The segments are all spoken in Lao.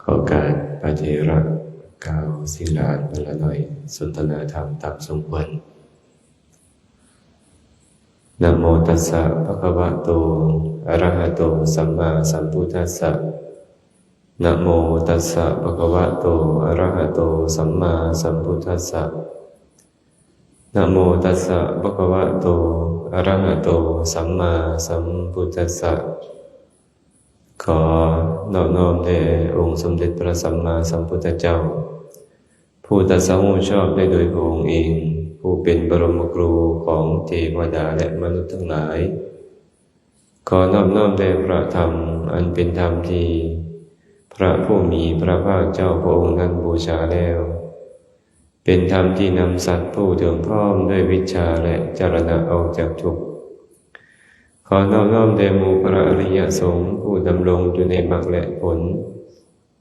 ຂໍໂອກາດພະເຖລະກ່າວສິລານວັນລະໜ້ອຍ ສົນທະນາທຳຕາມສົມຄວນ. ນະໂມຕັດສະ ພະຄະວະໂຕ ອະຣະຫະໂຕ ສຳມາສຳພຸດທັດສະ. ນະໂມຕັດສະ ພະຄະວະໂຕ ອະຣະຫະໂຕ ສຳມາສຳພຸດທັດສະ. ນະໂມຕັດສະ ພະຄະວະໂຕ ອະຣະຫະໂຕ ສຳມາສຳພຸດທັດສະ. ຂໍນອບນ້ອມແດ່ອົງສົມເດັດພະສຳມາສຳພຸດທະເຈົ້າ ຜູ້ຕັດສະຮູ້ຊອບໄດ້ໂດຍພະອົງເອງ, ຜູ້ເປັນບະລົມມະຄູຂອງເທວະດາ ແລະ ມະນຸດທັງຫຼາຍ. ຂໍນອບນ້ອມແດ່ພະທຳ ອັນເປັນທຳທີ່ພະຜູ້ມີພະພາກເຈົ້າພະອົງນັ້ນບູຊາແລ້ວ, ເປັນທຳທີ່ນຳສັດຜູ້ເຖິງພ້ອມດ້ວຍວິດຊາ ແລະ ຈະລະນະອອກຈາກທຸກ. ຂໍນອບນ້ອມແດ່ໝູ່ພະອະລິຍະສົງ ຜູ້ດຳລົງຢູ່ໃນມັກ ແລະ ຜົນ,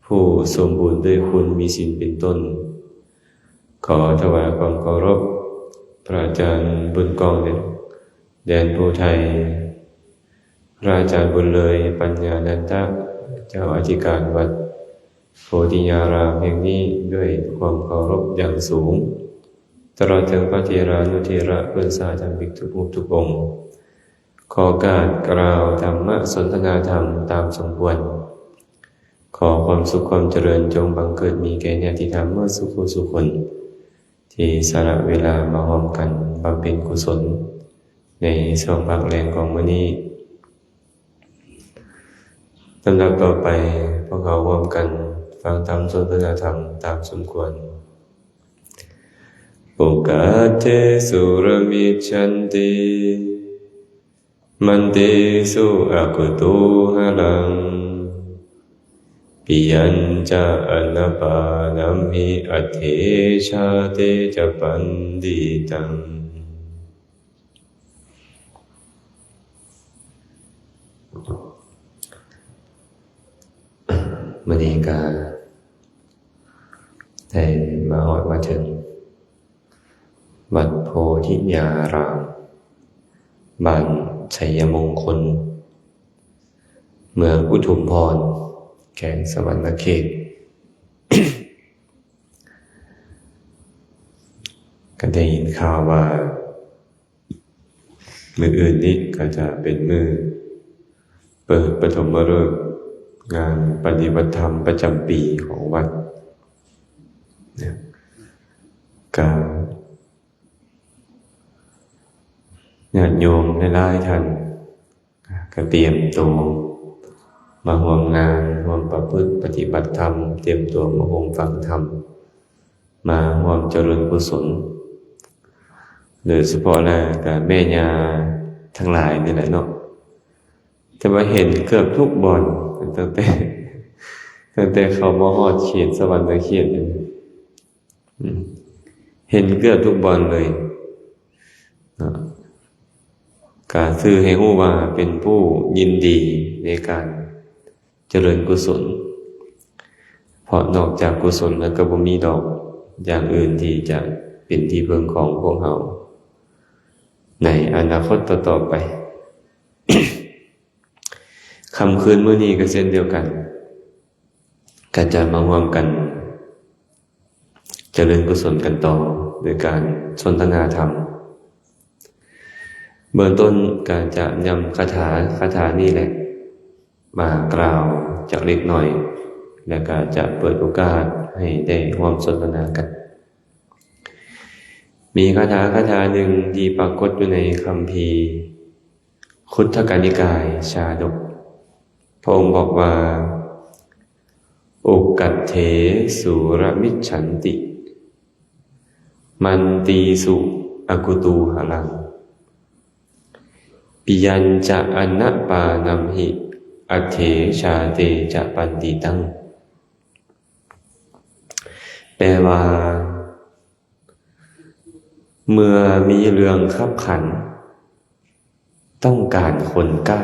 ຜູ້ສົມບູນດ້ວຍຄຸນມີສິນເປັນຕົ້ນ. ຂໍຖວາຍຄວາມເຄົາລົບພະອາຈານບຸນກອງ ແດນຜູ້ໄທ, ພະອາຈານບຸນເລີຍ ປັນຍານັນຕະ ເຈົ້າອະທິການວັດໂພທິຍາລາມແຫ່ງນີ້ ດ້ວຍຄວາມເຄົາລົບຢ່າງສູງ, ຕະຫຼອດເຖິງພະເຖລານຸເຖລະ ເພື່ອນສາທຳມິກທຸກຮູບທຸກອົງ. ຂໍໂອກາດກ່າວທຳມະສົນທະນາທຳຕາມສົມຄວນ. ຂໍຄວາມສຸກຄວາມຈະເລີນຈົ່ງບັງເກີດມີແກ່ຍາດຕິທຳເໝິດສູ່ຜູ້ສູ່ຄົນ ທີ່ສະຫຼະເວລາມາຮ່ວມກັນບຳເພັນກຸສົນໃນຊ່ວງພັກແລງຂອງມື້ນີ້. ລຳດັບຕໍ່ໄປ, ພວກເຮົາຮ່ວມກັນຟັງທຳສົນທະນາທຳຕາມສົມຄວນ. Okattesu ramichanti, mantesu akutuhalaṃ, piyañca anapānamhi, atthejā te ca paṇḍitaṃ. ມື້ນີ້ກະໄດ້ມາຮອດມາເຖິງວັດໂພທິຍາລາມ ບ້ານໄຊຍະມົງຄົນ ເມືອງອຸທຸມພອນ ແຂວງສະຫວັນນະເຂດ. ກໍໄດ້ຍິນຂ່າວວ່າ ມື້ອື່ນນີ້ກໍຈະເປັນມື້ເປີດປະຖົມມະເລີກງານປະຕິບັດທຳປະຈຳປີຂອງວັດ. ກະຍາດໂຍມຫຼາຍໆທ່ານ ກະຕຽມໂຕມາຮ່ວມງານ, ຮ່ວມປະພຶດປະຕິບັດທຳ, ຕຽມໂຕມາໂຮມຟັງທຳ, ມາຮ່ວມຈະເລີນກຸສົນ, ໂດຍສະເພາະແລ້ວກະແມ່ຍ່າທັງຫຼາຍນີ້ແຫຼະເນາະ, ແຕ່ວ່າເຫັນເກືອບທຸກບ່ອນ ຕັ້ງແຕ່, ຕັ້ງແຕ່ເຂົ້າມາຮອດເຂດສະຫວັນນະເຂດນີ້. ເຫັນເກືອບທຸກບ່ອນເລີຍເນາະ, ກະສື່ໃຫ້ຮູ້ວ່າເປັນຜູ້ຍິນດີໃນການຈະເລີນກຸສົນ, ເພາະນອກຈາກກຸສົນແລ້ວກໍບໍ່ມີດອກຢ່າງອື່ນທີ່ຈະເປັນທີ່ເພິ່ງຂອງພວກເຮົາໃນອະນາຄົດຕໍ່ໆໄປ. ຄ່ຳຄືນມື້ນີ້ກໍເຊັ່ນດຽວກັນ ກໍຈະມາຮ່ວມກັນຈະເລີນກຸສົນກັນຕໍ່ ໂດຍການສົນທະນາທຳ. ເບື້ອງຕົ້ນກໍຈະນຳຄາຖາ, ຄາຖານີ້ແຫຼະ ມາກ່າວຈັກເລັກນ້ອຍ ແລະກໍຈະເປີດໂອກາດໃຫ້ໄດ້ຮ່ວມສົນທະນາກັນ. ມີຄາຖາຄາຖາໜຶ່ງທີ່ປາກົດຢູ່ໃນຄຳພີຄຸດທະກະນິກາຍຊາດົກ. ພະອົງບອກວ່າ Okattesu ramichanti, mantesu akutuhalaṃ, piyañca anapānamhi, atthejā te ca paṇḍitaṃ. ແປວ່າ ເມື່ອມີເລື່ອງຄັບຂັນ ຕ້ອງການຄົນກ້າ,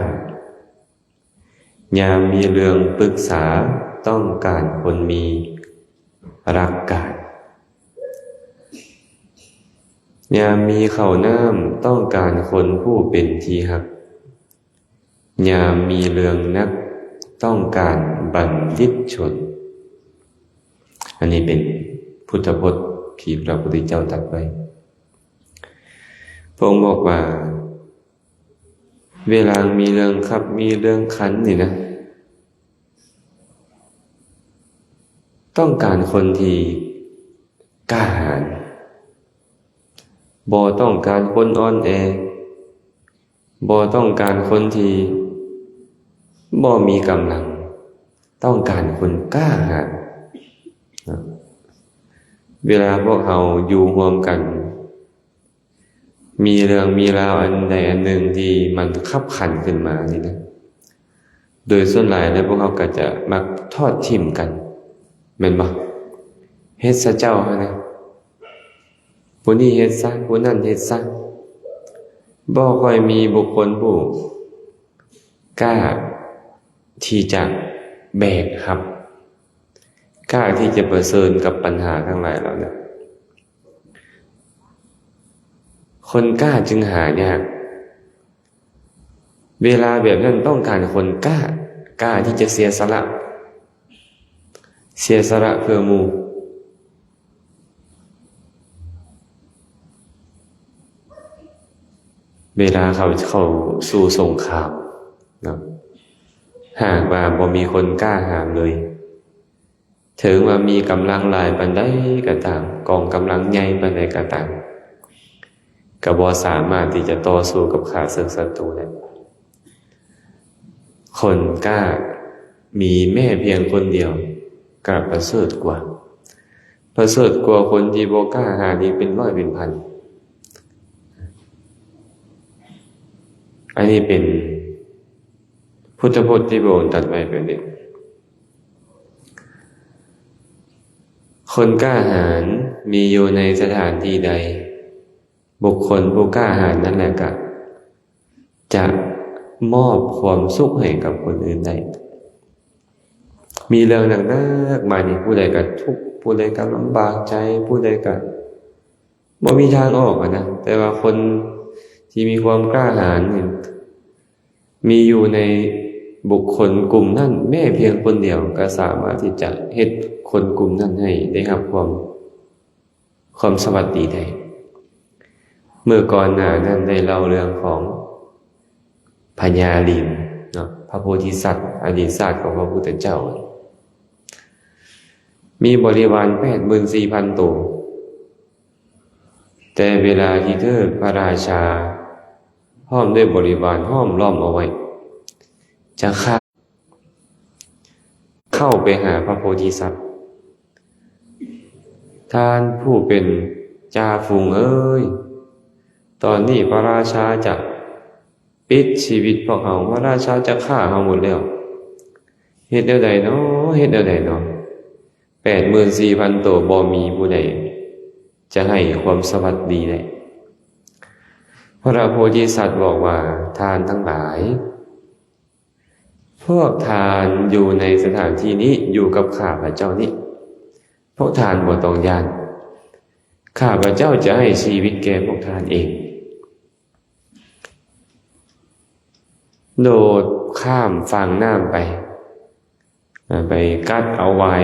ຍາມມີເລື່ອງປຶກສາ ຕ້ອງການຄົນມີຫຼັກການ, ຍາມມີເຂົ້ານ້ຳ ຕ້ອງການຄົນຜູ້ເປັນທີ່ຮັກ, ຍາມມີເລື່ອງໜັກ ຕ້ອງການບັນດິດຊົນ. ອັນນີ້ເປັນພຸດທະພົດທີ່ພະພຸດທະເຈົ້າຕັດໄວ້. ພະອົງບອກວ່າ ເວລາມີເລື່ອງຂັບ ມີເລື່ອງຂັນນີ້ນະ, ຕ້ອງການຄົນທີ່ກ້າຫານ, ບໍ່ຕ້ອງການຄົນອ່ອນແອ, ບໍ່ຕ້ອງການຄົນທີ່ບໍ່ມີກຳລັງ, ຕ້ອງການຄົນກ້າຫານ. ເວລາພວກເຮົາຢູ່ຮ່ວມກັນ ມີເລື່ອງມີລາວອັນໃດອັນໜຶ່ງທີ່ມັນຂັບຂັນຂຶ້ນມານີ້ນະ, ໂດຍສ່ວນຫຼາຍແລ້ວພວກເຮົາກໍຈະມັກທອດຖິ້ມກັນ ແມ່ນບໍ່? ເຮັດຊະເຈົ້າຫັ້ນນະ, ຜູ້ນີ້ເຮັດຊະ, ຜູ້ນັ້ນເຮັດຊະ. ບໍ່ຄ່ອຍມີບຸກຄົນຜູ້ກ້າທີ່ຈະແບກຮັບ, ກ້າທີ່ຈະປະເຊີນກັບບັນຫາທັງຫຼາຍເຫຼົ່ານັ້ນ. ຄົນກ້າຈຶ່ງຫາຍາກ. ເວລາແບບນັ້ນຕ້ອງການຄົນກ້າ, ກ້າທີ່ຈະເສຍສະຫຼະ, ເສຍສະຫຼະເພື່ອໝູ່. ເວລາເຂົາເຂົ້າສູ່ສົງຄາມເນາະ, ຫາກວ່າບໍ່ມີຄົນກ້າຫານເລີຍ, ເຖິງວ່າມີກຳລັງຫຼາຍປານໃດກໍຕາມ, ກອງກຳລັງໃຫຍ່ປານໃດກໍຕາມ, ກໍບໍ່ສາມາດທີ່ຈະຕໍ່ສູ້ກັບຂ້າເສິກສັດຕູໄດ້. ຄົນກ້າມີແມ້ພຽງຄົນດຽວກໍປະເສີດກວ່າ, ປະເສີດກວ່າຄົນທີ່ບໍ່ກ້າຫານອີກເປັນຮ້ອຍເປັນພັນ. ອັນນີ້ເປັນ ພຸດທະພົດທີ່ພະອົງຕັດໄວ້ແບບນີ້. ຄົນກ້າຫານມີຢູ່ໃນສະຖານທີ່ໃດ, ບຸກຄົນຜູ້ກ້າຫານນັ້ນແຫຼະກະຈະມອບຄວາມສຸກໃຫ້ກັບຄົນອື່ນໄດ້. ມີເລື່ອງໜັກໆມານີ້, ຜູ້ໃດກະທຸກ, ຜູ້ໃດກະລຳບາກໃຈ, ຜູ້ໃດກະ ບໍ່ມີທາງອອກຫັ້ນນະ, ແຕ່ວ່າຄົນທີ່ມີຄວາມກ້າຫານນີ້ ມີຢູ່ໃນບຸກຄົນກຸ່ມນັ້ນແມ້ພຽງຄົນດຽວ ກໍສາມາດທີ່ຈະເຮັດຄົນກຸ່ມນັ້ນໃຫ້ໄດ້ຮັບຄວາມ, ຄວາມສະຫວັດດີໄດ້. ເມື່ອກ່ອນໜ້ານັ້ນໄດ້ເລົ່າເລື່ອງຂອງພະຍາລິງເນາະ, ພະໂພທິສັດ ອະດີດຊາດຂອງພະພຸດທະເຈົ້າ ມີບໍລິວານແປດໝື່ນສີ່ພັນໂຕ. ແຕ່ເວລາທີ່ເທີພະລາຊາ ພ້ອມດ້ວຍບໍລິວານຫ້ອມລ້ອມເອົາໄວ້ ຈະຂ້າ ເຂົ້າໄປຫາພະໂພທິສັດ, ທ່ານຜູ້ເປັນຈ່າຝູງເອີຍ, ຕອນນີ້ພະລາຊາຈະປິດຊີວິດພວກເຮົາ, ພະລາຊາຈະຂ້າເຮົາໝົດແລ້ວ. ເຮັດແນວໃດເນາະ? ເຮັດແນວໃດເນາະ? ແປດໝື່ນສີ່ພັນໂຕ ບໍ່ມີຜູ້ໃດຈະໃຫ້ຄວາມສະຫວັດດີໄດ້. ພະໂພທິສັດບອກວ່າ, ທ່ານທັງຫຼາຍ, ພວກທ່ານຢູ່ໃນສະຖານທີ່ນີ້, ຢູ່ກັບຂ້າພະເຈົ້ານີ້, ພວກທ່ານບໍ່ຕ້ອງຢ້ານ. ຂ້າພະເຈົ້າຈະໃຫ້ຊີວິດແກ່ພວກທ່ານເອງ. ໂດດຂ້າມຝັ່ງນ້ຳໄປ, ໄປກັດເອົາຫວາຍ,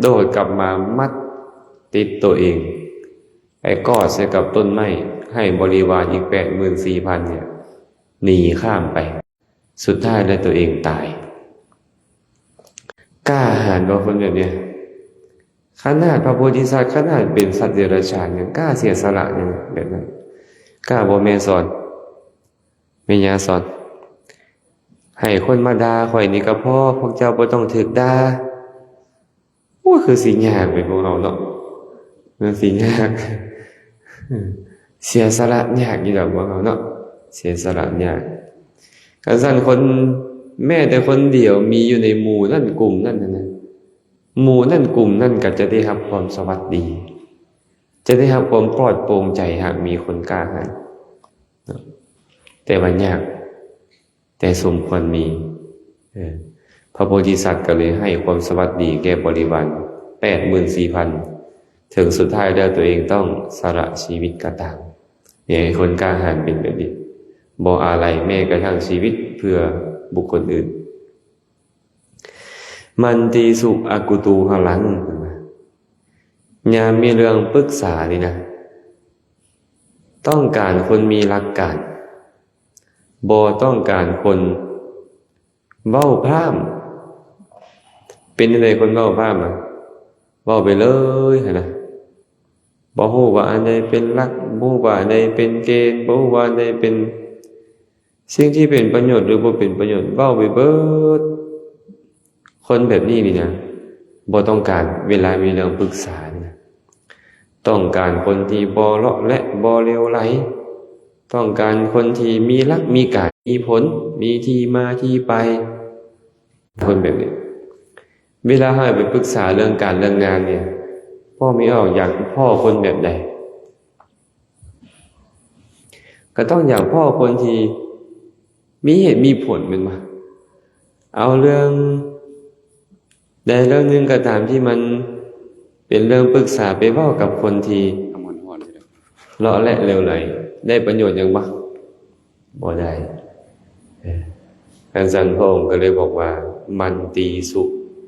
ໂດດກັບມາມັດຕິດໂຕເອງ, ໄປກອດໃສ່ກັບຕົ້ນໄມ້, ໃຫ້ບໍລິວານອີກແປດໝື່ນສີ່ພັນເນຍ ໜີຂ້າມໄປ. ສຸດທ້າຍແລ້ວໂຕເອງຕາຍ. ກ້າຫານບໍ່ຄົນແບບນີ້? ຂະໜາດພະໂພທິສັດ, ຂະໜາດເປັນສັດເດຍລະສານຍັງກ້າເສຍສະຫຼະຫຍັງແບບນັ້ນ. ກ້າບໍ່ແມ່ສອນ? ແມ່ຍ່າສອນ? ໃຫ້ຄົນມາດ່າຂ້ອຍນີ້ກໍພໍ, ພວກເຈົ້າບໍ່ຕ້ອງຖືກດ່າ. ໂອ້ຍ ຄືຊິຍາກເລີຍພວກເຮົາເນາະ, ມັນຊິຍາກ, ເສຍສະຫຼະຍາກຢູ່ດອກພວກເຮົາເນາະ, ເສຍສະຫຼະຍາກ. ຄັນຊັ້ນຄົນ ແມ້ແຕ່ຄົນດຽວມີຢູ່ໃນໝູ່ນັ້ນກຸ່ມນັ້ນຫັ້ນນະ, ໝູ່ນັ້ນກຸ່ມນັ້ນກໍຈະໄດ້ຮັບຄວາມສະຫວັດດີ, ຈະໄດ້ຮັບຄວາມປອດໂປ່ງໃຈ ຫາກມີຄົນກ້າຫານເນາະ, ແຕ່ວ່າຍາກ. ແຕ່ສົມຄວນມີ. ເອີ ພະໂພທິສັດກໍເລີຍໃຫ້ຄວາມສະຫວັດດີແກ່ບໍລິວານແປດໝື່ນສີ່ພັນ, ເຖິງສຸດທ້າຍແລ້ວຕົວເອງຕ້ອງສະຫຼະຊີວິດກໍຕາມ. ນີ້ໃຫ້ຄົນກ້າຫານເປັນແບບນີ້, ບໍ່ອາໄລແມ້ກະທັ່ງຊີວິດເພື່ອບຸກຄົນອື່ນ. ມັນຕິສຸອະກຸຕູຫະລັງ, ເພິ່ນວ່າ ຍາມມີເລື່ອງປຶກສານີ້ນະ ຕ້ອງການຄົນມີຫຼັກການ, ບໍ່ຕ້ອງການຄົນເວົ້າພ້າມ. ເປັນຈັ່ງໃດຄົນເວົ້າພ້າມນະ? ເວົ້າໄປເລີຍຫັ້ນນະ, ບໍ່ຮູ້ວ່າອັນໃດເປັນຫຼັກ, ບໍ່ຮູ້ວ່າອັນໃດເປັນເກນ, ບໍ່ຮູ້ວ່າອັນໃດເປັນ ສິ່ງທີ່ເປັນປະໂຫຍດ ຫຼື ບໍ່ເປັນປະໂຫຍດ ເວົ້າໄປເບີດ. ຄົນແບບນີ້ນີ້ນະ ບໍ່ຕ້ອງການ ເວລາມີເລື່ອງປຶກສານີ້ນະ, ຕ້ອງການຄົນທີ່ບໍ່ເລາະແລະ ບໍ່ເຫຼວໄຫຼ, ຕ້ອງການຄົນທີ່ມີຫຼັກ ມີການ ມີຜົນ ມີທີ່ມາທີ່ໄປ. ຄົນແບບນີ້ ເວລາເຮົາໄປປຶກສາເລື່ອງການເລື່ອງງານນີ້ ພໍ່ແມ່ອອກຢາກພໍ້ຄົນແບບໃດ? ກໍຕ້ອງຢາກພໍ້ຄົນທີ່ມີເຫດມີຜົນແມ່ນບໍ່? ເອົາເລື່ອງໃດເລື່ອງໜຶ່ງກໍຕາມທີ່ມັນເປັນເລື່ອງປຶກສາ ໄປເວົ້າກັບຄົນທີ່ເລາະແລະເຫຼວໄຫຼ ໄດ້ປະໂຫຍດຫຍັງບໍ່? ບໍ່ໄດ້. ເອີ ຄັນຊັ້ນພະອົງກໍເລີຍບອກວ່າ ມັນຕີສຸ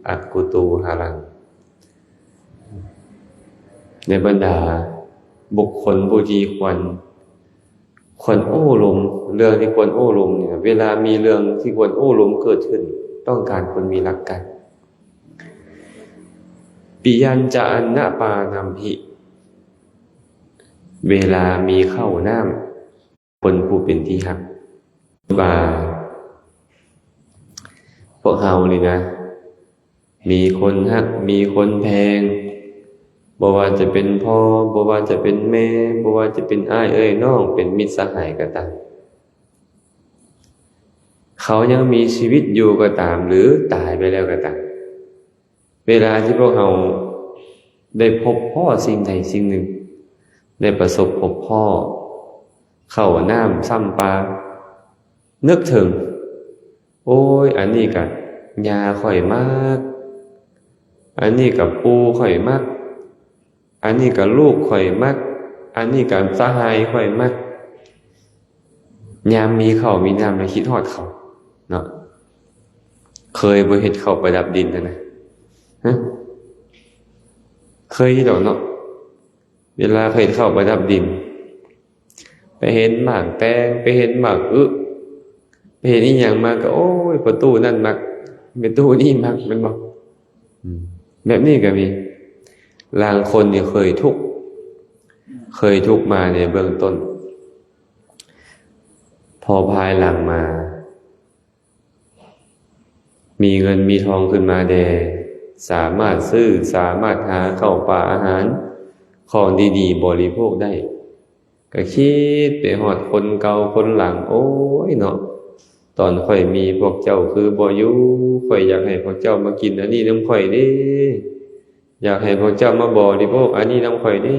ອະກຸຕູຫະລັງ. ໃນບັນດາບຸກຄົນຜູ້ທີ່ຄວນ ຄວນໂອ້ລົມ, ເລື່ອງທີ່ຄວນໂອ້ລົມນີ້ນະ, ເວລາມີເລື່ອງທີ່ຄວນໂອ້ລົມເກີດຂຶ້ນ ຕ້ອງການຄົນມີຫຼັກການ. ປິຍັນຈະອັນນະປານຳຫິ, ເວລາມີເຂົ້ານ້ຳ ຄົນຜູ້ເປັນທີ່ຮັກ. ວ່າພວກເຮົານີ້ນະ ມີຄົນຮັກ ມີຄົນແພງ, ບໍ່ວ່າຈະເປັນພໍ່, ບໍ່ວ່າຈະເປັນແມ່, ບໍ່ວ່າຈະເປັນອ້າຍເອື້ອຍນ້ອງ, ເປັນມິດສະຫາຍກໍຕາມ, ເຂົາຍັງມີຊີວິດຢູ່ກໍຕາມ ຫຼື ຕາຍໄປແລ້ວກໍຕາມ, ເວລາທີ່ພວກເຮົາໄດ້ພົບພໍ້ສິ່ງໃດສິ່ງໜຶ່ງ, ໄດ້ປະສົບພົບພໍ້ເຂົ້ານ້ຳຊ້ຳປາ, ນຶກເຖິງ ໂອ້ຍ ອັນນີ້ກະຍ່າຂ້ອຍມັກ, ອັນນີ້ກະປູ່ຂ້ອຍມັກ, ອັນນີ້ກະລູກຂ້ອຍມັກ, ອັນນີ້ກະສະຫາຍຂ້ອຍມັກ. ຍາມມີເຂົ້າມີນ້ຳແລ້ວຄິດຮອດເຂົາເນາະ. ເຄີຍບໍ່ເຫັນເຂົາປະດັບດິນຫັ້ນນະ? ຮະ? ເຄີຍຢູ່ດອກເນາະ. ເວລາເຂົາເຮັດເຂົ້າປະດັບດິນ ໄປເຫັນໝາກແຕງ, ໄປເຫັນໝາກອຶ, ໄປເຫັນອີ່ຫຍັງມາກໍ ໂອ້ຍ ພໍ່ຕູ້ນັ້ນມັກ, ແມ່ຕູ້ນີ້ມັກ, ແມ່ນບໍ່? ອືມ ແບບນີ້ກໍມີ. ລາງຄົນນີ້ເຄີຍທຸກ, ເຄີຍທຸກມາໃນເບື້ອງຕົ້ນ, ພໍພາຍຫຼັງມາ ມີເງິນມີທອງຂຶ້ນມາແດ່, ສາມາດຊື້, ສາມາດຫາເຂົ້າປາອາຫານ, ຂອງດີໆບໍລິໂພກໄດ້, ກໍຄິດໄປຮອດຄົນເກົ່າຄົນຫຼັງ, ໂອ້ຍເນາະ, ຕອນຂ້ອຍມີພວກເຈົ້າຄືບໍ່ຢູ່, ຂ້ອຍຢາກໃຫ້ພວກເຈົ້າມາກິນອັນນີ້ນຳຂ້ອຍເດ້, ຢາກໃຫ້ພວກເຈົ້າມາບໍລິໂພກອັນນີ້ນຳຂ້ອຍເດ້,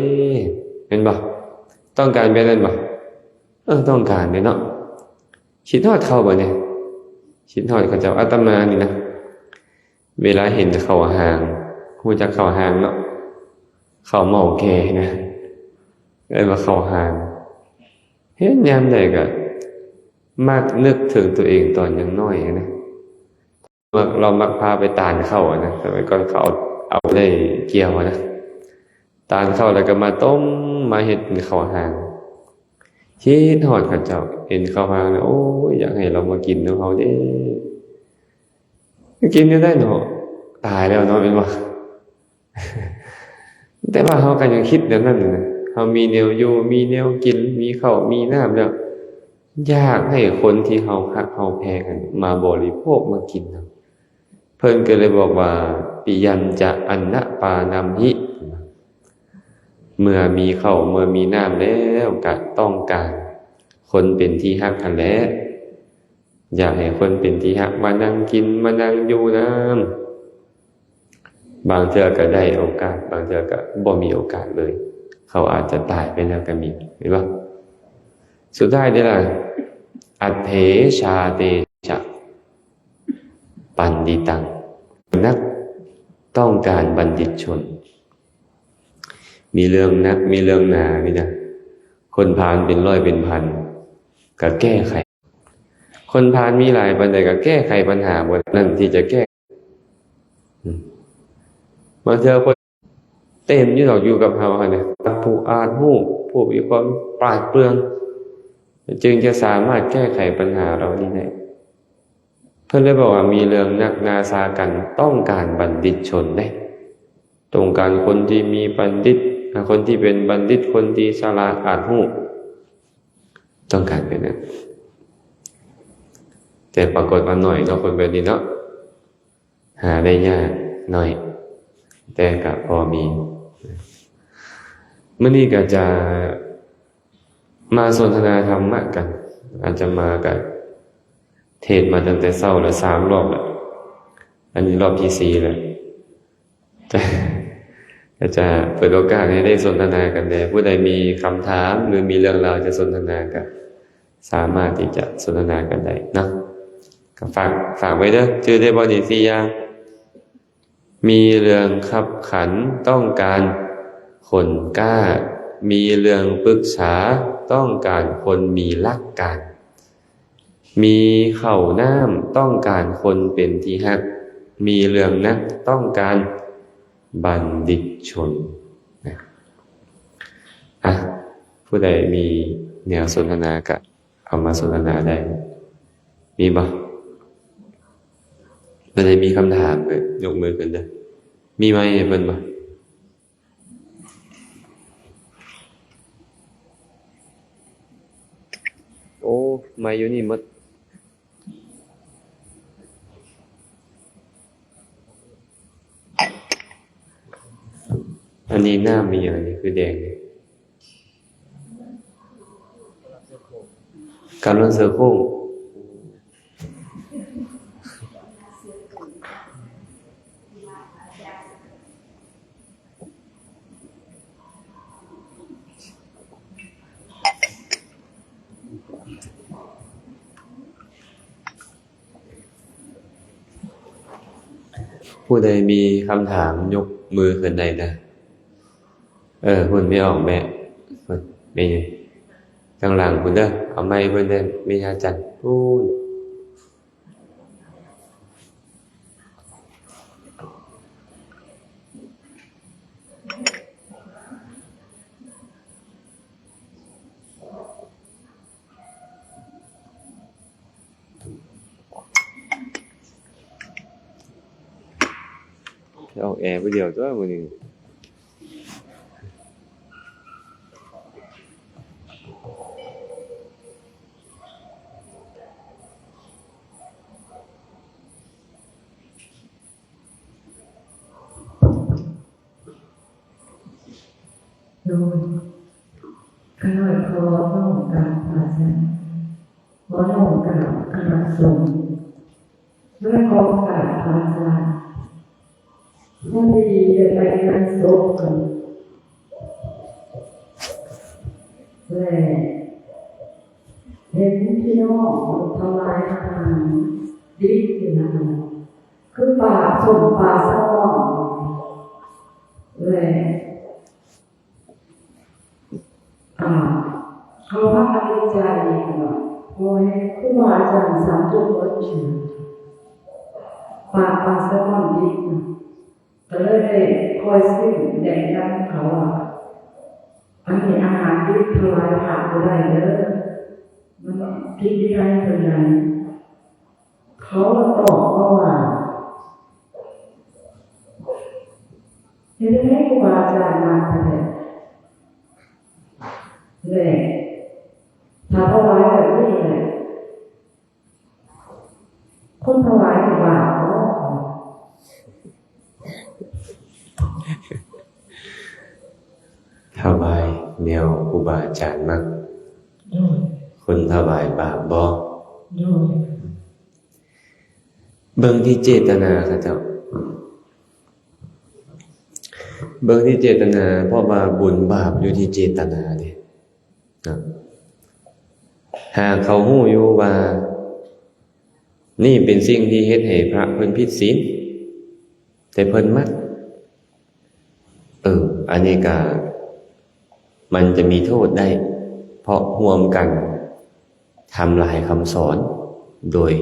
ແມ່ນບໍ່? ຕ້ອງການແບບນັ້ນບໍ່? ເອີ, ຕ້ອງການເດ້ເນາະ. ຄິດຮອດເຂົາບໍ່ນີ້? ຄິດຮອດເຂົາເຈົ້າ. ອາດຕະມານີ້ນະ ເວລາເຫັນເຂົ້າຫ້າງ, ຮູ້ຈັກເຂົ້າຫ້າງເນາະ, ເຂົ້າເມົາແກ່ນະ, ເອີ້ນວ່າເຂົ້າຫ້າງ. ເຫັນຍາມໃດກໍມັກນຶກເຖິງຕົວເອງຕອນຍັງນ້ອຍນະ. ມັກ, ລາວມັກພາໄປຕານເຂົ້ານະ, ສະໄໝກ່ອນເຂົາເອົາໄດ້ກ່ຽວນະ, ຕານເຂົ້າແລ້ວກໍມາຕົ້ມ, ມາເຮັດເປັນເຂົ້າຫ້າງ. ຄິດຮອດເຂົາເຈົ້າ, ເຫັນເຂົ້າຫ້າງແລ້ວ ໂອ້ຍ ຢາກໃຫ້ລາວມາກິນນຳເຮົາເດ້. ກິນແນວໃດເນາະ? ຕາຍແລ້ວເນາະ, ແມ່ນບໍ່? ແຕ່ວ່າເຮົາກໍຍັງຄິດແນວນັ້ນນະ, ເຮົາມີແນວຢູ່, ມີແນວກິນ, ມີເຂົ້າ, ມີນ້ຳແລ້ວ, ຢາກໃຫ້ຄົນທີ່ເຮົາຮັກເຮົາແພງຫັ້ນມາບໍລິໂພກ, ມາກິນນຳ. ເພິ່ນກໍເລີຍບອກວ່າ ປິຍັນຈະອັນນະປານຳຫິ, ເມື່ອມີເຂົ້າເມື່ອມີນ້ຳແລ້ວ ກະຕ້ອງການຄົນເປັນທີ່ຮັກຫັ້ນແຫຼະ, ຢາກໃຫ້ຄົນເປັນທີ່ຮັກມານັ່ງກິນມານັ່ງຢູ່ນຳ. ບາງເທື່ອກໍໄດ້ໂອກາດ, ບາງເທື່ອກໍບໍ່ມີໂອກາດເລີຍ, ເຂົາອາດຈະຕາຍໄປແລ້ວກໍມີ, ເຫັນບໍ່? ສຸດທ້າຍເດ້ລະ, ອັດເຖຊາເຕຈະ ປັນດິຕັງ, ນັກຕ້ອງການບັນດິດຊົນ. ມີເລື່ອງໜັກ, ມີເລື່ອງໜານີ້ນະ, ຄົນຜ່ານເປັນຮ້ອຍເປັນພັນກໍແກ້ໄຂ, ຄົນຜ່ານມີຫຼາຍປານໃດກໍແກ້ໄຂບັນຫາບໍ່ໄດ້, ນັ້ນທີ່ຈະແກ້. ອືມ ບາງເທື່ອຄົນ ເຕັມຢູ່ດອກ ຢູ່ກັບເຮົາຫັ້ນນະ ກັບຜູ້ອາດຮູ້ ຜູ້ມີຄວາມປາດເປືອງ ຈຶ່ງຈະສາມາດແກ້ໄຂບັນຫາເຫຼົ່ານີ້ໄດ້. ເພິ່ນເລີຍບອກວ່າ ມີເລື່ອງນັກໜ້າສາກັນ ຕ້ອງການບັນດິດຊົນເດ້ ຕ້ອງການຄົນທີ່ມີບັນດິດ ອາ ຄົນທີ່ເປັນບັນດິດ ຄົນທີ່ສະຫຼາດອາດຮູ້ ຕ້ອງການແບບນັ້ນ. ແຕ່ປາກົດວ່າໜ້ອຍເນາະ ຄົນແບບນີ້ເນາະ ຫາໄດ້ຍາກ ໜ້ອຍ ແຕ່ກະພໍມີ. ມື້ນີ້ກະຈະມາສົນທະນາທຳມະກັນ ອາດຈະມາກະເທດມາຕັ້ງແຕ່ເຊົ້າລະສາມລອບລະ ອັນນີ້ລອບທີສີ່ລະ ກະຈະເປີດໂອກາດໃຫ້ໄດ້ສົນທະນາກັນແດ່. ຜູ້ໃດມີຄຳຖາມ ຫຼື ມີເລື່ອງລາວຈະສົນທະນາ ກະສາມາດທີ່ຈະສົນທະນາກັນໄດ້ເນາະ. ກະຝາກ ຝາກໄວ້ເດີ ຈື່ໄດ້ບໍ່ນີ້ ສີ່ຢ່າງ? ມີເລື່ອງຄັບຂັນ ຕ້ອງການຄົນກ້າ, ມີເລື່ອງປຶກສາ ຕ້ອງການຄົນມີຫຼັກການ, ມີເຂົ້ານ້ຳ ຕ້ອງການຄົນເປັນທີ່ຮັກ, ມີເລື່ອງໜັກ ຕ້ອງການບັນດິດຊົນ. ນະ ອະ ຜູ້ໃດມີແນວສົນທະນາກະເອົາມາສົນທະນາໄດ້ ມີບໍ່? ຜູ້ໃດມີຄຳຖາມກະຍົກມືຂຶ້ນເດີ. ມີໄມໃຫ້ເພິ່ນບໍ່? ໂອ້ ໄມຢູ່ນີ້ໝົດ. ອັນນີ້ນ້ຳອີ່ຫຍັງນີ້ຄືແດງນີ້? ກາລອນເສືອໂຄ່ງ. ຜູ້ໃດມີຄຳຖາມຍົກມືຂຶ້ນໄດ້ເດີ. ເອີ ພຸ້ນແມ່ອອກແມ່ ພຸ້ນແມ່ຢູ່ທາງຫຼັງພຸ້ນເດີ. ເອົາໄມເພິ່ນເດີ ແມ່ຍາຈັນ ພຸ້ນ. ອອກແອຜູ້ດຽວຕົວະມື້ນີ້. ໂດຍ ຂ້ານ້ອຍຂໍນ້ອມກາບພະອາຈານ ຂໍນ້ອມກາບຄະນະສົງ ແລະ ຂໍກາບພະອາຈານ ພໍດີໄດ້ໄປງານສົບເພິ່ນ ແລະ ເຫັນພີ່ນ້ອງຖວາຍອາຫານດິບຢູ່ນັ້ນ ຄືປາສົ້ມ ປາແຊລມອນ ແລະ ອ່າ ເຂົາພາກັນດີໃຈວ່າ ໂອ້ຍ ຄູບາອາຈານສັນຈົນໝົດເຂດ ປາ ປາແຊລມອນດິບນະ ກໍເລີຍໄດ້ຄ່ອຍຊິມ ແນະນຳເຂົາວ່າ ອັນນີ້ອາຫານດິບຖວາຍພະບໍ່ໄດ້ເດີ ມັນຜິດວິໄນເພິ່ນໃດ. ເຂົາກໍຕອບມາວ່າ ເຮັດຈັ່ງໃດຄູບາອາຈານມັກແທ້ ແລະ ຖ້າຖວາຍແບບນີ້ແຫຼະ ຄົນຖວາຍນີ້ບາບບໍ່? ຖວາຍແນວຄູບາອາຈານມັກ ໂດຍ ຄົນຖວາຍບາບບໍ່? ໂດຍ. ເບິ່ງທີ່ເຈດຕະນາເຂົາເຈົ້າ ເບິ່ງທີ່ເຈດຕະນາ ເພາະວ່າບຸນບາບຢູ່ທີ່ເຈດຕະນາເດ້ ເນາະ. ຫາກເຂົາຮູ້ຢູ່ວ່ານີ້ເປັນສິ່ງທີ່ເຮັດໃຫ້ພະເພິ່ນຜິດສິນ ແຕ່ເພິ່ນມັກ ເອີ ອັນນີ້ກະ ມັນຈະມີໂທດໄດ້ ເພາະຮ່ວມກັນທຳລາຍຄຳສອນໂດຍ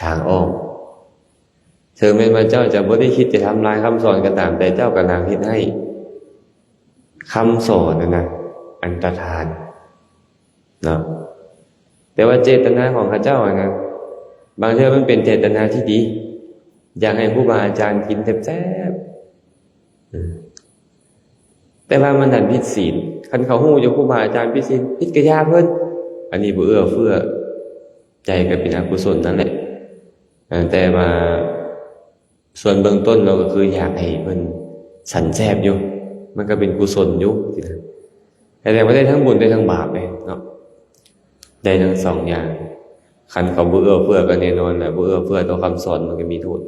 ທາງອ້ອມ. ເຖິງແມ່ນວ່າເຈົ້າຈະບໍ່ໄດ້ຄິດຈະທຳລາຍຄຳສອນກໍຕາມ, ແຕ່ເຈົ້າກຳລັງເຮັດໃຫ້ ຄຳສອນຫັ້ນນະ ອັນຕະທານເນາະ ແຕ່ວ່າເຈດຕະນາຂອງເຂົາເຈົ້າຫັ້ນນະ ບາງເທື່ອມັນເປັນເຈດຕະນາທີ່ດີ ຢາກໃຫ້ຄູບາອາຈານກິນແຊບໆ ອືມ ແຕ່ວ່າມັນດັນຜິດສິນ. ຄັນເຂົາຮູ້ຢູ່ຄູບາອາຈານຜິດສິນ ຜິດກະຢ່າເພິ່ນ ອັນນີ້ບໍ່ເອື້ອເຟື້ອ ໃຈກໍເປັນອະກຸສົນນັ້ນແຫຼະ. ເອີ ແຕ່ວ່າສ່ວນເບື້ອງຕົ້ນເນາະ ກໍຄືຢາກໃຫ້ເພິ່ນສັນແຊບຢູ່ ມັນກໍເປັນກຸສົນຢູ່ ແສດງວ່າໄດ້ທັງບຸນໄດ້ທັງບາບເດ້ເນາະ ໄດ້ທັງສອງຢ່າງ. ຄັນເຂົາບໍ່ເອື້ອເຟື້ອກໍແນ່ນອນແຫຼະ ບໍ່ເອື້ອເຟື້ອຕໍ່ຄຳສອນ ມັນກໍມີໂທດ.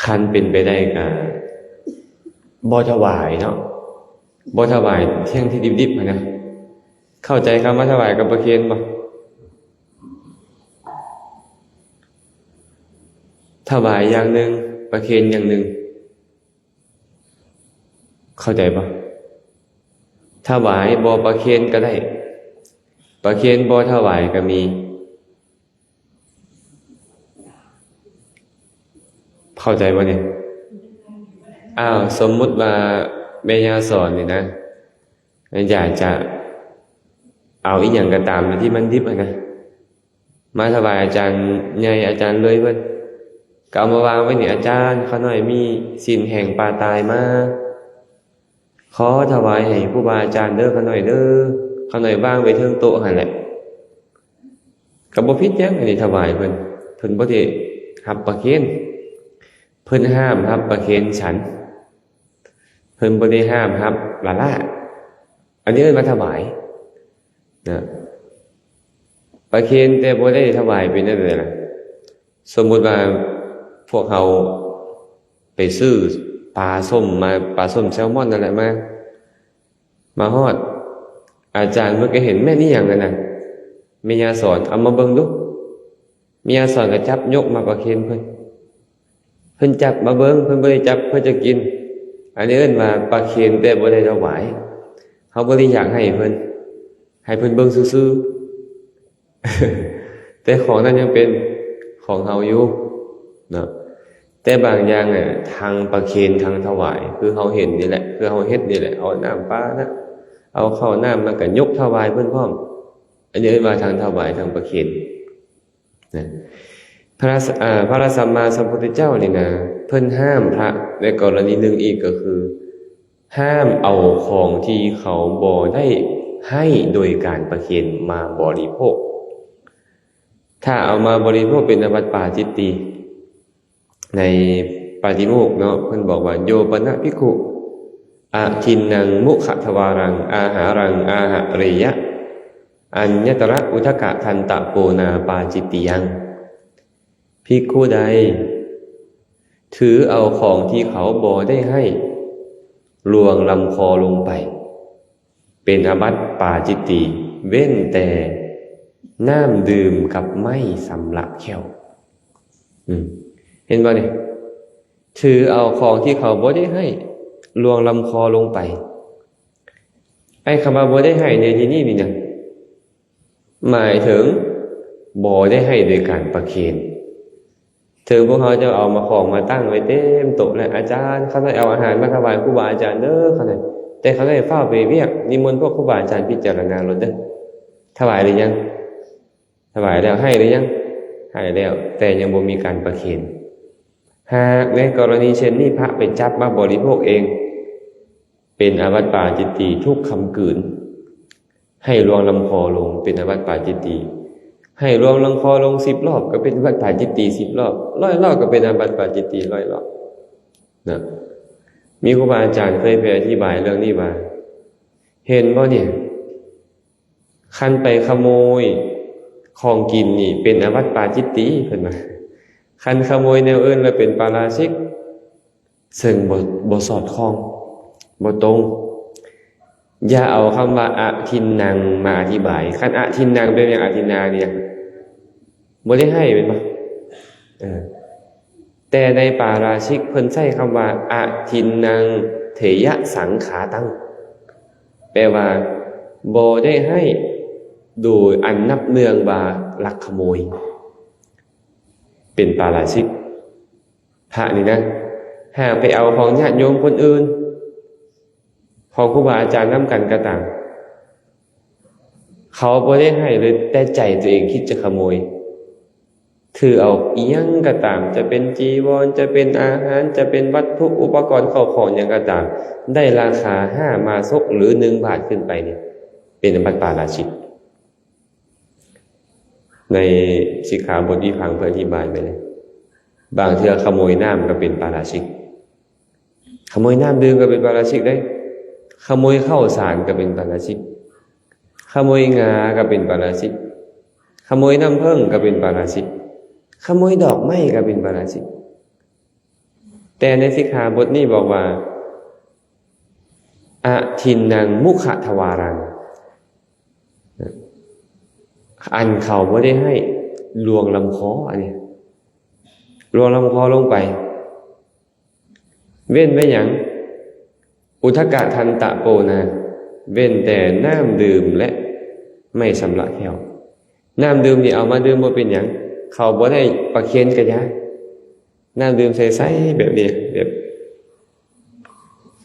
ຄັນເປັນໄປໄດ້ກໍບໍ່ຖວາຍເນາະ ບໍ່ຖວາຍເທື່ອງທີ່ດິບໆຫັ້ນນະ. ເຂົ້າໃຈຄຳວ່າຖວາຍກັບປະເຄນບໍ່? ຖວາຍຢ່າງໜຶ່ງ ປະເຄນຢ່າງໜຶ່ງ ເຂົ້າໃຈບໍ່? ຖວາຍບໍ່ປະເຄນກໍໄດ້ ປະເຄນບໍ່ຖວາຍກໍມີ. ເຂົ້າໃຈບໍ່ນີ້? ອ້າວ ສົມມຸດວ່າແມ່ຍ່າສອນນີ້ນະ ຢາກຈະເອົາອີ່ຫຍັງກໍຕາມທີ່ມັນດິບຫັ້ນນະ ມາຖວາຍອາຈານໃຫຍ່ ອາຈານເລີຍເພິ່ນ ກໍເອົາມາວາງໄວ້ນີ້ ອາຈານ ຂ້ານ້ອຍມີຊີ້ນແຫ້ງປາຕາຍມາ ຂໍຖວາຍໃຫ້ຄູບາອາຈານເດີ ຂ້ານ້ອຍເດີ. ຂ້ານ້ອຍວາງໄວ້ເທິງໂຕະຫັ້ນແຫຼະ ກໍບໍ່ຜິດຫຍັງ ອັນນີ້ຖວາຍເພິ່ນ ເພິ່ນບໍ່ໄດ້ຮັບປະເຄນ ເພິ່ນຫ້າມຮັບປະເຄນສັນ ເພິ່ນບໍ່ໄດ້ຫ້າມຮັບຫຼ້າໆ ອັນນີ້ເອີ້ນວ່າຖວາຍນະ ປະເຄນແຕ່ບໍ່ໄດ້ຖວາຍ ເປັນຈັ່ງໃດລະ? ສົມມຸດວ່າພວກເຮົາໄປຊື້ປາສົ້ມມາ ປາສົ້ມແຊລມອນນັ້ນແຫຼະ ມາ ມາຮອດ ອາຈານເພິ່ນກໍເຫັນ ແມ່ນອີ່ຫຍັງຫັ້ນນະ ແມ່ຍ່າສອນ ເອົາມາເບິ່ງດູ. ແມ່ຍ່າສອນກໍຈັບຍົກມາປະເຄນເພິ່ນ ເພິ່ນຈັບມາເບິ່ງ ເພິ່ນບໍ່ໄດ້ຈັບເພື່ອຈະກິນ. ອັນນີ້ເອີ້ນວ່າປະເຄນແຕ່ບໍ່ໄດ້ຖວາຍ ເຮົາບໍ່ໄດ້ຢາກໃຫ້ເພິ່ນ ໃຫ້ເພິ່ນເບິ່ງຊື່ໆ ແຕ່ຂອງນັ້ນຍັງເປັນຂອງເຮົາຢູ່ເນາະ. ແຕ່ບາງຢ່າງນະ ທັງປະເຄນທັງຖວາຍ ຄືເຮົາເຫັນນີ້ແຫຼະ ຄືເຮົາເຮັດນີ້ແຫຼະ ເອົານ້ຳປານະ ເອົາເຂົ້ານ້ຳ ແລ້ວກໍຍົກຖວາຍເພິ່ນພ້ອມ. ອັນນີ້ເອີ້ນວ່າທັງຖວາຍທັງປະເຄນນະ. ພະ ອາ ພະສຳມາສຳພຸດທະເຈົ້ານີ້ນະ ເພິ່ນຫ້າມພະໃນກໍລະນີໜຶ່ງອີກ ກໍຄື ຫ້າມເອົາຂອງທີ່ເຂົາບໍ່ໄດ້ໃຫ້ໂດຍການປະເຄນມາບໍລິໂພກ. ຖ້າເອົາມາບໍລິໂພກເປັນອາບັດປາຈິດຕີ. ໃນປາຕິໂມກເນາະ ເພິ່ນບອກວ່າ ໂຍປະນະພິກຂຸ ອະທິນນັງ ມຸຂະທະວາຣັງ ອາຫາຣັງ ອາຫະເຣຍະ ອັນຍະຕະຣະ ອຸທະກະທັນຕະໂກນາປາຈິດຕິຍັງ. ພິກຂຸໃດຖືເອົາຂອງທີ່ເຂົາບໍ່ໄດ້ໃຫ້ ລ່ວງລຳຄໍລົງໄປ ເປັນອາບັດປາຈິດຕີ ເວັ້ນແຕ່ນ້ຳດື່ມກັບໄມ້ຊຳລະແຂ້ວ. ອືມ ເຫັນບໍ່ນີ້? ຖືເອົາຂອງທີ່ເຂົາບໍ່ໄດ້ໃຫ້ ລ່ວງລຳຄໍລົງໄປ. ໄອ້ຄຳວ່າບໍ່ໄດ້ໃຫ້ໃນທີ່ນີ້ນີ້ນະ ໝາຍເຖິງບໍ່ໄດ້ໃຫ້ໂດຍການປະເຄນ. ເຖິງພວກເຮົາຈະເອົາມາຂອງມາຕັ້ງໄວ້ເຕັມໂຕະແລ້ວ ອາຈານ ຂ້ານ້ອຍເອົາອາຫານມາຖວາຍຄູບາອາຈານເດີ ຂ້ານ້ອຍ ແຕ່ຂ້ານ້ອຍຟ້າວໄປວຽກ ນິມົນພວກຄູບາອາຈານພິຈາລະນາໂລດເດີ ຖວາຍຫຼືຍັງ? ຖວາຍແລ້ວ ໃຫ້ຫຼືຍັງ? ໃຫ້ແລ້ວ ແຕ່ຍັງບໍ່ມີການປະເຄນ. ຫາກໃນກໍລະນີເຊັ່ນນີ້ ພະໄປຈັບມາບໍລິໂພກເອງ ເປັນອາບັດປາຈິດຕີທຸກຄຳກືນ. ໃຫ້ລ່ວງລຳຄໍລົງ ເປັນອາບັດປາຈິດຕີ. ໃຫ້ລ່ວງລຳຄໍລົງສິບລອບ ກໍເປັນອາບັດປາຈິດຕີສິບລອບ. ຮ້ອຍລອບ ກໍເປັນອາບັດປາຈິດຕີຮ້ອຍລອບນະ. ມີຄູບາອາຈານເຄີຍໄປອະທິບາຍເລື່ອງນີ້ວ່າ ເຫັນບໍ່ນີ້? ຄັນໄປຂະໂມຍຂອງກິນນີ້ ເປັນອາບັດປາຈິດຕີ ເພິ່ນວ່າ. ຄັນຂະໂມຍແນວອື່ນ ແລ້ວເປັນປາຣາຊິກ. ເຊິ່ງບໍ່ ບໍ່ສອດຄ່ອງ ບໍ່ຕົງ. ຢ່າເອົາຄຳວ່າອະທິນນັງມາອະທິບາຍ. ຄັນອະທິນນັງ ແປວ່າຫຍັງ? ອະທິນນານີ້ ບໍ່ໄດ້ໃຫ້ແມ່ນບໍ່? ເອີ ແຕ່ໃນປາຣາຊິກ ເພິ່ນໃຊ້ຄຳວ່າ ອະທິນນັງເຖຍະສັງຂາຕັງ ແປວ່າບໍ່ໄດ້ໃຫ້ໂດຍອັນນັບເນື່ອງວ່າລັກຂະໂມຍ. ເປັນປາຣາຊິກ. ພະນີ້ນະ ຫາກໄປເອົາຂອງຍາດໂຍມຄົນອື່ນ ຂອງຄູບາອາຈານນຳກັນກໍຕາມ ເຂົາບໍ່ໄດ້ໃຫ້ເລີຍ ແຕ່ໃຈຕົວເອງຄິດຈະຂະໂມຍ ຖືເອົາອີ່ຫຍັງກໍຕາມ ຈະເປັນຈີວອນ ຈະເປັນອາຫານ ຈະເປັນວັດຖຸອຸປະກອນເຂົ້າຂອງຫຍັງກໍຕາມ ໄດ້ລາຄາຫ້າມາສົກ ຫຼື ໜຶ່ງບາດຂຶ້ນໄປນີ້ ເປັນອາບັດປາຣາຊິກ. ໃນສິກຂາບົດວິພັງເພິ່ນອະທິບາຍໄວ້ເລີຍ ບາງເທື່ອຂະໂມຍນ້ຳກໍເປັນປາຣາຊິກ. ຂະໂມຍນ້ຳດື່ມກໍເປັນປາຣາຊິກເດ້. ຂະໂມຍເຂົ້າສານກໍເປັນປາຣາຊິກ. ຂະໂມຍງາກໍເປັນປາຣາຊິກ. ຂະໂມຍນ້ຳເຜິ້ງກໍເປັນປາຣາຊິກ. ຂະໂມຍດອກໄມ້ກໍເປັນປາຣາຊິກ. ແຕ່ໃນສິກຂາບົດນີ້ບອກວ່າ ອະທິນນັງມຸຂະທະວາຣັງ ອັນເຂົາບໍ່ໄດ້ໃຫ້ລວງລຳຄໍ ອັນນີ້ລວງລຳຄໍລົງໄປ. ເວັ້ນໄວ້ຫຍັງ? ອຸທະກະທັນຕະໂປນາ ເວັ້ນແຕ່ນ້ຳດື່ມ ແລະ ໄມ້ຊຳລະແກ້ວ. ນ້ຳດື່ມນີ້ເອົາມາດື່ມບໍ່ເປັນຫຍັງ ເຂົາບໍ່ໄດ້ປະເຄນກະຢ່າ. ນ້ຳດື່ມໃສໆ ແບບນີ້ ແບບ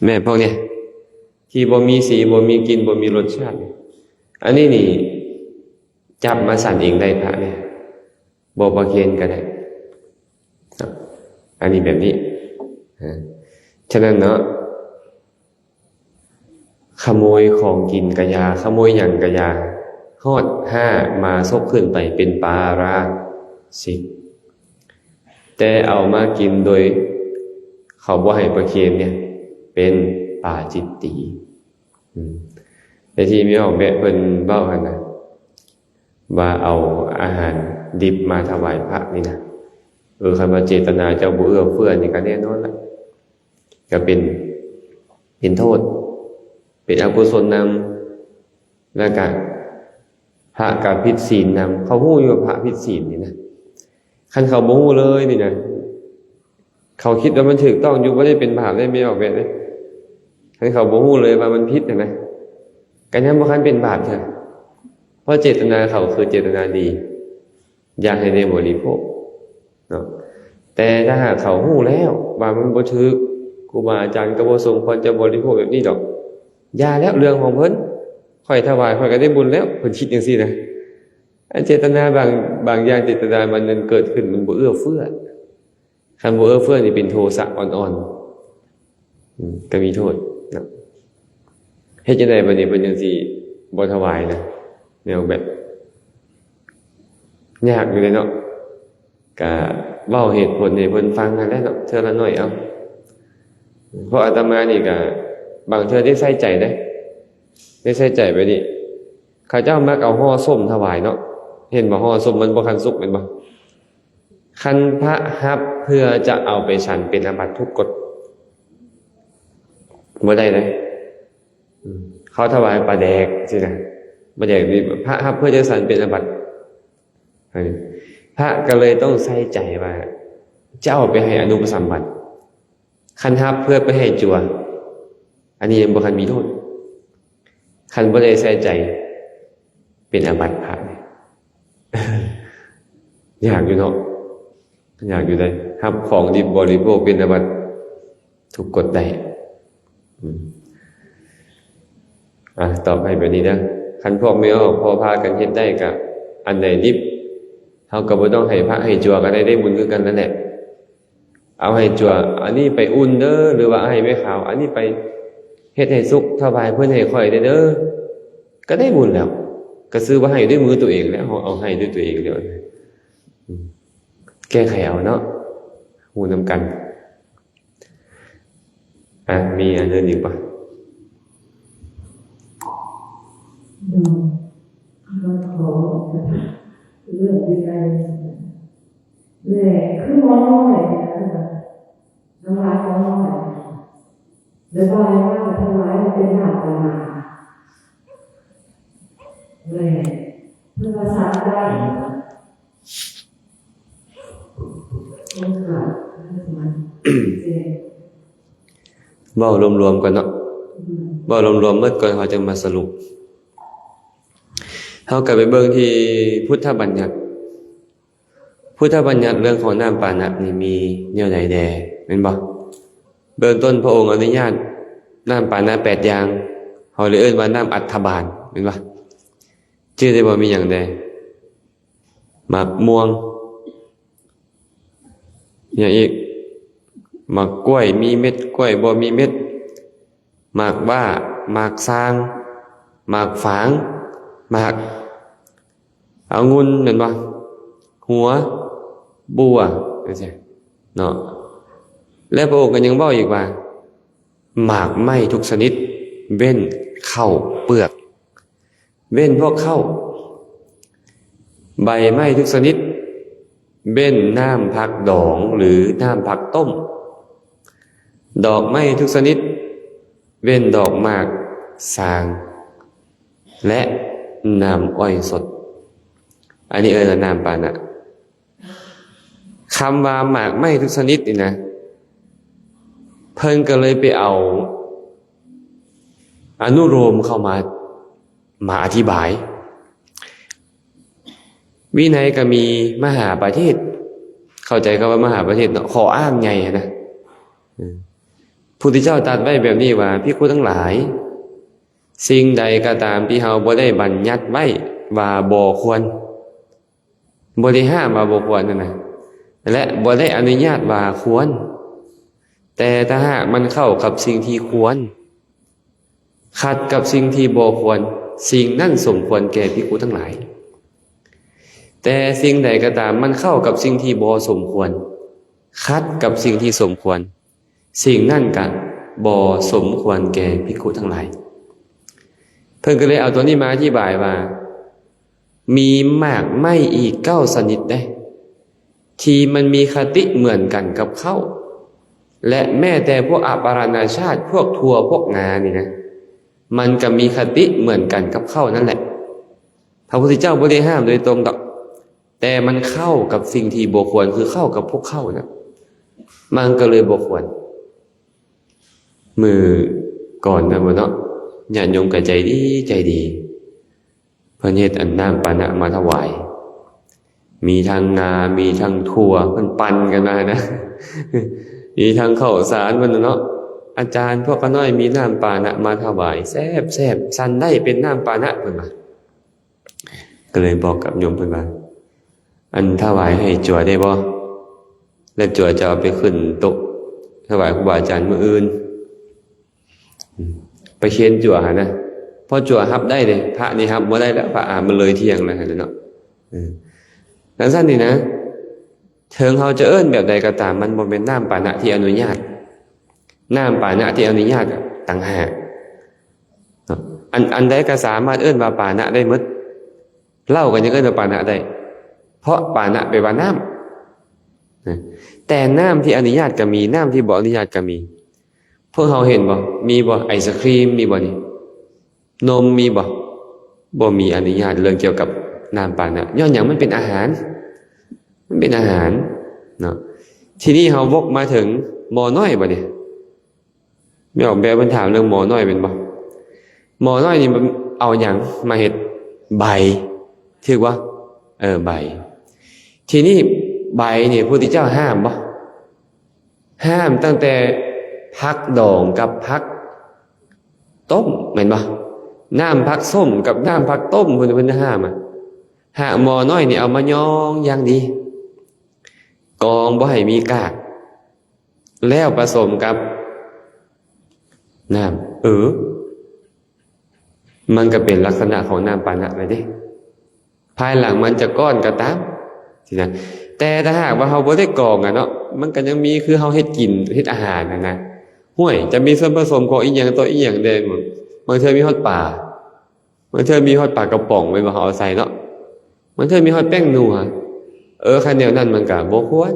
ແມ່ນພວກນີ້ ທີ່ບໍ່ມີສີ ບໍ່ມີກິ່ນ ບໍ່ມີລົດຊາດ ອັນນີ້ນີ້ ຈັບມາສັນເອງໄດ້ ພະນີ້ ບໍ່ປະເຄນກໍໄດ້. ອັນນີ້ແບບນີ້ ອາ ສະນັ້ນເນາະ ຂະໂມຍຂອງກິນກະຢ່າ ຂະໂມຍຫຍັງກະຢ່າ ຮອດຫ້າມາສົກຂຶ້ນໄປເປັນປາຣາຊິກ. ແຕ່ເອົາມາກິນໂດຍເຂົາບໍ່ໃຫ້ປະເຄນນີ້ ເປັນປາຈິດຕີ. ອືມ ແຕ່ທີ່ແມ່ອອກແບະເພິ່ນເວົ້າຫັ້ນນະ ວ່າເອົາອາຫານດິບມາຖວາຍພະນີ້ນະ ເອີ ຄັນວ່າເຈດຕະນາເຈົ້າບໍ່ເອື້ອເຟື້ອນີ້ກໍແນ່ນອນລະ ກໍເປັນ ເປັນໂທດ ເປັນອະກຸສົນນຳ ແລ້ວກະພະກະຜິດສິນນຳ. ເຂົາຮູ້ຢູ່ວ່າພະຜິດສິນນີ້ນະ ຄັນເຂົາບໍ່ຮູ້ເລີຍນີ້ນະ ເຂົາຄິດວ່າມັນຖືກຕ້ອງຢູ່ ບໍ່ໄດ້ເປັນບາບເດ້ ແມ່ອອກແບະເດ້. ຄັນເຂົາບໍ່ຮູ້ເລີຍວ່າມັນຜິດຫັ້ນນະ ກໍຍັງບໍ່ທັນເປັນບາບເທື່ອ ເພາະເຈດຕະນາເຂົາຄືເຈດຕະນາດີ ຢາກໃຫ້ໄດ້ບໍລິໂພກເນາະ. ແຕ່ຖ້າຫາກເຂົາຮູ້ແລ້ວວ່າມັນບໍ່ຖືກ ຄູບາອາຈານກໍບໍ່ສົມຄວນຈະບໍລິໂພກແບບນີ້ດອກ ຢ່າແລ້ວ ເລື່ອງຂອງເພິ່ນ ຂ້ອຍຖວາຍ ຂ້ອຍກໍໄດ້ບຸນແລ້ວ ເພິ່ນຄິດຈັ່ງຊີ້ນະ. ອັນເຈດຕະນາບາງ ບາງຢ່າງ ເຈດຕະນາມັນນັ້ນເກີດຂຶ້ນ ມັນບໍ່ເອື້ອເຟື້ອ. ຄັນບໍ່ເອື້ອເຟື້ອນີ້ເປັນໂທສະອ່ອນໆ ອືມ ກໍມີໂທດນະ. ເຮັດຈັ່ງໃດບັດນີ້ເພິ່ນຈັ່ງຊິບໍ່ຖວາຍນະ? ແນວແບບຍາກຢູ່ເດ້ເນາະ. ກະເວົ້າເຫດຜົນໃຫ້ເພິ່ນຟັງຫັ້ນແຫຼະເນາະ ເທື່ອລະໜ້ອຍເອົາ. ເພາະອາດຕະມານີ້ກະບາງເທື່ອໄດ້ໃສ່ໃຈເດ້ ໄດ້ໃສ່ໃຈແບບນີ້. ເຂົາເຈົ້າມັກເອົາຫໍ່ສົ້ມຖວາຍເນາະ ເຫັນບໍ່? ຫໍ່ສົ້ມມັນບໍ່ທັນສຸກແມ່ນບໍ່? ຄັນພະຮັບເພື່ອຈະເອົາໄປສັນເປັນອາບັດທຸກກົດ ບໍ່ໄດ້ເດ້. ອືມ ເຂົາຖວາຍປາແດກຊີ້ນະ ປາແດກນີ້ພະຮັບເພື່ອຈະສັນເປັນອາບັດ. ເອີ ພະກໍເລີຍຕ້ອງໃສ່ໃຈວ່າຈະເອົາໄປໃຫ້ອະນຸປະສຳບັນ. ຄັນຮັບເພື່ອໄປໃຫ້ຈົວ ອັນນີ້ຍັງບໍ່ທັນມີໂທດ. ຄັນບໍ່ໄດ້ໃສ່ໃຈ ເປັນອາບັດພະ. ຍາກຢູ່ເນາະ ຍາກຢູ່ເດ້. ຮັບຂອງດິບບໍລິໂພກເປັນອາບັດ ທຸກກົດໄດ້. ອືມ ອາ ຕອບໃຫ້ແບບນີ້ເດີ. ຄັນພວກແມ່ອອກພໍ່ພາກັນເຮັດໄດ້ ກະອັນໃດດິບ ເຮົາກໍບໍ່ຕ້ອງໃຫ້ພະໃຫ້ຈົວກໍໄດ້ ໄດ້ບຸນຄືກັນນັ້ນແຫຼະ. ເອົາໃຫ້ຈົວ ອັນນີ້ໄປອຸ່ນເດີ ຫຼືວ່າໃຫ້ແມ່ຂາວ ອັນນີ້ໄປເຮັດໃຫ້ສຸກ ຖວາຍເພິ່ນໃຫ້ຂ້ອຍແດ່ເດີ ກໍໄດ້ບຸນແລ້ວ. ກໍຊື່ວ່າໃຫ້ດ້ວຍມືຕົວເອງແລ້ວ ເຮົາເອົາໃຫ້ດ້ວຍຕົວເອງແລ້ວ. ອືມ ແກ້ໄຂເອົາເນາະ ຮູ້ນຳກັນ. ອ່ະ ມີອັນອື່ນອີກບໍ່? ເນາະ ກໍຂໍເລື່ອງທີ່ໄດ້ ແລະ ຄືໝໍນ້ອຍນະ ນ້ຳລາຍໝໍນ້ອຍ ແລະ ບ່າຍມາຖວາຍເປັນນ້ຳປານາ ແລະ ເພິ່ນວ່າສັກໄດ້ ເວົ້າລວມໆກ່ອນເນາະ ເວົ້າລວມໆໝົດກ່ອນ ເຮົາຈຶ່ງມາສະຫຼຸບ. ເຮົາກໍໄປເບິ່ງທີ່ພຸດທະບັນຍັດ. ພຸດທະບັນຍັດເລື່ອງຂອງນ້ຳປານະນີ້ມີແນວໃດແດ່ ແມ່ນບໍ່? ເບື້ອງຕົ້ນພະອົງອະນຸຍາດນ້ຳປານະແປດຢ່າງ ເຮົາເລີຍເອີ້ນວ່ານ້ຳອັດຖະບານ ແມ່ນບໍ່? ຈື່ໄດ້ບໍ່ ມີຫຍັງແດ່? ໝາກມ່ວງ ຫຍັງອີກ? ໝາກກ້ວຍມີເມັດ ກ້ວຍບໍ່ມີເມັດ ໝາກຫວ້າ ໝາກຊາງ ໝາກຝາງ ໝາກອະງຸ່ນ ແມ່ນບໍ່? ຫົວບົວ ຈັ່ງຊີ້ເນາະ. ແລະ ພະອົງກໍຍັງເວົ້າອີກວ່າ ໝາກໄມ້ທຸກຊະນິດ ເວັ້ນເຂົ້າເປືອກ ເວັ້ນພວກເຂົ້າ, ໃບໄມ້ທຸກຊະນິດ ເວັ້ນນ້ຳຜັກດອງ ຫຼື ນ້ຳຜັກຕົ້ມ, ດອກໄມ້ທຸກຊະນິດ ເວັ້ນດອກໝາກຊາງ ແລະ ນ້ຳອ້ອຍສົດ. ອັນນີ້ເອີ້ນວ່ານ້ຳປານະ. ຄຳວ່າໝາກໄມ້ທຸກຊະນິດນີ້ນະ ເພິ່ນກໍເລີຍໄປເອົາອະນຸໂລມເຂົ້າມາ ມາອະທິບາຍ. ວິໄນກໍມີມະຫາປະເທດ, ເຂົ້າໃຈຄຳວ່າມະຫາປະເທດເນາະ, ຂໍ້ອ້າງໃຫຍ່ຫັ້ນນະ. ເອີ ພຸດທະເຈົ້າຕັດໄວ້ແບບນີ້ວ່າ ພິກຂຸທັງຫຼາຍ, ສິ່ງໃດກໍຕາມທີ່ເຮົາບໍ່ໄດ້ບັນຍັດໄວ້ວ່າບໍ່ຄວນ, ບໍ່ໄດ້ຫ້າມວ່າບໍ່ຄວນຫັ້ນນະ ແລະ ບໍ່ໄດ້ອະນຸຍາດວ່າຄວນ, ແຕ່ຖ້າຫາກມັນເຂົ້າກັບສິ່ງທີ່ຄວນ, ຂັດກັບສິ່ງທີ່ບໍ່ຄວນ, ສິ່ງນັ້ນສົມຄວນແກ່ພິກຂຸທັງຫຼາຍ. ແຕ່ສິ່ງໃດກໍຕາມມັນເຂົ້າກັບສິ່ງທີ່ບໍ່ສົມຄວນ, ຂັດກັບສິ່ງທີ່ສົມຄວນ, ສິ່ງນັ້ນກະບໍ່ສົມຄວນແກ່ພິກຂຸທັງຫຼາຍ. ເພິ່ນກໍເລີຍເອົາຕົວນີ້ມາອະທິບາຍວ່າ ມີໝາກໄມ້ອີກເກົ້າຊະນິດເດ້ ທີ່ມັນມີຄະຕິເໝືອນກັນກັບເຂົ້າ ແລະ ແມ້ແຕ່ພວກອາປາລະນາຊາດ ພວກຖົ່ວ ພວກງານີ້ນະ ມັນກໍມີຄະຕິເໝືອນກັນກັບເຂົ້ານັ້ນແຫຼະ. ພະພຸດທະເຈົ້າບໍ່ໄດ້ຫ້າມໂດຍຕົງດອກ, ແຕ່ມັນເຂົ້າກັບສິ່ງທີ່ບໍ່ຄວນ ຄືເຂົ້າກັບພວກເຂົ້ານະ ມັນກໍເລີຍບໍ່ຄວນ. ມື້ກ່ອນນັ້ນບໍ່ເນາະ ຍາດໂຍມກໍໃຈດີໃຈດີ, ເພິ່ນເຮັດອັນນ້ຳປານະມາຖວາຍ, ມີທັງງາ ມີທັງຖົ່ວ ເພິ່ນປັ່ນກັນມານະ, ມີທັງເຂົ້າສານເພິ່ນນະເນາະ. ອາຈານ ພວກຂ້ານ້ອຍມີນ້ຳປານະມາຖວາຍ ແຊບໆ, ສັນໄດ້ເປັນນ້ຳປານະ ເພິ່ນວ່າ. ກໍເລີຍບອກກັບໂຍມເພິ່ນວ່າ ອັນຖວາຍໃຫ້ຈົວໄດ້ບໍ່? ແລ້ວຈົວຈະເອົາໄປຂຶ້ນໂຕະຖວາຍຄູບາອາຈານມື້ອື່ນ. ໄປເຄນຈົວຫັ້ນນະ, ພໍຈົວຮັບໄດ້ເດ້, ພະນີ້ຮັບບໍ່ໄດ້ແລ້ວ, ພະອາ ມັນເລີຍທ່ຽງແລ້ວຫັ້ນເນາະ. ເອີ ຈັ່ງຊັ້ນນີ້ນະ, ເຖິງເຮົາຈະເອີ້ນແບບໃດກໍຕາມ, ມັນບໍ່ແມ່ນນ້ຳປານະທີ່ອະນຸຍາດ. ນ້ຳປານະທີ່ອະນຸຍາດຕ່າງຫາກເນາະ. ອັນ ອັນໃດກໍສາມາດເອີ້ນວ່າປານະໄດ້ໝົດ. ເຫຼົ້າກໍຍັງເອີ້ນວ່າປານະໄດ້, ເພາະປານະແປວ່ານ້ຳນະ. ແຕ່ນ້ຳທີ່ອະນຸຍາດກໍມີ, ນ້ຳທີ່ບໍ່ອະນຸຍາດກໍມີ. ພວກເຮົາເຫັນບໍ່? ມີບໍ່? ໄອສະຄຣີມມີບໍ່ນີ້? ນົມມີບໍ່? ບໍ່ມີອະນຸຍາດເລື່ອງກ່ຽວກັບນ້ຳປານະ. ຍ້ອນຫຍັງ? ມັນເປັນອາຫານ, ມັນເປັນອາຫານເນາະ. ທີນີ້ເຮົາວົກມາເຖິງໝໍ້ນ້ອຍບັດນີ້. ແມ່ອອກແບບເພິ່ນຖາມເລື່ອງໝໍ້ນ້ອຍແມ່ນບໍ່? ໝໍ້ນ້ອຍນີ້ມັນເອົາຫຍັງມາເຮັດ? ໃບ, ຖືກບໍ່? ເອີ ໃບ. ທີນີ້ໃບນີ້ ພະພຸດທະເຈົ້າຫ້າມບໍ່? ຫ້າມຕັ້ງແຕ່ຜັກດອງກັບຜັກຕົ້ມ ແມ່ນບໍ່? ນ້ຳຜັກສົ້ມກັບນ້ຳຜັກຕົ້ມ ເພິ່ນ ເພິ່ນຫ້າມອະ. ຫາກໝໍ້ນ້ອຍນີ້ເອົາມາຍ້ອງຢ່າງດີ, ກອງບໍ່ໃຫ້ມີກາກ, ແລ້ວປະສົມກັບນ້ຳ. ເອີ ມັນກໍເປັນລັກສະນະຂອງນ້ຳປານະແລ້ວເດ້. ພາຍຫຼັງມັນຈະກ້ອນກໍຕາມຊີ້ນະ, ແຕ່ຖ້າຫາກວ່າເຮົາບໍ່ໄດ້ກອງອະເນາະ, ມັນກໍຍັງມີ ຄືເຮົາເຮັດກິນ ເຮັດອາຫານຫັ້ນນະ. ຫ້ວຍ ຈະມີສ່ວນປະສົມຂອງອີ່ຫຍັງຕໍ່ອີ່ຫຍັງແດ່, ບາງເທື່ອມີຮອດປາ, ບາງເທື່ອມີຮອດປາກະປ໋ອງ ແມ່ນບໍ່, ເຮົາເອົາໃສ່ເນາະ. ບາງເທື່ອມີຮອດແປ້ງນົວ. ເອີ ຄັນແນວນັ້ນມັນກໍບໍ່ຄວນ,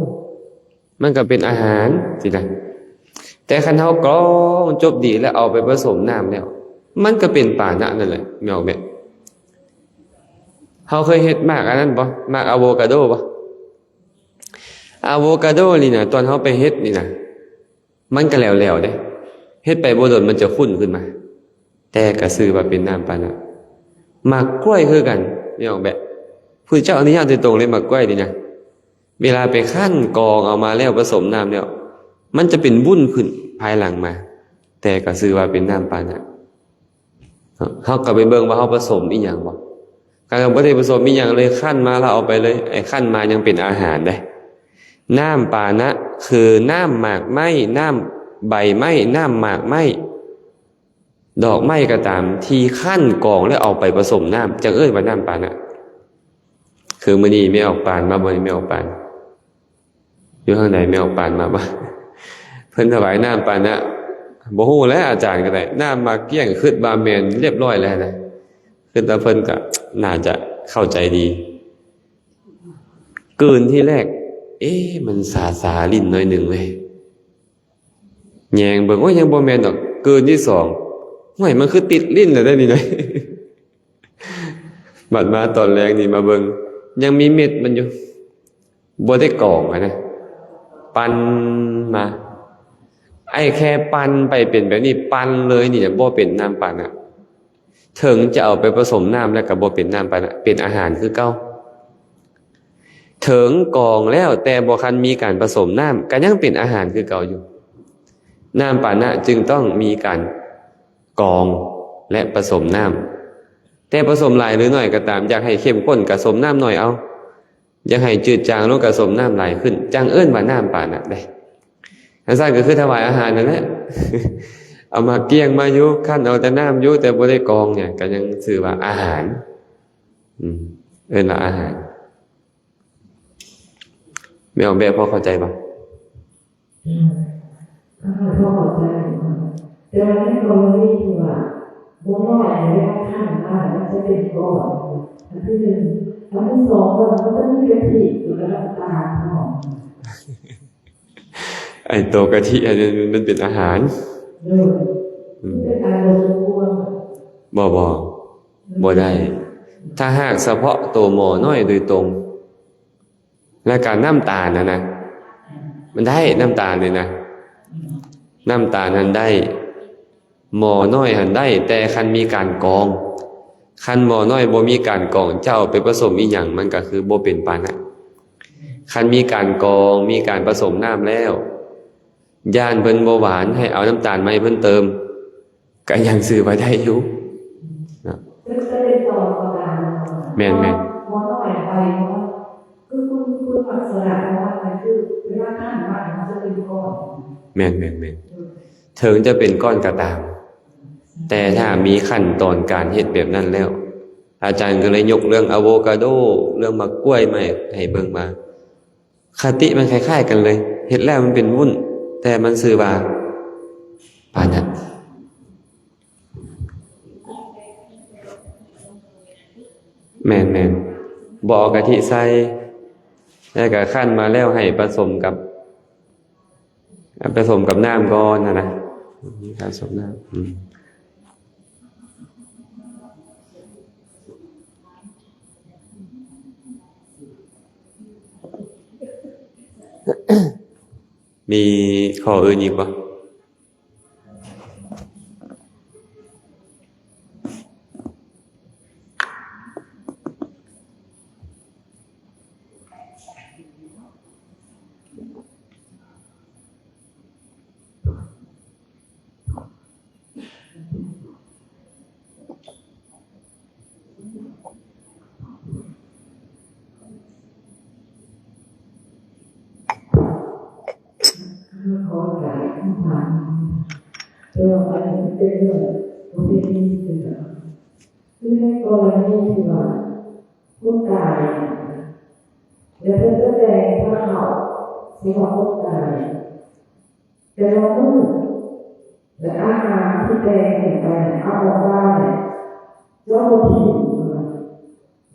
ມັນກໍເປັນອາຫານຊີ້ນະ. ແຕ່ຄັນເຮົາກອງຈົບດີແລ້ວເອົາໄປປະສົມນ້ຳແລ້ວ, ມັນກໍເປັນປານະນັ້ນແຫຼະ, ແມ່ນບໍ່ແມ່? ເຮົາເຄີຍເຮັດໝາກອັນນັ້ນບໍ່? ໝາກອາໂວກາໂດບໍ່? ອາໂວກາໂດນີ້ນະ, ຕອນເຮົາໄປເຮັດນີ້ນະ, ມັນກໍແຫຼວໆເດ້, ເຮັດໄປບໍ່ດົນມັນຈະຂຸ້ນຂຶ້ນມາ, ແຕ່ກໍຊື່ວ່າເປັນນ້ຳປານະ. ໝາກກ້ວຍຄືກັນ, ແມ່ນບໍ່ແບ? ພຸດທະເຈົ້າອະນຸຍາດໂດຍຕົງເລີຍ, ໝາກກ້ວຍນີ້ນະ, ເວລາໄປຄັ້ນກອງເອົາມາແລ້ວ ປະສົມນ້ຳແລ້ວ, ມັນຈະເປັນວຸ້ນຂຶ້ນ. ພາຍຫຼັງມາ, ແຕ່ກໍຊື່ວ່າເປັນນ້ຳປານະ. ເຮົາກໍໄປເບິ່ງວ່າເຮົາປະສົມອີ່ຫຍັງບໍ່? ຄັນບໍ່ໄດ້ປະສົມອີ່ຫຍັງເລີຍ, ຄັ້ນມາແລ້ວເອົາໄປເລີຍ, ໄອ້ຄັ້ນມາຍັງເປັນອາຫານເດ້. ນ້ຳປານະຄືນ້ຳໝາກໄມ້, ນ້ຳໃບໄມ້, ນ້ຳໝາກໄມ້, ດອກໄມ້ກໍຕາມ ທີ່ຄັ້ນກອງແລ້ວເອົາໄປປະສົມນ້ຳ ຈັ່ງເອີ້ນວ່ານ້ຳປານະ. ຄືມື້ນີ້ແມ່ອອກປານມາບໍ່? ແມ່ອອກປານ ຢູ່ທາງໃດ? ແມ່ອອກປານມາບໍ່? ເພິ່ນຖວາຍນ້ຳປານະ. ບໍ່ຮູ້ແຫຼະ ອາຈານກໍໄດ້. ນ້ຳໝາກກ້ຽງ ຄິດວ່າແມ່ນລຽບຮ້ອຍແລ້ວນະ, ຄິດວ່າເພິ່ນກໍໜ້າຈະເຂົ້າໃຈດີ. ກືນທີແລກ ເອ ມັນຊາໆ ລິ້ນໜ້ອຍໜຶ່ງເວີຍ. ແຍງເບິ່ງ ໂອ້ຍ ຍັງບໍ່ແມ່ນດອກ. ກືນທີສອງ ຫ້ວຍ ມັນຄືຕິດລິ້ນແລ້ວເດ້ນີ້ນະ. ບັດມາຕອນແລງນີ້ມາເບິ່ງ ຍັງມີເມັດມັນຢູ່, ບໍ່ໄດ້ກອງຫັ້ນນະ, ປັ່ນມາ. ໄອ້ແຄ່ປັ່ນໄປເປັນແບບນີ້, ປັ່ນເລີຍນີ້ນະ ບໍ່ເປັນນ້ຳປານະ. ເຖິງຈະເອົາໄປປະສົມນ້ຳແລ້ວກໍບໍ່ເປັນນ້ຳປານະ, ເປັນອາຫານຄືເກົ່າ. ເຖິງກອງແລ້ວ ແຕ່ບໍ່ທັນມີການປະສົມນ້ຳ ກໍຍັງເປັນອາຫານຄືເກົ່າຢູ່. ນ້ຳປານະຈຶ່ງຕ້ອງມີການກອງ ແລະ ປະສົມນ້ຳ. ແຕ່ປະສົມຫຼາຍຫຼືໜ້ອຍກໍຕາມ, ຢາກໃຫ້ເຂັ້ມຂຸ້ນກໍສົມນ້ຳໜ້ອຍເອົາ, ຢາກໃຫ້ຈືດຈາງລົງກໍສົມນ້ຳຫຼາຍຂຶ້ນ, ຈັ່ງເອີ້ນວ່ານ້ຳປານະໄດ໋. ອັນຊັ້ນກໍຄືຖວາຍອາຫານນັ້ນແຫຼະ. ເອົາໝາກກ້ຽງມາຢູ່, ຄັ້ນເອົາແຕ່ນ້ຳຢູ່, ແຕ່ບໍ່ໄດ້ກອງເນຍ, ກໍຍັງຊື່ວ່າອາຫານ. ອືມ, ເອີ້ນວ່າອາຫານ. ແມ່ອອກແບບພໍເຂົ້າໃຈບໍ່? ອືມ, ຂ້າພະເຈົ້າພໍເຂົ້າໃຈ. ແຕ່ວ່າໃນກໍລະນີທີ່ວ່າ ໝໍນ້ອຍເວລາຄັ້ນມາ ມັນຈະເປັນກ້ອນ, ອັນທີໜຶ່ງ. ອັນທີສອງ ວ່າມັນຈະມີກະທິ ແລ້ວກໍນ້ຳຕານພ້ອມ. ໄອ້ໂຕກະທິອັນນັ້ນມັນເປັນອາຫານ. ໂດຍ. ອືມ. ມັນເປັນການລົດລວມ. ບໍ່, ບໍ່, ບໍ່ໄດ້. ຖ້າຫາກສະເພາະໂຕໝໍນ້ອຍໂດຍຕົງ ແລະກະນ້ຳຕານຫັ້ນນະ, ມັນໄດ້ນ້ຳຕານນີ້ນະ, ນ້ຳຕານຫັ້ນໄດ້, ໝໍນ້ອຍຫັ້ນໄດ້, ແຕ່ຄັນມີການກອງ, ຄັນໝໍນ້ອຍບໍ່ມີການກອງ, ເຈົ້າໄປປະສົມອີ່ຫຍັງ ມັນກະຄືບໍ່ເປັນປານະ. ຄັນມີການກອງ, ມີການປະສົມນ້ຳແລ້ວ, ຢ້ານເພິ່ນບໍ່ຫວານ, ໃຫ້ເອົານ້ຳຕານມາໃຫ້ເພິ່ນເຕີມ. ກໍຍັງຊື່ວ່າໄດ້ຢູ່ເນາະ. ແມ່ນໆ. ແມ່ນໆໆ. ເຖິງຈະເປັນກ້ອນກໍຕາມ, ແຕ່ຖ້າມີຂັ້ນຕອນການເຮັດແບບນັ້ນແລ້ວ, ອາຈານກໍເລີຍຍົກເລື່ອງອາໂວກາໂດ, ເລື່ອງໝາກກ້ວຍມາໃຫ້ເບິ່ງວ່າ ຄະຕິມັນຄ້າຍໆກັນເລີຍ, ເຮັດແລ້ວມັນເປັນວຸ້ນ, ແຕ່ມັນຊື່ວ່າປານະ. ແມ່ນໆ. ບໍ່ເອົາກະທິໃສ່, ແລ້ວກະຄັ້ນມາແລ້ວໃຫ້ປະສົມກັບ, ປະສົມກັບນ້ຳກ່ອນຫັ້ນນະ, ປະສົມນ້ຳ. ອືມ. ມີຂໍ້ອື່ນອີກບໍ່? ຂໍການຄຳຖາມ, ແຕ່ວ່າອັນນີ້ເປັນເລື່ອງປະເພນີເທື່ອ, ຄືໃນກໍລະນີທີ່ວ່າຄົນຕາຍ ແລ້ວເພິ່ນຈະແຕ່ງພາເຂົ້າສຳລັບຄົນຕາຍ ແຕ່ລະມື້ ແລະ ອາຫານທີ່ແຕ່ງຂຶ້ນໄປເອົາອອກມາ ເຈົ້າບໍ່ຖິ້ມ,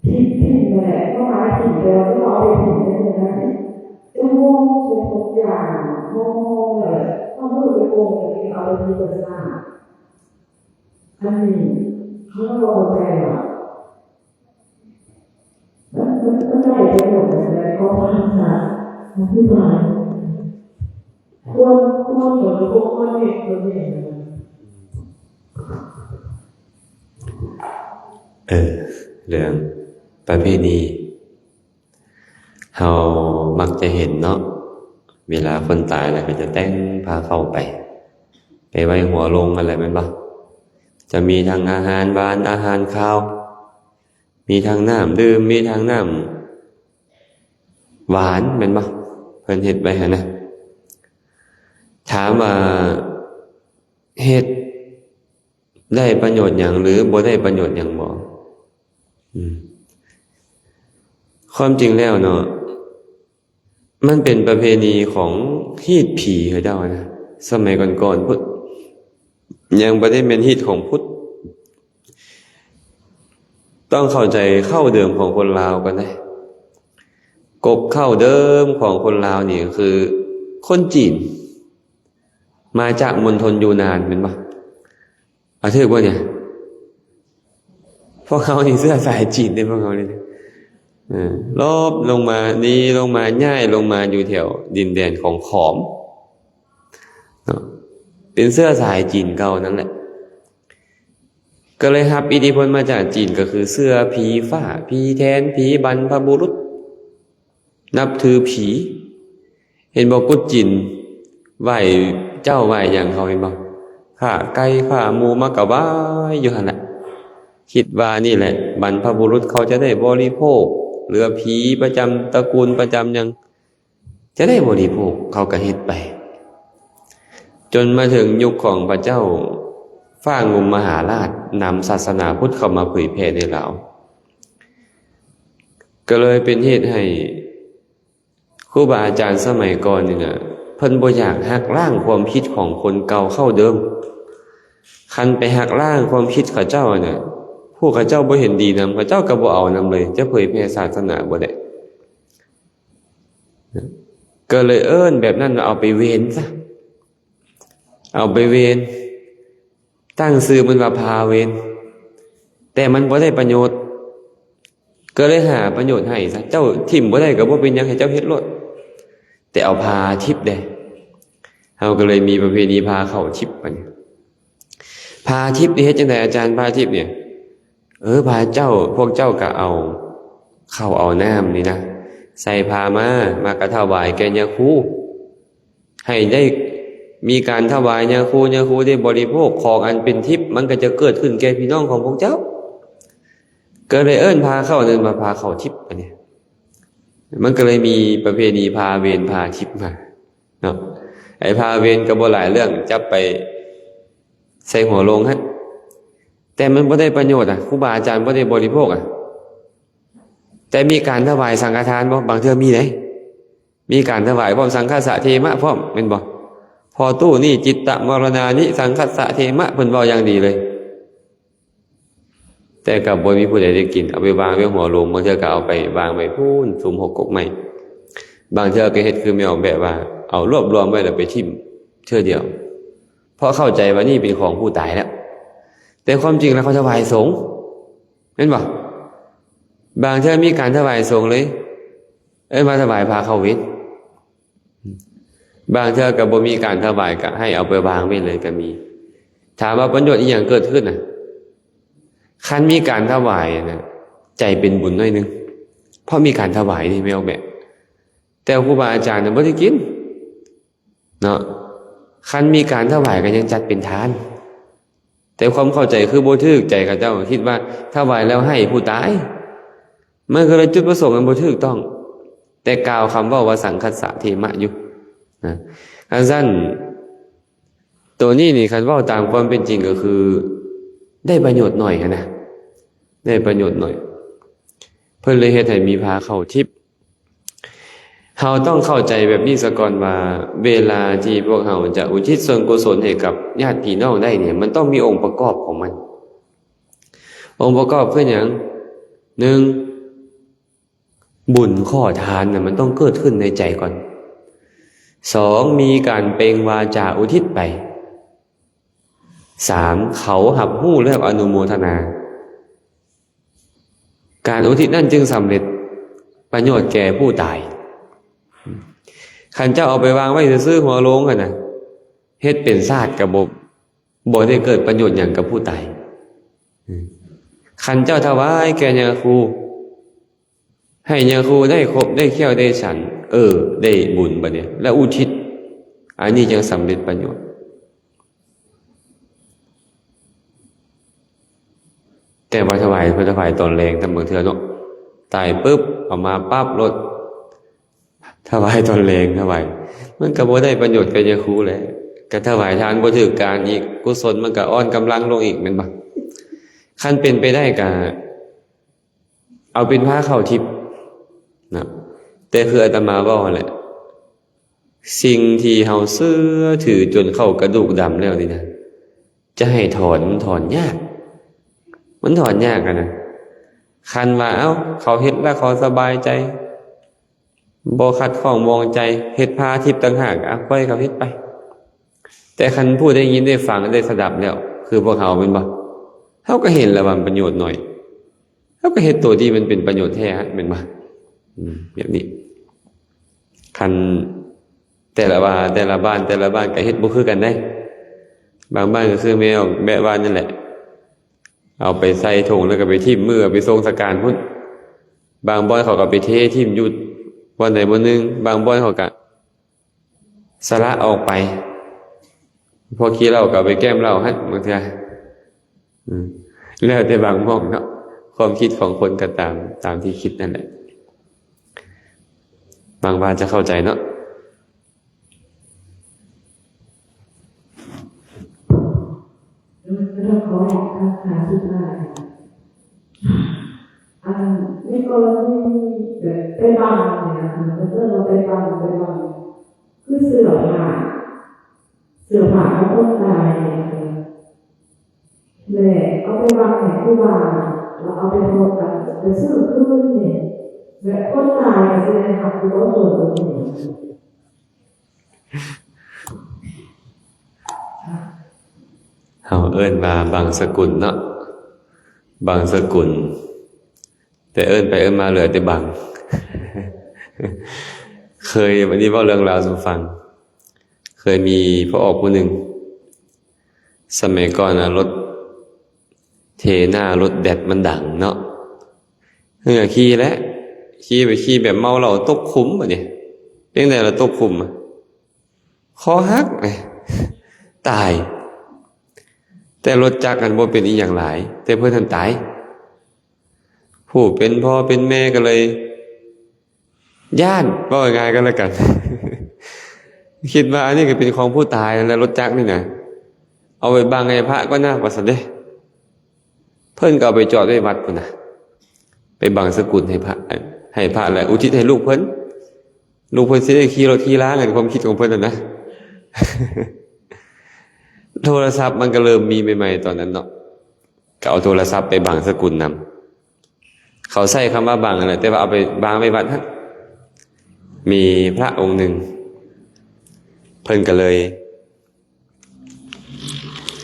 ຖິ້ມ, ຖິ້ມນັ້ນແຫຼະ, ຄວາມໝາຍຖິ້ມແປວ່າເຈົ້າເອົາໄປຖິ້ມໃນມື້ນັ້ນ, ເຈົ້າໂຮມໃສ່ຖົງຢາງ ໂຮມໆ ແລ້ວເອົາມືໄປໂປ່ງ ແລ້ວເອົາໄປຖິ້ມກະຊາກ. ອັນນີ້ເຮົາບໍ່ເຂົ້າໃຈວ່າ ມັນ, ມັນ, ມັນໄດ້ປະໂຫຍດແບບໃດ? ຂໍພະທ່ານອະທິບາຍ. ຄວນ, ຄວນ ຫຼື ບໍ່ຄວນເຮັດ ເພິ່ນເຮັດ. ເອີ, ເລື່ອງປະເພນີ ເຮົາມັກຈະເຫັນເນາະ, ເວລາຄົນຕາຍແລ້ວກໍຈະແຕ່ງພາເຂົ້າໄປ, ໄປໄວ້ຫົວໂລງຫັ້ນແຫຼະແມ່ນບໍ່? ຈະມີທັງອາຫານຫວານ ອາຫານຄາວ ມີທັງນ້ຳດື່ມ ມີທັງນ້ຳຫວານແມ່ນບໍ່? ເພິ່ນເຮັດໄວ້ຫັ້ນນະ. ຖາມວ່າເຮັດໄດ້ປະໂຫຍດຫຍັງ ຫຼື ບໍ່ໄດ້ປະໂຫຍດຫຍັງບໍ່? ອືມ ຄວາມຈິງແລ້ວເນາະ ມັນເປັນປະເພນີຂອງຮີດຜີເຂົາເຈົ້ານະ ສະໄໝກ່ອນໆພຸ້ນ ຍັງບໍ່ໄດ້ແມ່ນຮີດຂອງພຸດ. ຕ້ອງເຂົ້າໃຈເຄົ້າເດີມຂອງຄົນລາວກ່ອນເດ້. ກົກເຄົ້າເດີມຂອງຄົນລາວນີ້ກໍຄືຄົນຈີນ ມາຈາກມົນທົນຢູນານແມ່ນບໍ່? ອາ ຖືກບໍ່ນີ້? ພວກເຮົານີ້ເຊື້ອສາຍຈີນເດ້ ພວກເຮົານີ້ ເອີ ລົບລົງມາ ໜີລົງມາ ຍ້າຍລົງມາຢູ່ແຖວດິນແດນຂອງຂອມເນາະ ເປັນເຊື້ອສາຍຈີນເກົ່ານັ້ນແຫຼະ ກໍເລີຍຮັບອິດທິພົນມາຈາກຈີນ ກໍຄືເຊື່ອຜີຟ້າ ຜີແຖນ ຜີບັນພະບຸລຸດ ນັບຖືຜີ. ເຫັນບໍ່? ກຸດຈີນໄຫວ້ເຈົ້າໄຫວ້ຫຍັງເຂົາ ເຫັນບໍ່? ຂ້າໄກ່ຂ້າໝູ ມາກະໄຫວ້ຢູ່ຫັ້ນແຫຼະ ຄິດວ່ານີ້ແຫຼະບັນພະບຸລຸດເຂົາຈະໄດ້ບໍລິໂພກ ຫຼືວ່າຜີປະຈຳຕະກູນປະຈຳຫຍັງຈະໄດ້ບໍລິໂພກ ເຂົາກະເຮັດໄປ ຈົນມາເຖິງຍຸກຂອງພະເຈົ້າຟ້າງຸ່ມມະຫາລາດ ນຳສາສະໜາພຸດເຂົ້າມາເຜີຍແຜ່ໃນລາວ ກໍເລີຍເປັນເຫດໃຫ້ ຄູບາອາຈານສະໄໝກ່ອນນີ້ນະ ເພິ່ນບໍ່ຢາກຫັກລ້າງຄວາມຜິດຂອງຄົນເກົ່າເຂົ້າເດີມ. ຄັນໄປຫັກລ້າງຄວາມຜິດເຂົາເຈົ້ານະ ພວກເຂົາເຈົ້າບໍ່ເຫັນດີນຳ ເຂົາເຈົ້າກໍບໍ່ເອົານຳເລີຍ ຈະເຜີຍແຜ່ສາສະໜາບໍ່ໄດ້. ກໍເລີຍເອີ້ນແບບນັ້ນວ່າເອົາໄປເວນຊະ. ເອົາໄປເວນ ຕັ້ງຊື່ມັນວ່າພາເວນ ແຕ່ມັນບໍ່ໄດ້ປະໂຫຍດ ກໍເລີຍຫາປະໂຫຍດໃຫ້ຊະ. ເຈົ້າຖິ້ມບໍ່ໄດ້ກໍບໍ່ເປັນຫຍັງ ໃຫ້ເຈົ້າເຮັດໂລດ ແຕ່ເອົາພາທິບເດ້. ເຮົາກໍເລີຍມີປະເພນີພາເຂົ້າທິບບັດນີ້. ພາທິບນີ້ເຮັດຈັ່ງໃດອາຈານ? ພາທິບນີ້ ເອີ ພາເຈົ້າ ພວກເຈົ້າກໍເອົາເຂົ້າເອົານ້ຳນີ້ນະ ໃສ່ພາມາ ມາກະຖວາຍແກ່ຍາຄູ ໃຫ້ໄດ້ມີການຖວາຍຍາຄູ ຍາຄູໄດ້ບໍລິໂພກຂອງອັນເປັນທິບ ມັນກໍຈະເກີດຂຶ້ນແກ່ພີ່ນ້ອງຂອງພວກເຈົ້າ. ກໍເລີຍເອີ້ນພາເຂົ້ານັ້ນວ່າພາເຂົ້າທິບ ອັນນີ້ ມັນກໍເລີຍມີປະເພນີພາເວນພາທິບມາເນາະ. ໄອ້ພາເວນກໍບໍ່ຫຼາຍເລື່ອງ ຈັບໄປໃສ່ຫົວໂລງຫັ້ນ ແຕ່ມັນບໍ່ໄດ້ປະໂຫຍດອະ ຄູບາອາຈານບໍ່ໄດ້ບໍລິໂພກອະ. ແຕ່ມີການຖວາຍສັງຄະທານບໍ່? ບາງເທື່ອມີເດ້ ມີການຖວາຍພ້ອມ ສັງຄະສະເທມະພ້ອມ ແມ່ນບໍ່? ເພາະຕູ້ນີ້ຈິດຕະມໍລະນານິສັງຄະສະເທມະ ເພິ່ນເວົ້າຢ່າງດີເລີຍ ແຕ່ກໍບໍ່ມີຜູ້ໃດໄດ້ກິນ ເອົາໄປວາງໄວ້ຫົວໂລງ ບາງເທື່ອກໍເອົາໄປວາງໄວ້ພຸ້ນ ສຸມຫົກກົກໄມ້ ບາງເທື່ອກໍເຮັດຄືແມ່ອອກແບບວ່າ ເອົາລວບລວມໄວ້ແລ້ວໄປຖິ້ມເທື່ອດຽວ ເພາະເຂົ້າໃຈວ່ານີ້ເປັນຂອງຜູ້ຕາຍແລ້ວ ແຕ່ຄວາມຈິງແລ້ວເຂົາຖວາຍສົງ ແມ່ນບໍ່? ບາງເທື່ອມີການຖວາຍສົງເລີຍ ເອີ້ນວ່າຖວາຍພາເຂົ້າເວນ. ບາງເທື່ອກໍບໍ່ມີການຖວາຍ ກໍໃຫ້ເອົາໄປວາງໄວ້ເລີຍກໍມີ. ຖາມວ່າປະໂຫຍດອີ່ຫຍັງເກີດຂຶ້ນນະ? ຄັນມີການຖວາຍນະ ໃຈເປັນບຸນໜ້ອຍໜຶ່ງ ເພາະມີການຖວາຍນີ້ແມ່ນອອກແບບ ແຕ່ຄູບາອາຈານນະບໍ່ໄດ້ກິນເນາະ. ຄັນມີການຖວາຍກໍຍັງຈັດເປັນທານ ແຕ່ຄວາມເຂົ້າໃຈຄືບໍ່ຖືກໃຈ ເຂົາເຈົ້າຄິດວ່າຖວາຍແລ້ວໃຫ້ຜູ້ຕາຍ ມັນກໍເລີຍຈຸດປະສົງອັນບໍ່ຖືກຕ້ອງ ແຕ່ກ່າວຄຳເວົ້າວ່າສັງຄະສະເທມະຢູ່ນະ. ຄັນຊັ້ນ ໂຕນີ້ນີ້ ຄັນເວົ້າຕາມຄວາມເປັນຈິງກໍຄືໄດ້ປະໂຫຍດໜ້ອຍຫັ້ນນະ ໄດ້ປະໂຫຍດໜ້ອຍ ເພິ່ນເລີຍເຮັດໃຫ້ມີພາເຂົ້າທິບ. ເຮົາຕ້ອງເຂົ້າໃຈແບບນີ້ສາກ່ອນວ່າ ເວລາທີ່ພວກເຮົາຈະອຸທິດສ່ວນກຸສົນໃຫ້ກັບຍາດພີ່ນ້ອງໄດ້ນີ້ ມັນຕ້ອງມີອົງປະກອບຂອງມັນ. ອົງປະກອບຄືຫຍັງ? ໜຶ່ງ ບຸນຂໍທານນະ ມັນຕ້ອງເກີດຂຶ້ນໃນໃຈກ່ອນ. ສອງ ມີການເປັ່ງວາຈາອຸທິດໄປ. ສາມ ເຂົາຮັບຮູ້ແລ້ວອະນຸໂມທະນາ. ການອຸທິດນັ້ນຈຶ່ງສຳເລັດປະໂຫຍດແກ່ຜູ້ຕາຍ. ຄັນເຈົ້າເອົາໄປວາງໄວ້ຊື່ໆຫົວໂລງຫັ້ນນະ ເຮັດເປັນຊາດກໍບໍ່ ບໍ່ໄດ້ເກີດປະໂຫຍດຫຍັງກັບຜູ້ຕາຍ. ຄັນເຈົ້າຖວາຍແກ່ຍາຄູ ໃຫ້ຍາຄູໄດ້ຄົບ ໄດ້ຄ້ຽວ ໄດ້ສັນ ເອີ ໄດ້ບຸນບັດນີ້ ແລ້ວອຸທິດ ອັນນີ້ຈຶ່ງສຳເລັດປະໂຫຍດ. ແຕ່ວ່າຖວາຍ ເພິ່ນຖວາຍຕອນແລງ ແຕ່ບາງເທື່ອເນາະ ຕາຍປຶບ ເອົາມາປັບໂລດ ຖວາຍຕອນແລງ ຖວາຍ ມັນກໍບໍ່ໄດ້ປະໂຫຍດກັບຍາຄູແຫຼະ ກໍຖວາຍທານບໍ່ຖືກການອີກ ກຸສົນມັນກໍອ່ອນກຳລັງລົງອີກ ແມ່ນບໍ່? ຄັນເປັນໄປໄດ້ກໍ ເອົາເປັນພາເຂົ້າທິບນະ ແຕ່ຄືອາດຕະມາເວົ້າຫັ້ນແຫຼະ ສິ່ງທີ່ເຮົາເຊື່ອຖືຈົນເຂົ້າກະດູກດຳແລ້ວນີ້ນະ ຈະໃຫ້ຖອນ ມັນຖອນຍາກ ມັນຖອນຍາກຫັ້ນນະ. ຄັນວ່າ ເອົ້າ ເຂົາເຮັດແລ້ວເຂົາສະບາຍໃຈ ບໍ່ຂັດຂ້ອງໝອງໃຈ ເຮັດພາທິບຕ່າງຫາກ ອະ ປ່ອຍເຂົາເຮັດໄປ. ແຕ່ຄັນຜູ້ໄດ້ຍິນໄດ້ຟັງໄດ້ສະດັບແລ້ວ ຄືພວກເຮົາແມ່ນບໍ່? ເຮົາກໍເຫັນແລ້ວວ່າມັນປະໂຫຍດໜ້ອຍ ເຮົາກໍເຮັດໂຕທີ່ມັນເປັນປະໂຫຍດແທ້ຫັ້ນແມ່ນບໍ່? ອືມ ແບບນີ້ ຄັນແຕ່ລະວ່າ ແຕ່ລະບ້ານ ແຕ່ລະບ້ານກໍເຮັດບໍ່ຄືກັນເດ້. ບາງບ້ານກໍຄືແມ່ແບະວ່ານັ້ນແຫຼະ ເອົາໄປໃສ່ຖົງແລ້ວກໍໄປຖິ້ມ ມື້ເອົາໄປສົ່ງສະການພຸ້ນ. ບາງບ່ອນເຂົາກໍໄປເທຖິ້ມຢູ່ບ່ອນໃດບ່ອນໜຶ່ງ ບາງບ່ອນເຂົາກໍ ສະຫຼະອອກໄປ ພວກຂີ້ເຫຼົ້າກໍເອົາໄປແກ້ມເຫຼົ້າຫັ້ນ ບາງເທື່ອ ອືມ ແລ້ວແຕ່ບາງໝ່ອງເນາະ ຄວາມຄິດຂອງຄົນກໍຕາມ ຕາມທີ່ຄິດນັ້ນແຫຼະ. ຫວັງວ່າຈະເຂົ້າໃຈເນາະ. ແລ້ວຂໍຖາມສຸດທ້າຍ ອັນ ໃນກໍລະນີແບບໄປບັງນີ້ນະ ເພິ່ນເອີ້ນວ່າໄປບັງ ໄປບັງ ຄືເສື້ອຜ້າ ເສື້ອຜ້າຂອງຄົນຕາຍນີ້ນະ ແລະເອົາໄປບັງໃຫ້ຄູບາ ແລ້ວເອົາໄປເຜົາ ໄປຊື້ຄືນນີ້ ແລະຄົນຕາຍກໍຊິໄດ້ຮັບຢູ່ບໍ່ສ່ວນຕົວນີ້. ເຮົາເອີ້ນວ່າບັງສະກຸນເນາະ ບັງສະກຸນ ແຕ່ເອີ້ນໄປເອີ້ນມາເຫຼືອແຕ່ບັງ. ເຄີຍ ອັນນີ້ເວົ້າເລື່ອງລາວສູ່ຟັງ ເຄີຍມີພໍ່ອອກຜູ້ໜຶ່ງ ສະໄໝກ່ອນນະ ລົດເທນາ ລົດແບັດມັນດັງເນາະ ເອີ ຂີ່ແຫຼະ ຂີ່ໄປ ຂີ່ແບບເມົາເຫຼົ້າຕົກຂຸມບາດນີ້ ຈັ່ງໃດລະຕົກຂຸມ ຄໍຫັກ ຕາຍ. ແຕ່ລົດຈັກຫັ້ນບໍ່ເປັນອີ່ຫຍັງຫຼາຍ ແຕ່ເພິ່ນຫັ້ນຕາຍ. ຜູ້ເປັນພໍ່ເປັນແມ່ກໍເລີຍຢ້ານ ເວົ້າງ່າຍໆກໍແລ້ວກັນ ຄິດວ່າອັນນີ້ກໍເປັນຂອງຜູ້ຕາຍນັ້ນແຫຼະ ລົດຈັກນີ້ນະ ເອົາໄປບັງໃຫ້ພະກ່ອນນະ ວ່າຊັ້ນເດ້. ເພິ່ນກໍເອົາໄປຈອດໄວ້ວັດພຸ້ນນະ ໄປບັງສະກຸນໃຫ້ພະ ໃຫ້ພະ ແລະ ອຸທິດໃຫ້ລູກເພິ່ນ ລູກເພິ່ນຊິໄດ້ຂີ່ລົດຂີ່ລາ ອັນຄວາມຄິດຂອງເພິ່ນຫັ້ນນະ. ໂທລະສັບມັນກໍເລີ່ມມີໃໝ່ໆຕອນນັ້ນເນາະ ກໍເອົາໂທລະສັບໄປບັງສະກຸນນຳ. ເຂົາໃຊ້ຄຳວ່າບັງຫັ້ນແຫຼະ ແຕ່ວ່າເອົາໄປວາງໄວ້ວັດຫັ້ນ. ມີພະອົງໜຶ່ງ ເພິ່ນກໍເລີຍ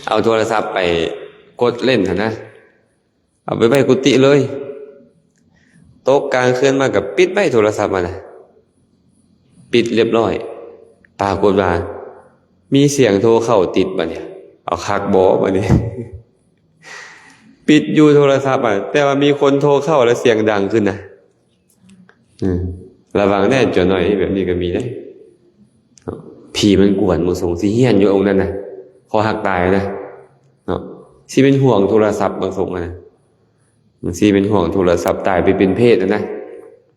ເອົາໂທລະສັບໄປກົດຫຼິ້ນຫັ້ນນະ ເອົາໄປໄວ້ກຸຕິເລີຍ. ຕົກກາງຄືນມາກໍປິດໄວ້ໂທລະສັບຫັ້ນນະ ປິດລຽບຮ້ອຍ. ປາກົດວ່າມີສຽງໂທເຂົ້າຕິດບາດນີ້ ເອົາຄັກບໍ່ບາດນີ້ ປິດຢູ່ໂທລະສັບອະ ແຕ່ວ່າມີຄົນໂທເຂົ້າແລ້ວສຽງດັງຂຶ້ນນະ. ອືມ ລະວັງແດ່ ຈົວໜ້ອຍ ແບບນີ້ກໍມີເດ້. ເນາະ ຜີມັນກວນ ເບິ່ງຊົງຊິຮຽນຢູ່ອົງນັ້ນນະ ຄໍຫັກຕາຍນະ ເນາະ ຊິເປັນຫ່ວງໂທລະສັບ ເບິ່ງຊົງຫັ້ນນະ ມັນຊິເປັນຫ່ວງໂທລະສັບ ຕາຍໄປເປັນເຜດຫັ້ນນະ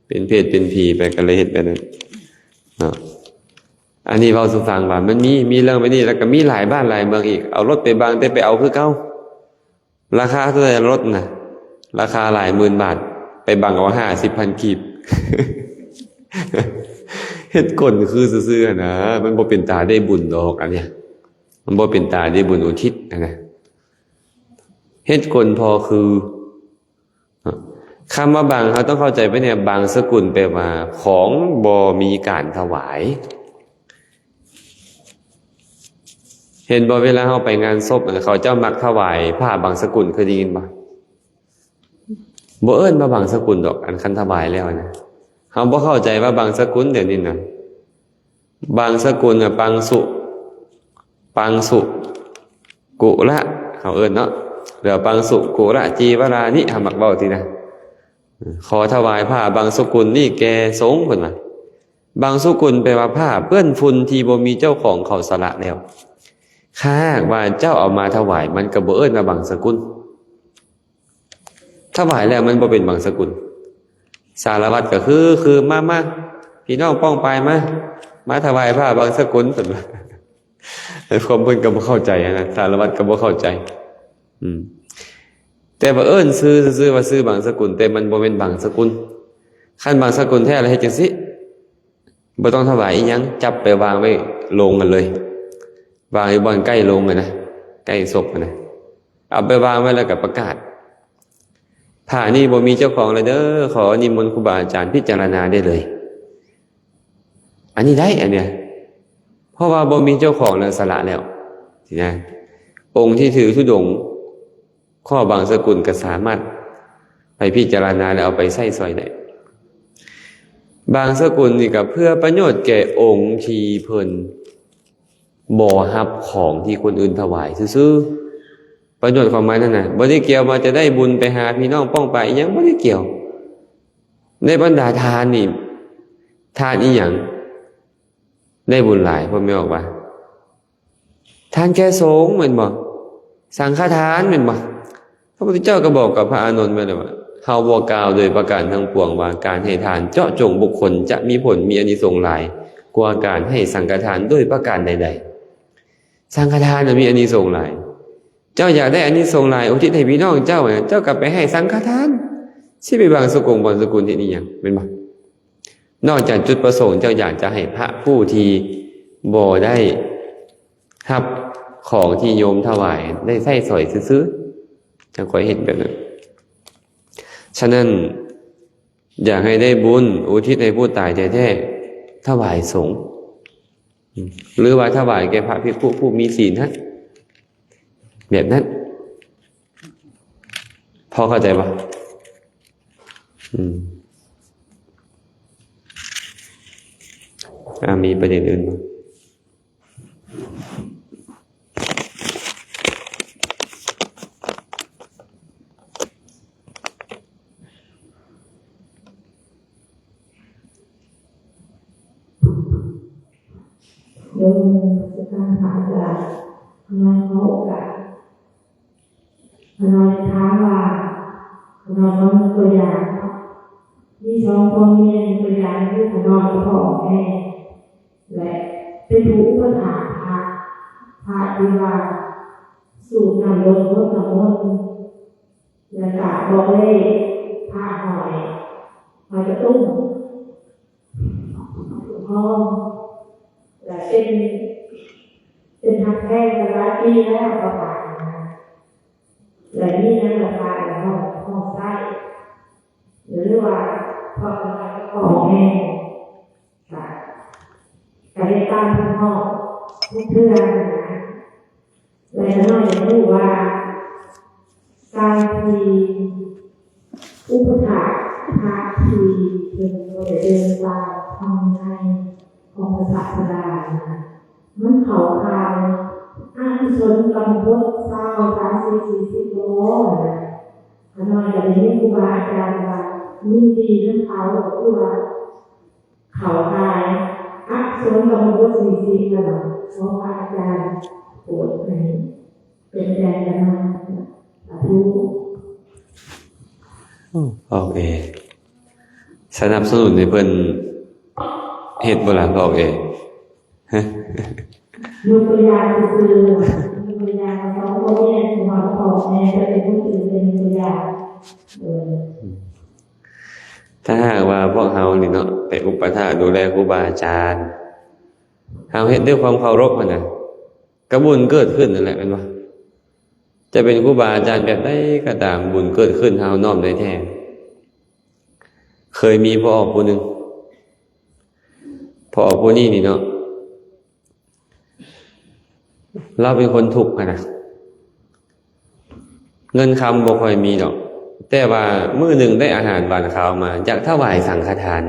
ເປັນເຜດເປັນຜີໄປ ກໍເລີຍເຮັດແບບນັ້ນເນາະ. ອັນນີ້ເວົ້າສູ່ຟັງວ່າມັນມີ ມີເລື່ອງແບບນີ້ ແລ້ວກໍມີຫຼາຍບ້ານຫຼາຍເມືອງອີກ ເອົາລົດໄປບັງ ແຕ່ໄປເອົາຄືເກົ່າ. ລາຄາເທົ່າໃດລົດນະ? ລາຄາຫຼາຍໝື່ນບາດ ໄປບັງເອົາຫ້າສິບພັນກີບ. ເຮັດກົນຄືຊື່ໆຫັ້ນນະ ມັນບໍ່ເປັນຕາໄດ້ບຸນດອກ ອັນເນີ້ຍ ມັນບໍ່ເປັນຕາໄດ້ບຸນອຸທິດຫັ້ນນະ ເຮັດກົນພໍຄື. ຄຳວ່າບັງ ເຮົາຕ້ອງເຂົ້າໃຈໄປເນຍ ບັງສະກຸນແປວ່າຂອງບໍ່ມີການຖວາຍ. ເຫັນບໍ່ ເວລາເຮົາໄປງານສົບ ເຂົາເຈົ້າມັກຖວາຍຜ້າບັງສະກຸນ ເຄີຍໄດ້ຍິນບໍ່? ບໍ່ເອີ້ນວ່າບັງສະກຸນດອກ ອັນຄັນຖວາຍແລ້ວນະ. ເຮົາບໍ່ເຂົ້າໃຈວ່າບັງສະກຸນດຽວນີ້ນະ ບັງສະກຸນນະ ປັງສຸ ປັງສຸກຸລະ ເຮົາເອີ້ນເນາະ ຫຼື ປັງສຸກຸລະຈີວະລານິ ເຮົາມັກເວົ້າຊີ້ນະ. ຂໍຖວາຍຜ້າບັງສະກຸນນີ້ແກ່ສົງ ເພິ່ນວ່າ. ບັງສຸກຸນແປວ່າຜ້າເປື້ອນຝຸ່ນທີ່ບໍ່ມີເຈົ້າຂອງ ເຂົາສະຫຼະແລ້ວ. ຖ້າຫາກວ່າເຈົ້າເອົາມາຖວາຍ ມັນກໍບໍ່ເອີ້ນວ່າບັງສະກຸນ. ຖວາຍແລ້ວມັນບໍ່ເປັນບັງສະກຸນ. ສາລະວັດກໍຄື ຄື ມາ ມາ ພີ່ນ້ອງປ້ອງປາຍມາ ມາຖວາຍຜ້າບັງສະກຸນ ເພິ່ນວ່າ. ໃນຄວາມເພິ່ນກໍບໍ່ເຂົ້າໃຈນະ ສາລະວັດກໍບໍ່ເຂົ້າໃຈ. ອືມ ແຕ່ວ່າເອີ້ນຊື່ຊື່ໆວ່າຊື່ບັງສະກຸນ ແຕ່ມັນບໍ່ແມ່ນບັງສະກຸນ. ຄັນບັງສະກຸນແທ້ລະເຮັດຈັ່ງຊີ້ ບໍ່ຕ້ອງຖວາຍອີ່ຫຍັງ ຈັບໄປວາງໄວ້ໂລງຫັ້ນເລີຍ ວາງຢູ່ບ່ອນໃກ້ໂລງຫັ້ນນະ ໃກ້ສົບຫັ້ນນະ ເອົາໄປວາງໄວ້ແລ້ວກໍປະກາດ ຜ້ານີ້ບໍ່ມີເຈົ້າຂອງແລ້ວເດີ ຂໍນິມົນຄູບາອາຈານພິຈາລະນາໄດ້ເລີຍ. ອັນນີ້ໄດ້ ອັນເນີ້ຍ ເພາະວ່າບໍ່ມີເຈົ້າຂອງແລ້ວ ສະຫຼະແລ້ວຊີ້ນະ. ອົງທີ່ຖືທຸດົງ ຂໍ້ບັງສະກຸນກໍສາມາດໄປພິຈາລະນາ ແລະ ເອົາໄປໃຊ້ສອຍໄດ້. ບັງສະກຸນນີ້ກໍເພື່ອປະໂຫຍດແກ່ອົງທີ່ເພິ່ນບໍ່ຮັບຂອງທີ່ຄົນອື່ນຖວາຍຊື່ໆ. ປະໂຫຍດຄວາມໝາຍນັ້ນນະ ບໍ່ໄດ້ກ່ຽວວ່າຈະໄດ້ບຸນໄປຫາພີ່ນ້ອງປ້ອງປາຍອີ່ຫຍັງ ບໍ່ໄດ້ກ່ຽວ. ໃນບັນດາທານນີ້ ທານອີ່ຫຍັງໄດ້ບຸນຫຼາຍ? ພໍ່ແມ່ອອກວ່າ ທານແກ່ສົງແມ່ນບໍ່? ສັງຄະທານແມ່ນບໍ່? ພະພຸດທະເຈົ້າກໍບອກກັບພະອານົນໄວ້ແລ້ວວ່າ ເຮົາບໍ່ກ່າວໂດຍປະການທັງປວງວ່າ ການໃຫ້ທານເຈາະຈົງບຸກຄົນຈະມີຜົນ ມີອານິສົງຫຼາຍກວ່າການໃຫ້ສັງຄະທານໂດຍປະການໃດໆ. ສັງຄະທານນະມີອານິສົງຫຼາຍ. ເຈົ້າຢາກໄດ້ອານິສົງຫຼາຍ ອຸທິດໃຫ້ພີ່ນ້ອງເຈົ້ານະ ເຈົ້າກໍໄປໃຫ້ສັງຄະທານ. ຊິໄປບັງສະກົງບັງສະກຸນເຮັດອີ່ຫຍັງ ແມ່ນບໍ່? ນອກຈາກຈຸດປະສົງ ເຈົ້າຢາກຈະໃຫ້ພະຜູ້ທີ່ບໍ່ໄດ້ຮັບຂອງທີ່ໂຍມຖວາຍໄດ້ໃຊ້ສອຍຊື່ໆ ຈັ່ງຄ່ອຍເຮັດແບບນັ້ນ. ສະນັ້ນ ຢາກໃຫ້ໄດ້ບຸນ ອຸທິດໃຫ້ຜູ້ຕາຍແທ້ໆ ຖວາຍສົງ ຫຼືວ່າຖວາຍແກ່ພະພິກຂຸຜູ້ມີສິນຫັ້ນ ແບບນັ້ນ ພໍເຂົ້າໃຈບໍ່? ອືມ ອາ ມີປະເດັນອື່ນບໍ່? ໂດຍ ນະມັດສະການພະອາຈານ ຂໍໂອກາດ. ຂ້ານ້ອຍຖາມວ່າ ຂ້ານ້ອຍເອົາຍົກຕົວຢ່າງເນາະ ມີສອງຜົວເມຍ ຍົກຕົວຢ່າງຄືຂ້ານ້ອຍກັບພໍ່ແມ່ ແລະ ເປັນຜູ້ອຸປະຖາກພະ ພະທີ່ວ່າສູບນ້ຳລົງຫົດນ້ຳມົນ ແລະກະບອກເລກ ພະຫ້ອຍ ຫ້ອຍກະຕຸ້ມ ຫ້ອງ ແລະເປັນ ເປັນຮັກແທ້ກັນຫຼາຍປີແລ້ວ ກໍວ່ານະ ແລະມີຫຍັງກໍພາກັນຮ້ອງ ຮ້ອງໃສ່ ຫຼືວ່າພວກນ້ອຍກໍຮ້ອງແຮງ ກະ ກະເຮັດຕາມເພິ່ນຮ້ອງທຸກເທື່ອນະ. ແລະຂ້ານ້ອຍຢາກຮູ້ວ່າ ການທີ່ອຸປະຖາກພະທີ່ເພິ່ນບໍ່ໄດ້ເດີນຕາມທຳວິໄນຂອງພະສາສະດານະ ມັນເຂົ້າຂ່າຍອະກຸສົນກຳມະບົດຊາວ ສາມສິບ ສີ່ສິບບໍ່ນະ? ຂ້ານ້ອຍກໍໄດ້ຍິນຄູບາອາຈານວ່າ ຍິນດີນຳເຂົາ ກໍຄືວ່າ ເຂົ້າຂ່າຍອະກຸສົນກຳມະບົດສີ່ສິບແລ້ວເນາະ. ຂໍພະອາຈານໂປດໃຫ້ເປັນແດນກັນມາ. ສາທຸ. ໂອ້ ອອກເອ ສະໜັບສະໜູນໃຫ້ເພິ່ນເຮັດບໍ່ລະ ອອກເອ? ຍົກຕົວຢ່າງຊື່ໆ ຍົກຕົວຢ່າງວ່າ ສອງຜົວເມຍ ສົມມຸດວ່າພໍ່ແມ່ຈະເປັນຄົນອື່ນ ເປັນຕົວຢ່າງ ເອີ. ຖ້າຫາກວ່າພວກເຮົານີ້ເນາະ ໄປອຸປະຖາກດູແລຄູບາອາຈານ ເຮົາເຮັດດ້ວຍຄວາມເຄົາລົບຫັ້ນນະ ກະບຸນເກີດຂຶ້ນນັ້ນແຫຼະ ແມ່ນບໍ່? ຈະເປັນຄູບາອາຈານແບບໃດກໍຕາມ ບຸນເກີດຂຶ້ນ ເຮົານ້ອມໄດ້ແທ້. ເຄີຍມີພໍ່ອອກຜູ້ໜຶ່ງ ພໍ່ອອກຜູ້ນີ້ນີ້ເນາະ ລາວເປັນຄົນທຸກຫັ້ນນະ ເງິນຄຳບໍ່ຄ່ອຍມີດອກ ແຕ່ວ່າມື້ໜຶ່ງໄດ້ອາຫານຫວານຄາວມາ ຢາກຖວາຍສັງຄະທານ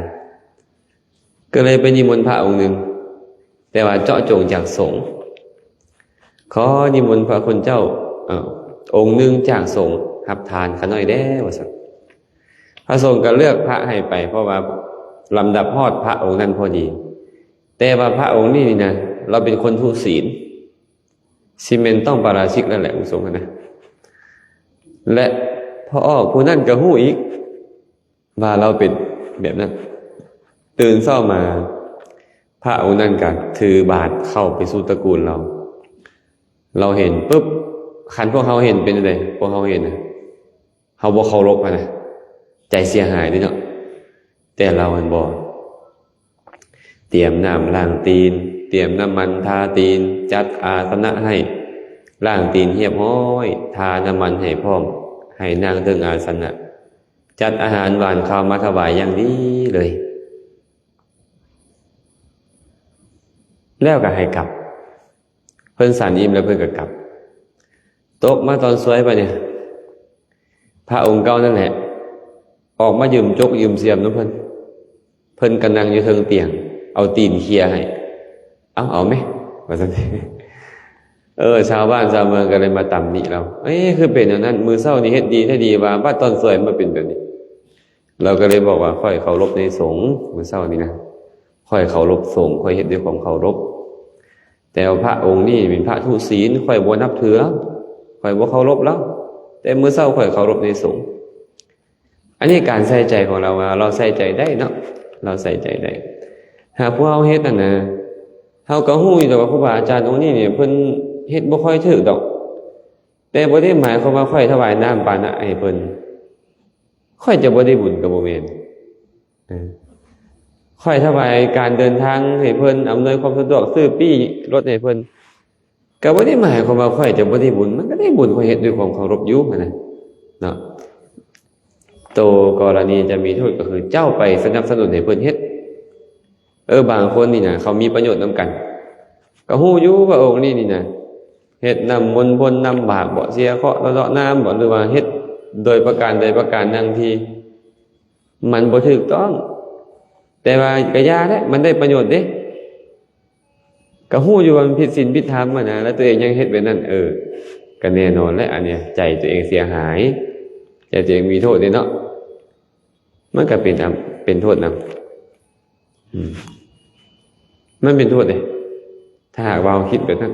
ກໍເລີຍໄປນິມົນພະອົງໜຶ່ງ ແຕ່ວ່າເຈາະຈົງຈາກສົງ ຂໍນິມົນພະຄຸນເຈົ້າ ເອີ ອົງໜຶ່ງຈາກສົງ ຮັບທານຂ້ານ້ອຍແດ່ ວ່າຊັ້ນ. ພະສົງກໍເລືອກພະໃຫ້ໄປ ເພາະວ່າລຳດັບຮອດພະອົງນັ້ນພໍດີ. ແຕ່ວ່າພະອົງນີ້ນີ້ນະ ລາວເປັນຄົນທຸສິນ ຊິແມ່ນຕ້ອງປາຣາຊິກແລ້ວແຫຼະ ອົງສົງຫັ້ນນະ ແລະ ພໍອອກ ຜູ້ນັ້ນກໍຮູ້ອີກວ່າລາວເປັນແບບນັ້ນ. ຕື່ນເຊົ້າມາ ພະອົງນັ້ນກໍຖືບາດເຂົ້າໄປສູ່ຕະກູນລາວ. ລາວເຫັນປຶບ ຄັນພວກເຮົາເຫັນເປັນຈັ່ງໃດ? ພວກເຮົາເຫັນນະ ເຮົາບໍ່ເຄົາລົບຫັ້ນນະ ໃຈເສຍຫາຍເດ້ເນາະ. ແຕ່ລາວຫັ້ນບໍ່ ຕຽມນ້ຳລ້າງຕີນ, ຕຽມນ້ຳມັນທາຕີນ, ຈັດອາສະນະໃຫ້, ລ້າງຕີນຮຽບຮ້ອຍ, ທານ້ຳມັນໃຫ້ພ້ອມ, ໃຫ້ນັ່ງເທິງອາສະນະ, ຈັດອາຫານຫວານຄາວມາຖວາຍຢ່າງດີເລີຍ ແລ້ວກໍໃຫ້ກັບ. ເພິ່ນສັນອີ່ມແລ້ວເພິ່ນກໍກັບ. ຕົກມາຕອນສວຍບາດນີ້ ພະອົງເກົ່ານັ້ນແຫຼະ ອອກມາຢືມຈົກຢືມຊຽມນຳເພິ່ນ. ເພິ່ນກໍນັ່ງຢູ່ເທິງຕຽງ ເອົາຕີນເຄຍໃຫ້. ເອົາ ເອົາແມ ວ່າຊັ້ນ. ເອີ ຊາວບ້ານຊາວເມືອງກໍເລີຍມາຕຳໜິລາວ. ເອີ ຄືເປັນແນວນັ້ນ? ມື້ເຊົ້ານີ້ເຮັດດີແທ້ດີວ່າ ບັດຕອນສວຍມາເປັນແບບນີ້. ລາວກໍເລີຍບອກວ່າ ຂ້ອຍເຄົາລົບໃນສົງ ມື້ເຊົ້ານີ້ນະ. ຂ້ອຍເຄົາລົບສົງ, ຂ້ອຍເຮັດດ້ວຍຄວາມເຄົາລົບ. ແຕ່ວ່າພະອົງນີ້ເປັນພະທຸສິນ, ຂ້ອຍບໍ່ນັບຖືລາວ, ຂ້ອຍບໍ່ເຄົາລົບລາວ. ແຕ່ມື້ເຊົ້າຂ້ອຍເຄົາລົບໃນສົງ. ອັນນີ້ການໃສ່ໃຈຂອງລາວວ່າ ລາວໃສ່ໃຈໄດ້ເນາະ, ລາວໃສ່ໃຈໄດ້. ຫາກພວກເຮົາເຮັດຫັ້ນນະ, ເຮົາກໍຮູ້ຢູ່ແລ້ວວ່າຄູບາອາຈານອົງນີ້ນີ້ ເພິ່ນເຮັດບໍ່ຄ່ອຍຖືກດອກ. ແຕ່ບໍ່ໄດ້ໝາຍຄວາມວ່າຂ້ອຍຖວາຍນ້ຳປານະໃຫ້ເພິ່ນ ຂ້ອຍຈະບໍ່ໄດ້ບຸນກໍບໍ່ແມ່ນ. ເອີ ຂ້ອຍຖວາຍການເດີນທາງໃຫ້ເພິ່ນ, ອຳນວຍຄວາມສະດວກ, ຊື້ປີ້ລົດໃຫ້ເພິ່ນ ກໍບໍ່ໄດ້ໝາຍຄວາມວ່າຂ້ອຍຈະບໍ່ໄດ້ບຸນ, ມັນກໍໄດ້ບຸນ, ຂ້ອຍເຮັດດ້ວຍຄວາມເຄົາລົບຢູ່ຫັ້ນນະເນາະ. ໂຕກໍລະນີຈະມີໂທດກໍຄືເຈົ້າໄປສະໜັບສະໜູນໃຫ້ເພິ່ນເຮັດ. ເອີ ບາງຄົນນີ້ນະ ເຂົາມີປະໂຫຍດນຳກັນ, ກໍຮູ້ຢູ່ວ່າອົງນີ້ນີ້ນະ ເຮັດນ້ຳມົນພົນນ້ຳບາກບໍ ເສຍເຄາະເລາະນ້ຳບໍ ຫຼືວ່າເຮັດໂດຍປະການໃດປະການໜຶ່ງທີ່ມັນບໍ່ຖືກຕ້ອງ, ແຕ່ວ່າກໍຢ່າແຫຼະ ມັນໄດ້ປະໂຫຍດເດ້. ກໍຮູ້ຢູ່ວ່າມັນຜິດສິນຜິດທຳຫັ້ນນະ ແລ້ວຕົວເອງຍັງເຮັດແບບນັ້ນ. ເອີ ກໍແນ່ນອນແຫຼະ ອັນເນີ້ຍໃຈຕົວເອງເສຍຫາຍ, ໃຈຕົວເອງມີໂທດເດ້ເນາະ. ມັນກໍເປັນ ເປັນໂທດນຳ. ອືມ ມັນເປັນໂທດເດ້ ຖ້າຫາກວ່າເຮົາຄິດແບບນັ້ນ.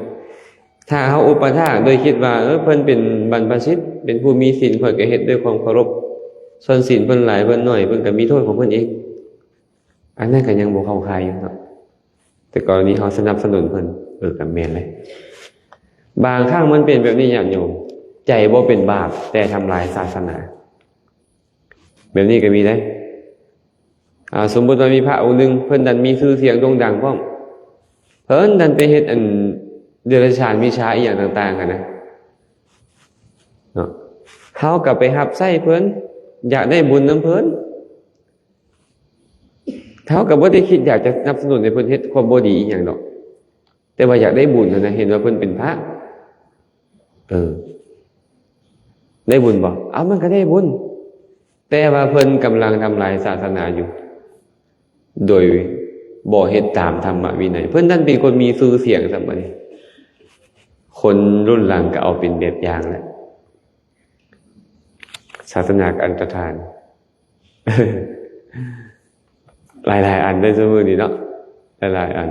ຖ້າເຮົາອຸປະຖາກໂດຍຄິດວ່າ ເອີ ເພິ່ນເປັນບັນພະຊິດ ເປັນຜູ້ມີສິນ, ຂ້ອຍກໍເຮັດດ້ວຍຄວາມເຄົາລົບ, ສ່ວນສິນເພິ່ນຫຼາຍເພິ່ນໜ້ອຍ ເພິ່ນກໍມີໂທດຂອງເພິ່ນເອງ. ອັນນັ້ນກໍຍັງບໍ່ເຂົ້າຂ່າຍຢູ່ເນາະ. ແຕ່ກໍລະນີເຮົາສະໜັບສະໜູນເພິ່ນ ເອີ ກໍແມ່ນແຫຼະ. ບາງຄັ້ງມັນເປັນແບບນີ້ ຍາດໂຍມ, ໃຈບໍ່ເປັນບາບ ແຕ່ທຳລາຍສາສະໜາ. ແບບນີ້ກໍມີໄດ໋. ອ່າ ສົມມຸດວ່າມີພະອົງໜຶ່ງ ເພິ່ນດັນມີຊື່ສຽງໂດ່ງດັງພ້ອມ, ເພິ່ນດັນໄປເຮັດອັນເດຍລະສານວິຊາອີ່ຫຍັງຕ່າງໆຫັ້ນນະເນາະ, ເຮົາກໍໄປຮັບໃຊ້ເພິ່ນ, ຢາກໄດ້ບຸນນຳເພິ່ນ, ເຮົາກໍບໍ່ໄດ້ຄິດຢາກຈະສະໜັບສະໜູນໃຫ້ເພິ່ນເຮັດຄວາມບໍ່ດີອີ່ຫຍັງດອກ. ແຕ່ວ່າຢາກໄດ້ບຸນຫັ້ນນະ, ເຫັນວ່າເພິ່ນເປັນພະ ເອີ ໄດ້ບຸນບໍ່? ເອົາ ມັນກໍໄດ້ບຸນ, ແຕ່ວ່າເພິ່ນກຳລັງທຳລາຍສາສະໜາຢູ່ ໂດຍບໍ່ເຮັດຕາມທຳມະວິໄນ. ເພິ່ນນັ້ນເປັນຄົນມີຊື່ສຽງຊ້ຳບັດນີ້, ຄົນລຸ້ນຫຼັງກໍເອົາເປັນແບບຢ່າງແຫຼະ. ສາສະໜາການຕະທານ ຫຼາຍໆອັນໃນຊຸມື້ນີ້ເນາະ, ຫຼາຍໆອັນ.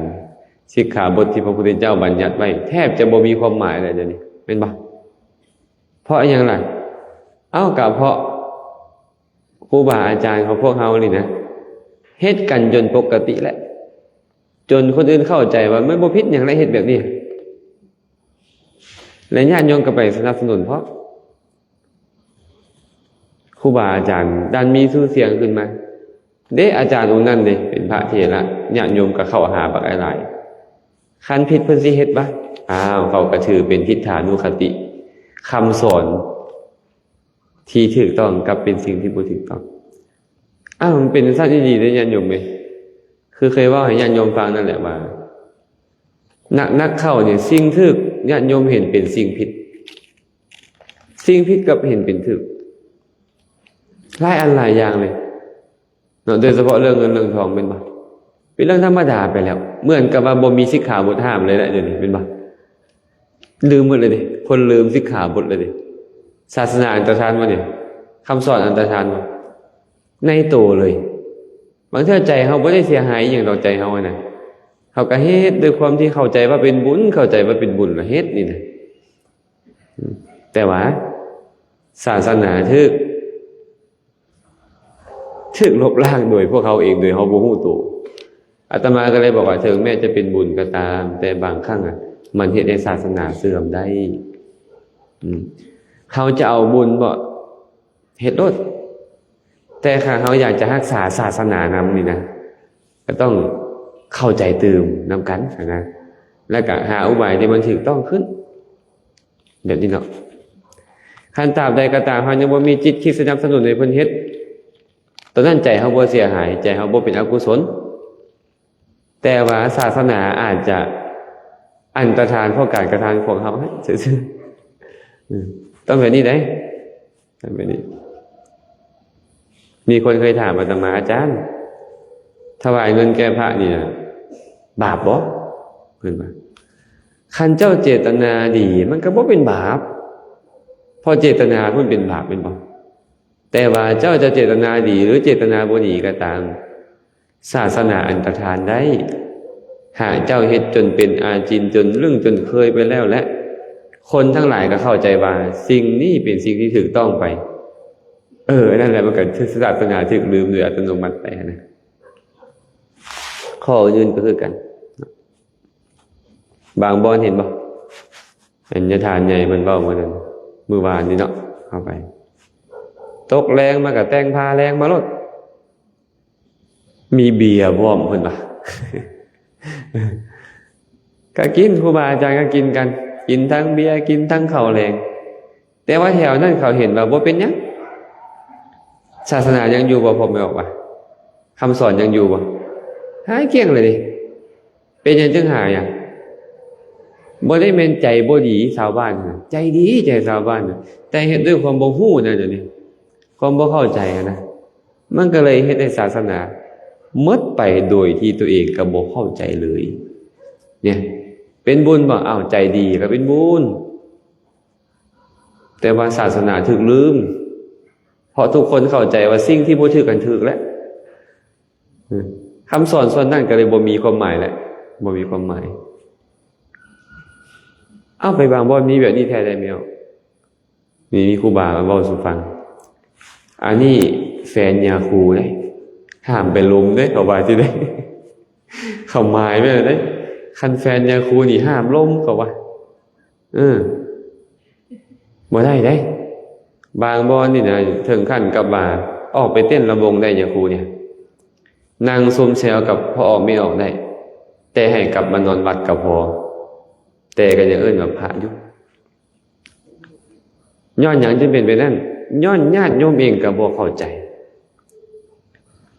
ສິກຂາບົດທີ່ພະພຸດທະເຈົ້າບັນຍັດໄວ້ ແທບຈະບໍ່ມີຄວາມໝາຍແລ້ວດຽວນີ້ ແມ່ນບໍ່? ເພາະອີ່ຫຍັງລະ? ເອົ້າ ກະເພາະຄູບາອາຈານຂອງພວກເຮົານີ້ນະ ເຮັດກັນຈົນປົກກະຕິແລ້ວ, ຈົນຄົນອື່ນເຂົ້າໃຈວ່າມັນບໍ່ຜິດຫຍັງແລ້ວ ເຮັດແບບນີ້, ແລະ ຍາດໂຍມກໍໄປສະໜັບສະໜູນເພາະ ຄູບາອາຈານດັນມີຊື່ສຽງຂຶ້ນມາເດ້. ອາຈານອົງນັ້ນເດ້ ເປັນພະເຖລະ, ຍາດໂຍມກໍເຂົ້າຫາບັກຫຼາຍໆ. ຄັນຜິດເພິ່ນຊິເຮັດວະ? ອ້າວ ເຂົາກໍຖືເປັນທິດຖານຸຄະຕິ, ຄຳສອນທີ່ຖືກຕ້ອງກັບເປັນສິ່ງທີ່ບໍ່ຖືກຕ້ອງ. ອ້າວ ມັນເປັນຊັ້ນອີ່ຫຼີເດ້ຍາດໂຍມເອີຍ. ຄືເຄີຍເວົ້າໃຫ້ຍາດໂຍມຟັງນັ້ນແຫຼະວ່າ ໜັກໆເຂົ້ານີ້ ສິ່ງຖືກຍາດໂຍມເຫັນເປັນສິ່ງຜິດ, ສິ່ງຜິດກັບເຫັນເປັນຖືກ, ຫຼາຍອັນຫຼາຍຢ່າງເລີຍເນາະ. ໂດຍສະເພາະເລື່ອງເງິນເລື່ອງທອງ ແມ່ນບໍ່? ເປັນເລື່ອງທຳມະດາໄປແລ້ວ, ເໝືອນກັບວ່າບໍ່ມີສິກຂາບົດຫ້າມເລີຍແຫຼະດຽວນີ້ ແມ່ນບໍ່? ລືມໝົດເລີຍເດ້, ຄົນລືມສິກຂາບົດເລີຍເດ້. ສາສະໜາອັນຕະທານບໍ່ນີ້? ຄຳສອນອັນຕະທານບໍ່? ໃນໂຕເລີຍ. ບາງເທື່ອໃຈເຮົາບໍ່ໄດ້ເສຍຫາຍອີ່ຫຍັງດອກ, ໃຈເຮົາຫັ້ນນະ, ເຮົາກໍເຮັດດ້ວຍຄວາມທີ່ເຂົ້າໃຈວ່າເປັນບຸນ, ເຂົ້າໃຈວ່າເປັນບຸນລະເຮັດນີ້ນະ. ແຕ່ວ່າສາສະໜາຖືກ ຖືກລົບລ້າງໂດຍພວກເຮົາເອງ ໂດຍເຮົາບໍ່ຮູ້ໂຕ. ອາດຕະມາກໍເລີຍບອກວ່າ ເຖິງແມ້ຈະເປັນບຸນກໍຕາມ, ແຕ່ບາງຄັ້ງອະ ມັນເຮັດໃຫ້ສາສະໜາເສື່ອມໄດ້. ອືມ ເຮົາຈະເອົາບຸນບໍ? ເຮັດໂລດ. ແຕ່ຖ້າເຮົາຢາກຈະຮັກສາສາສະໜານຳນີ້ນະ, ກໍຕ້ອງເຂົ້າໃຈຕື່ມນຳກັນຫັ້ນນະ, ແລ້ວກໍຫາອຸບາຍທີ່ມັນຖືກຕ້ອງຂຶ້ນ ແບບນີ້ເນາະ. ຄັນຕາບໃດກໍຕາມ ເຮົາຍັງບໍ່ມີຈິດຄິດສະໜັບສະໜູນໃຫ້ເພິ່ນເຮັດ, ຕອນນັ້ນໃຈເຮົາບໍ່ເສຍຫາຍ, ໃຈເຮົາບໍ່ເປັນອະກຸສົນ, ແຕ່ວ່າສາສະໜາອາດຈະອັນຕະທານເພາະການກະທຳຂອງເຮົາໃຫ້ຊື່ໆ. ອືມ ຕ້ອງແບບນີ້ເດ້. ແບບນີ້ ມີຄົນເຄີຍຖາມອາດຕະມາ, ອາຈານ, ຖວາຍເງິນແກ່ພະນີ້ນະ ບາບບໍ່? ເພິ່ນວ່າ ຄັນເຈົ້າເຈດຕະນາດີ ມັນກໍບໍ່ເປັນບາບ, ເພາະເຈດຕະນາເພິ່ນເປັນບາບແມ່ນບໍ່? ແຕ່ວ່າເຈົ້າຈະເຈດຕະນາດີ ຫຼື ເຈດຕະນາບໍ່ດີກໍຕາມ, ສາສະໜາອັນຕະທານໄດ້. ຫາກເຈົ້າເຮັດຈົນເປັນອາຈິນ, ຈົນລຶ້ງ, ຈົນເຄີຍໄປແລ້ວ ແລະ ຄົນທັງຫຼາຍກໍເຂົ້າໃຈວ່າສິ່ງນີ້ເປັນສິ່ງທີ່ຖືກຕ້ອງໄປ. ເອີ ອັນນັ້ນແຫຼະ ມັນກໍຖືກ ສາສະໜາຖືກລືມໂດຍອັດຕະໂນມັດໄປຫັ້ນນະ. ຂໍ້ອື່ນກໍຄືກັນ. ບາງບ່ອນເຫັນບໍ່? ອັນຍາທ່ານໃຫຍ່ເພິ່ນເວົ້າມື້ນັ້ນ ມື້ວານນີ້ເນາະ, ເຂົ້າໄປ ຕົກແລງມາກໍແຕ່ງຜ້າແລງມາໂລດ, ມີເບຍພ້ອມເພິ່ນວ່າ. ກໍກິນ, ຄູບາອາຈານກໍກິນກັນ, ກິນທັງເບຍ ກິນທັງເຂົ້າແລງ. ແຕ່ວ່າແຖວນັ້ນເຂົາເຫັນວ່າບໍ່ເປັນຫຍັງ. ສາສະໜາຍັງຢູ່ບໍ່? ພໍ່ແມ່ອອກວ່າ ຄຳສອນຍັງຢູ່ບໍ່? ຫາຍກ້ຽງເລີຍເດ້. ເປັນຫຍັງຈຶ່ງຫາຍ? ບໍ່ໄດ້ແມ່ນໃຈບໍ່ດີຊາວບ້ານນະ, ໃຈດີໃຈຊາວບ້ານນະ, ແຕ່ເຮັດດ້ວຍຄວາມບໍ່ຮູ້ນະ ດຽວນີ້ ຄວາມບໍ່ເຂົ້າໃຈນະ, ມັນກໍເລີຍເຮັດໃຫ້ສາສະໜາໝົດໄປໂດຍທີ່ຕົວເອງກໍບໍ່ເຂົ້າໃຈເລີຍ. ເນຍ ເປັນບຸນບໍ່? ອ້າວ ໃຈດີກໍເປັນບຸນ. ແຕ່ວ່າສາສະໜາຖືກລືມ, ເພາະທຸກຄົນເຂົ້າໃຈວ່າສິ່ງທີ່ບໍ່ຖືກນັ້ນຖືກແລ້ວ. ຄຳສອນສ່ວນນັ້ນກໍເລີຍບໍ່ມີຄວາມໝາຍແລ້ວ, ບໍ່ມີຄວາມໝາຍ. ເອົາ ໄປບາງບ່ອນມີແບບນີ້ແທ້ໄດ໋ແມວ. ນີ້ ມີຄູບາມາເວົ້າສູ່ຟັງ. ອັນນີ້ແຟນຍາຄູເດ້, ຫ້າມໄປລົມເດ້ ເຂົາວ່າຊີ້ເດ້. ເຂົາໝາຍໄວ້ແລ້ວເດ້, ຄັນແຟນຍາຄູນີ້ຫ້າມລົມ ເຂົາວ່າ. ເອີ ບໍ່ໄດ້ເດ້. ບາງບ່ອນນີ້ນະ ເຖິງຂັ້ນກັບວ່າອອກໄປເຕັ້ນລຳວົງໄດ້ ຍາຄູນີ້, ນັ່ງຊຸມແຊວກັບພໍ່ອອກແມ່ອອກໄດ້, ແຕ່ໃຫ້ກັບມານອນວັດກໍພໍ, ແຕ່ກໍຍັງເອີ້ນວ່າພະຢູ່. ຍ້ອນຫຍັງຈຶ່ງເປັນແບບນັ້ນ? ຍ້ອນຍາດໂຍມເອງກໍບໍ່ເຂົ້າໃຈ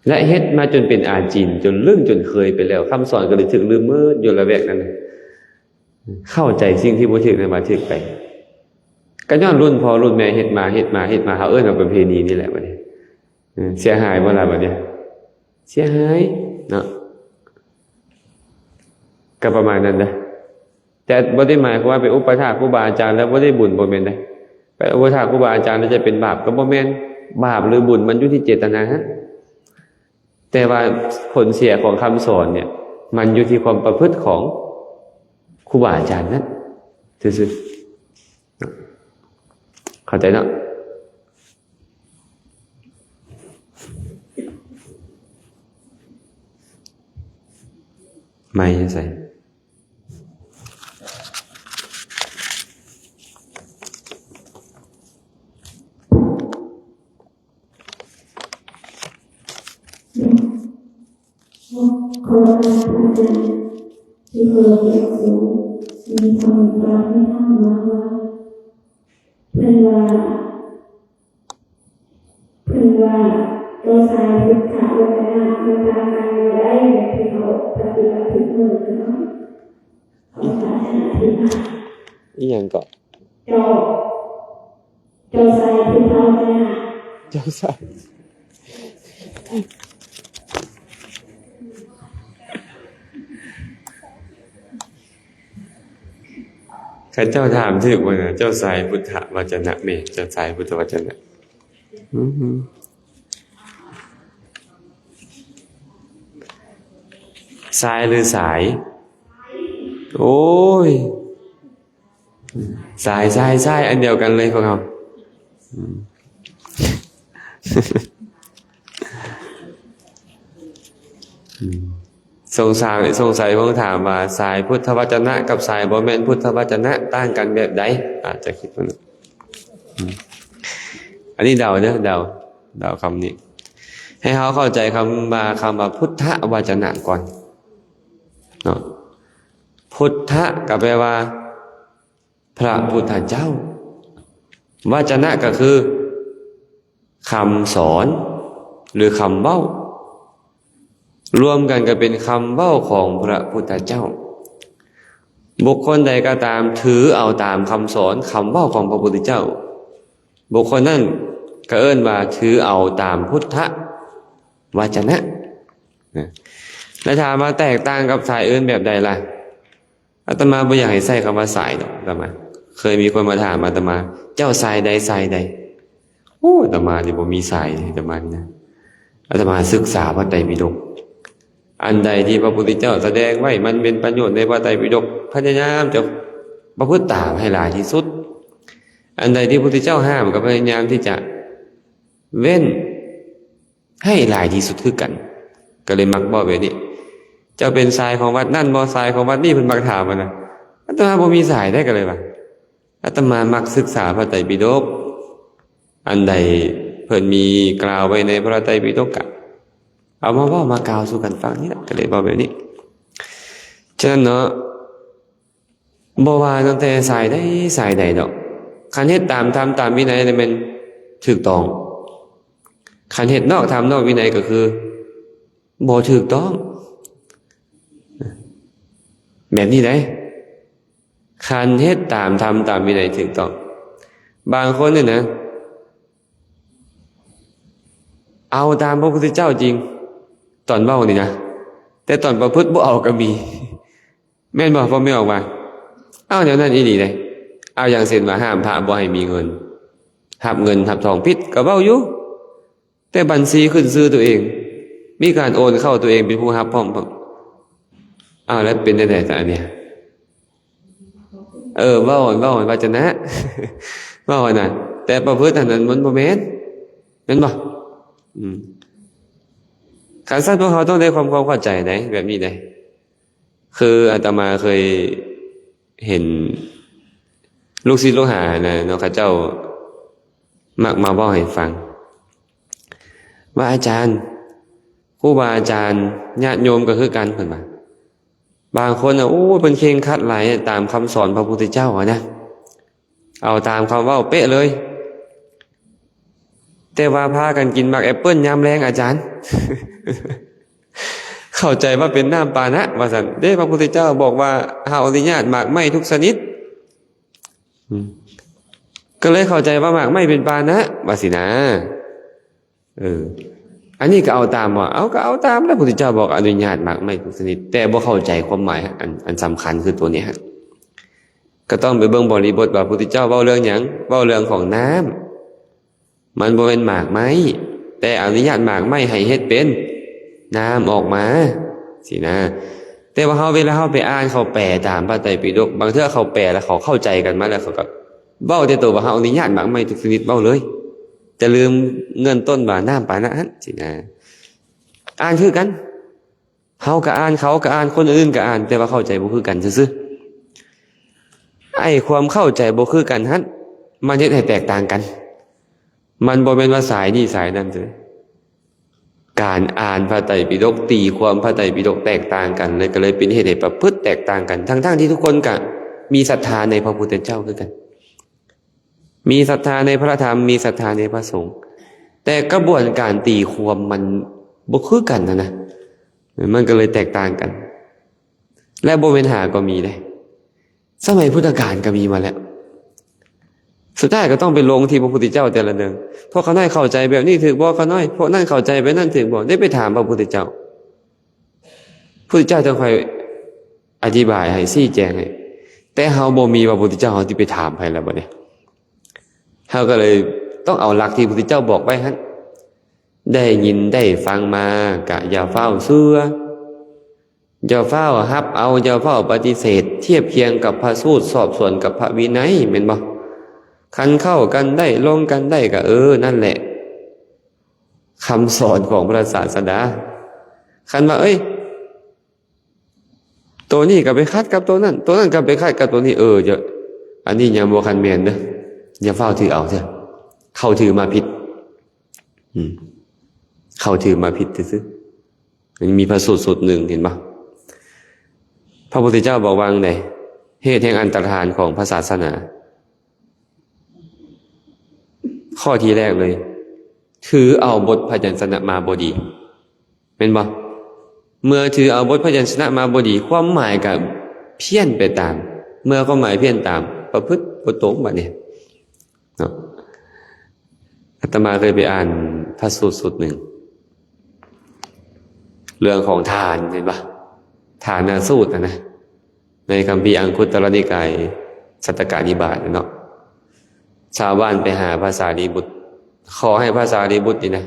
ແລະ ເຮັດມາຈົນເປັນອາຈິນ, ຈົນລຶ້ງ, ຈົນເຄີຍໄປແລ້ວ, ຄຳສອນກໍເລີຍຖືກລືມໝົດຢູ່ລະແວກນັ້ນ. ເຂົ້າໃຈສິ່ງທີ່ບໍ່ຖືກນັ້ນວ່າຖືກໄປ, ກໍຍ້ອນລຸ້ນພໍ່ລຸ້ນແມ່ເຮັດມາ, ເຮັດມາ, ເຮັດມາ, ເຮົາເອີ້ນວ່າປະເພນີນີ້ແຫຼະບັດນີ້. ເອີ ເສຍຫາຍບໍ່ລະບັດນີ້? ເສຍຫາຍເນາະ. ກໍປະມານນັ້ນນະ. ແຕ່ບໍ່ໄດ້ໝາຍຄວາມວ່າໄປອຸປະຖາກຄູບາອາຈານແລ້ວບໍ່ໄດ້ບຸນ, ບໍ່ແມ່ນເດ້. ໄປອຸປະຖາກຄູບາອາຈານແລ້ວຈະເປັນບາບ ກໍບໍ່ແມ່ນ. ບາບ ຫຼື ບຸນ ມັນຢູ່ທີ່ເຈດຕະນາ. ແຕ່ວ່າຜົນເສຍຂອງຄຳສອນເນຍ ມັນຢູ່ທີ່ຄວາມປະພຶດຂອງຄູບາອາຈານນັ້ນຊື່ໆ. ເຂົ້າໃຈເນາະ? ໄມຢູ່ໃສ? ຂໍອະນຸຍາດພະອາຈານທີ່ເຄົາລົບຢ່າງສູງ, ມີຄຳຖາມໃຫ້ຖາມວ່າ ເພິ່ນວ່າ ເພິ່ນວ່າ ເຈົ້າຊາຍພຸດທະວັດທະນະ ມັນຕ່າງກັນແນວໃດ ແບບທີ່ເຮົາປະຕິບັດທຸກມື້ນີ້ເນາະ? ຂໍສາສະໜາທິດມາ ອີ່ຫຍັງເກາະ? ເຈົ້າ ເຈົ້າຊາຍພຸດທະວັດທະນະ ເຈົ້າຊາຍ ເຂົາເຈົ້າຖາມຖືກບໍ່ນະ? ເຈົ້າຊາຍພຸດທະວັດທະນະ ແມ່ນ ເຈົ້າຊາຍພຸດທະວັດທະນະ. ອືມ ຊາຍ ຫຼື ສາຍ? ໂອ້ຍ ຊາຍ ຊາຍ ຊາຍ ອັນດຽວກັນເລີຍພວກເຮົາ. ອືມ ອ ສົງສາຍ ສົງໄສຄົງຖາມວ່າ ສາຍພຸດທະວະຈະນະກັບສາຍບໍ່ແມ່ນພຸດທະວະຈະນະຕ່າງກັນແບບໃດ? ອາດຈະຄິດວ່າ ອືມ ອັນນີ້ເດົາເດີ ເດົາ ເດົາຄຳນີ້ ໃຫ້ເຮົາເຂົ້າໃຈຄຳວ່າ ຄຳວ່າພຸດທະວະຈະນະກ່ອນເນາະ. ພຸດທະກໍແປວ່າ ພະພຸດທະເຈົ້າ, ວະຈະນະກໍຄືຄຳສອນ ຫຼື ຄຳເວົ້າ, ລວມກັນກໍເປັນຄຳເວົ້າຂອງພະພຸດທະເຈົ້າ. ບຸກຄົນໃດກໍຕາມຖືເອົາຕາມຄຳສອນ, ຄຳເວົ້າຂອງພະພຸດທະເຈົ້າ, ບຸກຄົນນັ້ນກໍເອີ້ນວ່າຖືເອົາຕາມພຸດທະວະຈະນະ. ແລະ ຖາມວ່າແຕກຕ່າງກັບສາຍອື່ນແບບໃດລະ? ອາດຕະມາບໍ່ຢາກໃຫ້ໃຊ້ຄຳວ່າສາຍດອກ. ອາດຕະມາເຄີຍມີຄົນມາຖາມອາດຕະມາ ເຈົ້າສາຍໃດ ສາຍໃດ? ໂອ້ ອາດຕະມານີ້ບໍ່ມີສາຍ ອາດຕະມານີ້ນະ. ອາດຕະມາສຶກສາພະໄຕປິດົກ ອັນໃດທີ່ພະພຸດທະເຈົ້າສະແດງໄວ້ ມັນເປັນປະໂຫຍດໃນພະໄຕປິດົກ ພະຍາຍາມຈະປະພຶດຕາມໃຫ້ຫຼາຍທີ່ສຸດ. ອັນໃດທີ່ພະພຸດທະເຈົ້າຫ້າມ ກໍພະຍາຍາມທີ່ຈະເວັ້ນ ໃຫ້ຫຼາຍທີ່ສຸດຄືກັນ. ກໍເລີຍມັກເວົ້າແບບນີ້ ເຈົ້າເປັນສາຍຂອງວັດນັ້ນບໍ່ ສາຍຂອງວັດນີ້ ເພິ່ນມັກຖາມຫັ້ນນະ. ອາດຕະມາບໍ່ມີສາຍເດ້ ກໍເລີຍວ່າ ອາດຕະມາມັກສຶກສາພະໄຕປິດົກ ອັນໃດເພິ່ນມີກ່າວໄວ້ໃນພະໄຕປິດົກ ກະເອົາມາເວົ້າມາກ່າວສູ່ກັນຟັງນີ້ລະ ກໍເລີຍເວົ້າແບບນີ້. ສະນັ້ນເນາະ ບໍ່ວ່າຕັ້ງແຕ່ສາຍໃດສາຍໃດດອກ ຄັນເຮັດຕາມທຳຕາມວິໄນແລ້ວແມ່ນຖືກຕ້ອງ, ຄັນເຮັດນອກທຳນອກວິໄນກໍຄືບໍ່ຖືກຕ້ອງ ແບບນີ້ໃດ໋. ຄັນເຮັດຕາມທຳຕາມວິໄນຖືກຕ້ອງ. ບາງຄົນນີ້ນະ ເອົາຕາມພະພຸດທະເຈົ້າຈິງ ຕອນເວົ້ານີ້ນະ ແຕ່ຕອນປະພຶດບໍ່ເອົາກໍມີ. ແມ່ນບໍ່ ພໍ່ແມ່ອອກມາ? ເອົາແນວນັ້ນອີ່ຫຼີເດ້. ເອົາຢ່າງເຊັ່ນວ່າ ຫ້າມພະບໍ່ໃຫ້ມີເງິນ, ຮັບເງິນຮັບທອງຜິດກໍເວົ້າຢູ່ ແຕ່ບັນຊີຂຶ້ນຊື່ຕົວເອງ, ມີການໂອນເຂົ້າຕົວເອງເປັນຜູ້ຮັບພ້ອມ. ເອົາແລ້ວເປັນຈັ່ງໃດຊະອັນນີ້? ເອີ ເວົ້າ ເວົ້າໃຫ້ວາຈະນະ ເວົ້າຫັ້ນນະ ແຕ່ປະພຶດຫັ້ນ ມັນບໍ່ແມ່ນ ແມ່ນບໍ່? ອືມ ຄັນຊັ້ນພວກເຮົາຕ້ອງໄດ້ຄວາມ ຄວາມເຂົ້າໃຈໃດ໋ ແບບນີ້ໃດ໋. ຄືອາດຕະມາເຄີຍເຫັນລູກສິດລູກຫານະເນາະ ເຂົາເຈົ້າມັກມາເວົ້າໃຫ້ຟັງວ່າ ອາຈານ, ຄູບາອາຈານ, ຍາດໂຍມກໍຄືກັນ ເພິ່ນວ່າ ບາງຄົນນະ ໂອ້ຍ ເພິ່ນເຄັ່ງຄັດຫຼາຍຕາມຄຳສອນພະພຸດທະເຈົ້າຫັ້ນນະ ເອົາຕາມຄຳເວົ້າເປະເລີຍ ແຕ່ວ່າພາກັນກິນໝາກແອັບເປິ້ນຍາມແລງ ອາຈານ ເຂົ້າໃຈວ່າເປັນນ້ຳປານະວ່າຊັ້ນເດ້. ພະພຸດທະເຈົ້າບອກວ່າ ຫ້າມອະນຸຍາດໝາກໄມ້ທຸກຊະນິດ ອືມ ກໍເລີຍເຂົ້າໃຈວ່າໝາກໄມ້ເປັນປານະວ່າຊີ້ນາ. ເອີ ອັນນີ້ກໍເອົາຕາມບໍ່? ເອົາ ກໍເອົາຕາມແຫຼະ. ພຸດທະເຈົ້າບອກອະນຸຍາດໝາກໄມ້ທຸກຊະນິດ ແຕ່ບໍ່ເຂົ້າໃຈຄວາມໝາຍ ອັນ ອັນສຳຄັນຄືຕົວນີ້ຫັ້ນ. ກໍຕ້ອງໄປເບິ່ງບໍລິບົດວ່າພຸດທະເຈົ້າເວົ້າເລື່ອງຫຍັງ? ເວົ້າເລື່ອງຂອງນ້ຳ ມັນບໍ່ແມ່ນໝາກໄມ້ ແຕ່ອະນຸຍາດໝາກໄມ້ໃຫ້ເຮັດເປັນນ້ຳອອກມາຊີ້ນາ. ແຕ່ວ່າເຮົາ ເວລາເຮົາໄປອ່ານ ເຂົາແປຕາມພະໄຕປິດົກ ບາງເທື່ອເຂົາແປແລ້ວເຂົາເຂົ້າໃຈກັນມາແລ້ວ ເຂົາກໍເວົ້າແຕ່ໂຕວ່າ ເຮົາອະນຸຍາດໝາກໄມ້ທຸກຊະນິດ ເວົ້າເລີຍ ຈະລືມເງື່ອນຕົ້ນວ່ານ້ຳປານະຫັ້ນຊີ້ນາ. ອ່ານຄືກັນ ເຮົາກໍອ່ານ ເຂົາກໍອ່ານ ຄົນອື່ນກໍອ່ານ ແຕ່ວ່າເຂົ້າໃຈບໍ່ຄືກັນຊື່ໆ. ໄອ້ຄວາມເຂົ້າໃຈບໍ່ຄືກັນຫັ້ນ ມັນເຮັດໃຫ້ແຕກຕ່າງກັນ. ມັນບໍ່ແມ່ນວ່າສາຍນີ້ສາຍນັ້ນເດີ້. ການອ່ານພະໄຕປິດົກ ຕີຄວາມພະໄຕປິດົກແຕກຕ່າງກັນ ແລ້ວກໍເລີຍເປັນເຫດໃຫ້ປະພຶດແຕກຕ່າງກັນ ທັງໆທີ່ທຸກຄົນກະມີສັດທາໃນພະພຸດທະເຈົ້າຄືກັນ, ມີສັດທາໃນພະທຳ, ມີສັດທາໃນພະສົງ, ແຕ່ກະບວນການຕີຄວາມມັນບໍ່ຄືກັນຫັ້ນນະ, ມັນກໍເລີຍແຕກຕ່າງກັນ ແລະ ບໍ່ແມ່ນຫາກໍມີເດ້. ສະໄໝພຸດທະການກໍມີມາແລ້ວ. ສຸດທ້າຍກໍຕ້ອງໄປລົງທີ່ພະພຸດທະເຈົ້າແຕ່ລະເດີ່ງ. ພວກຂ້ານ້ອຍເຂົ້າໃຈແບບນີ້ຖືກບໍ່? ຂ້ານ້ອຍ ພວກນັ້ນເຂົ້າໃຈແບບນັ້ນຖືກບໍ່? ໄດ້ໄປຖາມພະພຸດທະເຈົ້າ. ພຸດທະເຈົ້າຈັ່ງຄ່ອຍອະທິບາຍໃຫ້ ຊີ້ແຈງໃຫ້. ແຕ່ເຮົາບໍ່ມີພະພຸດທະເຈົ້າ ເຮົາຊິໄປຖາມໃຜລະບັດນີ້? ເຮົາກໍເລີຍຕ້ອງເອົາຫຼັກທີ່ພຸດທະເຈົ້າບອກໄວ້ຫັ້ນ. ໄດ້ຍິນໄດ້ຟັງມາກະຢ່າຟ້າວເຊື່ອ. ຢ່າຟ້າວຮັບເອົາ, ຢ່າຟ້າວປະຕິເສດ, ທຽບຄຽງກັບພະສູດ, ສອບສວນກັບພະວິໄນ, ແມ່ນບໍ່? ຄັນເຂົ້າກັນໄດ້, ລົງກັນໄດ້, ກະ ເອີ, ນັ້ນແຫຼະ ຄຳສອນຂອງພະສາສະດາ. ຄັນວ່າ ເອີຍ ໂຕນີ້ກໍໄປຂັດກັບໂຕນັ້ນ ໂຕນັ້ນກໍໄປຂັດກັບໂຕນີ້ ເອີ ຢ່າ ອັນນີ້ຍັງບໍ່ທັນແມ່ນເດີ້ ຢ່າຟ້າວຖືເອົາເດີ້ ເຂົ້າຖືມາຜິດ ອືມ ເຂົ້າຖືມາຜິດຊື່ໆ. ມັນມີພະສູດສູດໜຶ່ງ ເຫັນບໍ່? ພະພຸດທະເຈົ້າບອກວ່າຈັ່ງໃດ? ເຫດແຫ່ງອັນຕະລາຍຂອງພະສາສະໜາ ຂໍ້ທີແລກເລີຍ ຖືເອົາບົດພະຍັນຊະນະມາບໍ່ດີ ແມ່ນບໍ່? ເມື່ອຖືເອົາບົດພະຍັນຊະນະມາບໍ່ດີ ຄວາມໝາຍກໍພຽນໄປຕາມ ເມື່ອຄວາມໝາຍພຽນຕາມ ປະພຶດບໍ່ຕົງບາດນີ້ເນາະ. ອາດຕະມາເຄີຍໄປອ່ານພະສູດສູດໜຶ່ງ ເລື່ອງຂອງທານ ເຫັນບໍ່? ທານະສູດຫັ້ນນະ ໃນຄຳພີອັງຄຸດຕະລະນິກາຍ ສັດຕະກະນິບາດເນາະ. ຊາວບ້ານໄປຫາພະສາລີບຸດ ຂໍໃຫ້ພະສາລີບຸດນີ້ນະ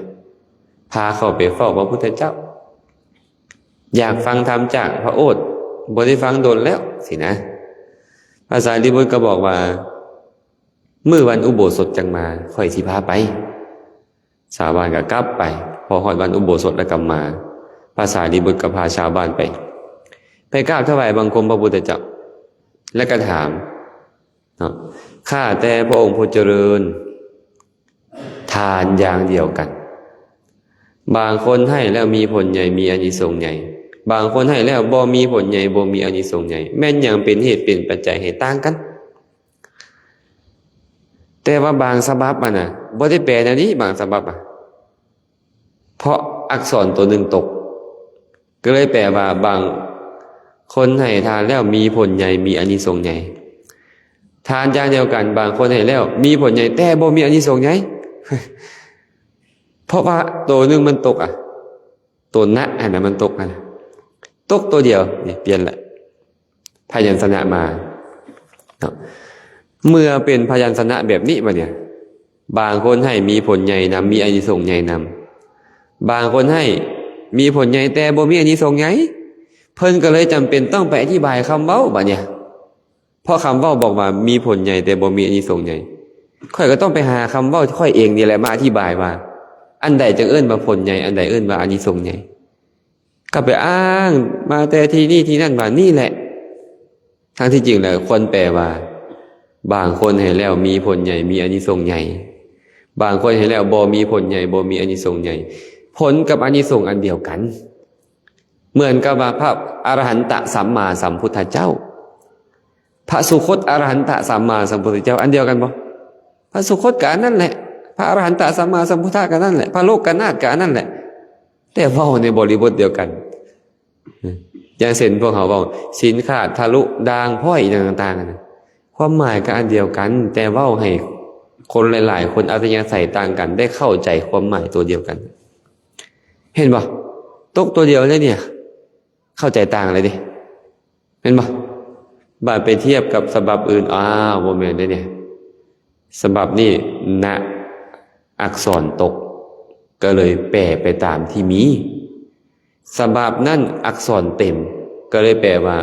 ພາເຂົາໄປເຝົ້າພະພຸດທະເຈົ້າ ຢາກຟັງທຳຈາກພະໂອດ ບໍ່ໄດ້ຟັງດົນແລ້ວ ຊີ້ນະ. ພະສາລີບຸດກໍບອກວ່າ ມື້ວັນອຸໂບສົດຈັ່ງມາ ຂ້ອຍຊິພາໄປ. ຊາວບ້ານກໍກັບໄປ ພໍຮອດວັນອຸໂບສົດແລ້ວກໍມາ ພະສາລີບຸດກໍພາຊາວບ້ານໄປ ໄປກາບຖວາຍບັງຄົມພະພຸດທະເຈົ້າ ແລ້ວກໍຖາມເນາະ ຂ້າແຕ່ພະອົງຜູ້ຈະເລີນ ທານຢ່າງດຽວກັນ ບາງຄົນໃຫ້ແລ້ວມີຜົນໃຫຍ່ ມີອານິສົງໃຫຍ່ ບາງຄົນໃຫ້ແລ້ວບໍ່ມີຜົນໃຫຍ່ ບໍ່ມີອານິສົງໃຫຍ່ ແມ່ນຫຍັງເປັນເຫດເປັນປັດໄຈໃຫ້ຕ່າງກັນ? ແຕ່ວ່າບາງສະບັບຫັ້ນນະ ບໍ່ໄດ້ແປແນວນີ້ ບາງສະບັບອະ ເພາະອັກສອນໂຕໜຶ່ງຕົກ ກໍເລີຍແປວ່າ ບາງຄົນໃຫ້ທານແລ້ວມີຜົນໃຫຍ່ ມີອານິສົງໃຫຍ່ ທານຢ່າງດຽວກັນ ບາງຄົນໃຫ້ແລ້ວມີຜົນໃຫຍ່ ແຕ່ບໍ່ມີອານິສົງໃຫຍ່ ເພາະວ່າໂຕໜຶ່ງມັນຕົກອະ ໂຕນະຫັ້ນນະ ມັນຕົກຫັ້ນນະ ຕົກໂຕດຽວ ນີ້ປ່ຽນລະ ພະຍັນຊະນະມາເນາະ. ເມື່ອເປັນພະຍັນຊະນະແບບນີ້ບາດນີ້ ບາງຄົນໃຫ້ມີຜົນໃຫຍ່ນຳ ມີອານິສົງໃຫຍ່ນຳ ບາງຄົນໃຫ້ມີຜົນໃຫຍ່ແຕ່ບໍ່ມີອານິສົງໃຫຍ່ ເພິ່ນກໍເລີຍຈຳເປັນຕ້ອງໄປອະທິບາຍຄຳເວົ້າບາດນີ້ ເພາະຄຳເວົ້າບອກວ່າມີຜົນໃຫຍ່ແຕ່ບໍ່ມີອານິສົງໃຫຍ່ ຂ້ອຍກໍຕ້ອງໄປຫາຄຳເວົ້າຂ້ອຍເອງນີ້ແຫຼະມາອະທິບາຍວ່າ ອັນໃດຈຶ່ງເອີ້ນວ່າຜົນໃຫຍ່ ອັນໃດເອີ້ນວ່າອານິສົງໃຫຍ່ ກໍໄປອ້າງມາແຕ່ທີ່ນີ້ທີ່ນັ້ນວ່ານີ້ແຫຼະ ທັງທີ່ຈິງແລ້ວຄວນແປວ່າ ບາງຄົນໃຫ້ແລ້ວມີຜົນໃຫຍ່ ມີອານິສົງໃຫຍ່ ບາງຄົນໃຫ້ແລ້ວບໍ່ມີຜົນໃຫຍ່ ບໍ່ມີອານິສົງໃຫຍ່ ຜົນກັບອານິສົງອັນດຽວກັນ ເໝືອນກັບວ່າພະອະລະຫັນຕະສຳມາສຳພຸດທະເຈົ້າ ພະສຸຄົດອະລະຫັນຕະສຳມາສຳພຸດທະເຈົ້າ ອັນດຽວກັນບໍ່? ພະສຸຄົດກໍອັນນັ້ນແຫຼະ ພະອະລະຫັນຕະສຳມາສຳພຸດທະກໍອັນນັ້ນແຫຼະ ພະໂລກກະນາດກໍອັນນັ້ນແຫຼະ ແຕ່ເວົ້າໃນບໍລິບົດດຽວກັນ ຢ່າງເຊັ່ນພວກເຮົາເວົ້າ ສິນຂາດ ທະລຸ ດ່າງ ພ້ອຍ ອີ່ຫຍັງຕ່າງໆຫັ້ນນະ ຄວາມໝາຍກໍອັນດຽວກັນ ແຕ່ເວົ້າໃຫ້ຄົນຫຼາຍໆຄົນອັດທະຍາໄສຕ່າງກັນ ໄດ້ເຂົ້າໃຈຄວາມໝາຍຕົວດຽວກັນ ເຫັນບໍ່? ຕົກຕົວດຽວເລີຍນີ້ ເຂົ້າໃຈຕ່າງເລີຍເດ້ ແມ່ນບໍ່? ບາດໄປທຽບກັບສະບັບອື່ນ ອ້າວ ບໍ່ແມ່ນເດ້ນີ້ ສະບັບນີ້ນະອັກສອນຕົກ ກໍເລີຍແປໄປຕາມທີ່ມີ ສະບັບນັ້ນອັກສອນເຕັມ ກໍເລີຍແປວ່າ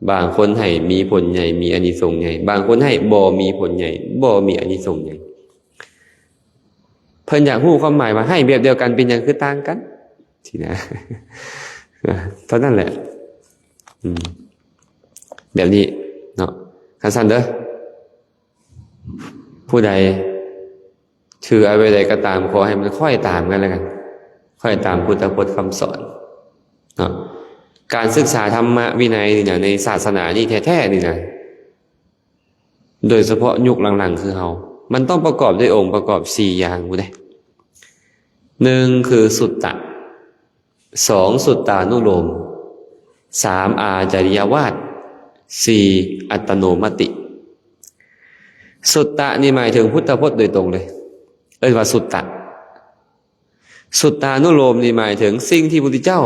ບາງຄົນໃຫ້ມີຜົນໃຫຍ່ ມີອານິສົງໃຫຍ່ ບາງຄົນໃຫ້ບໍ່ມີຜົນໃຫຍ່ ບໍ່ມີອານິສົງໃຫຍ່ ເພິ່ນຢາກຮູ້ຄວາມໝາຍວ່າໃຫ້ແບບດຽວກັນເປັນຫຍັງຄືຕ່າງກັນ ຊີ້ນະ ເທົ່ານັ້ນແຫຼະ ອືມ ແບບນີ້ເນາະ ຄັນຊັ້ນເດີ ຜູ້ໃດຖືເອົາແບບໃດກໍຕາມ ຂໍໃຫ້ມັນຄ້ອຍຕາມກັນແລ້ວກັນ ຄ້ອຍຕາມພຸດທະພົດຄຳສອນເນາະ ການສຶກສາທຳມະວິໄນນີ້ນະ ໃນສາສະໜານີ້ແທ້ໆນີ້ນະ ໂດຍສະເພາະຍຸກຫຼັງໆຄືເຮົາ ມັນຕ້ອງປະກອບດ້ວຍອົງປະກອບສີ່ຢ່າງພຸ້ນເດ້ ໜຶ່ງຄືສຸດຕະ ສອງສຸດຕານຸໂລມ ສາມອາຈະລິຍະວາດ ສີ່ອັດຕະໂນມະຕິ ສຸດຕະນີ້ໝາຍເຖິງພຸດທະພົດໂດຍຕົງເລີຍ ເອີ້ນວ່າສຸດຕະ ສຸດຕານຸໂລມນີ້ໝາຍເຖິງສິ່ງທີ່ພຸດທະເຈົ້າ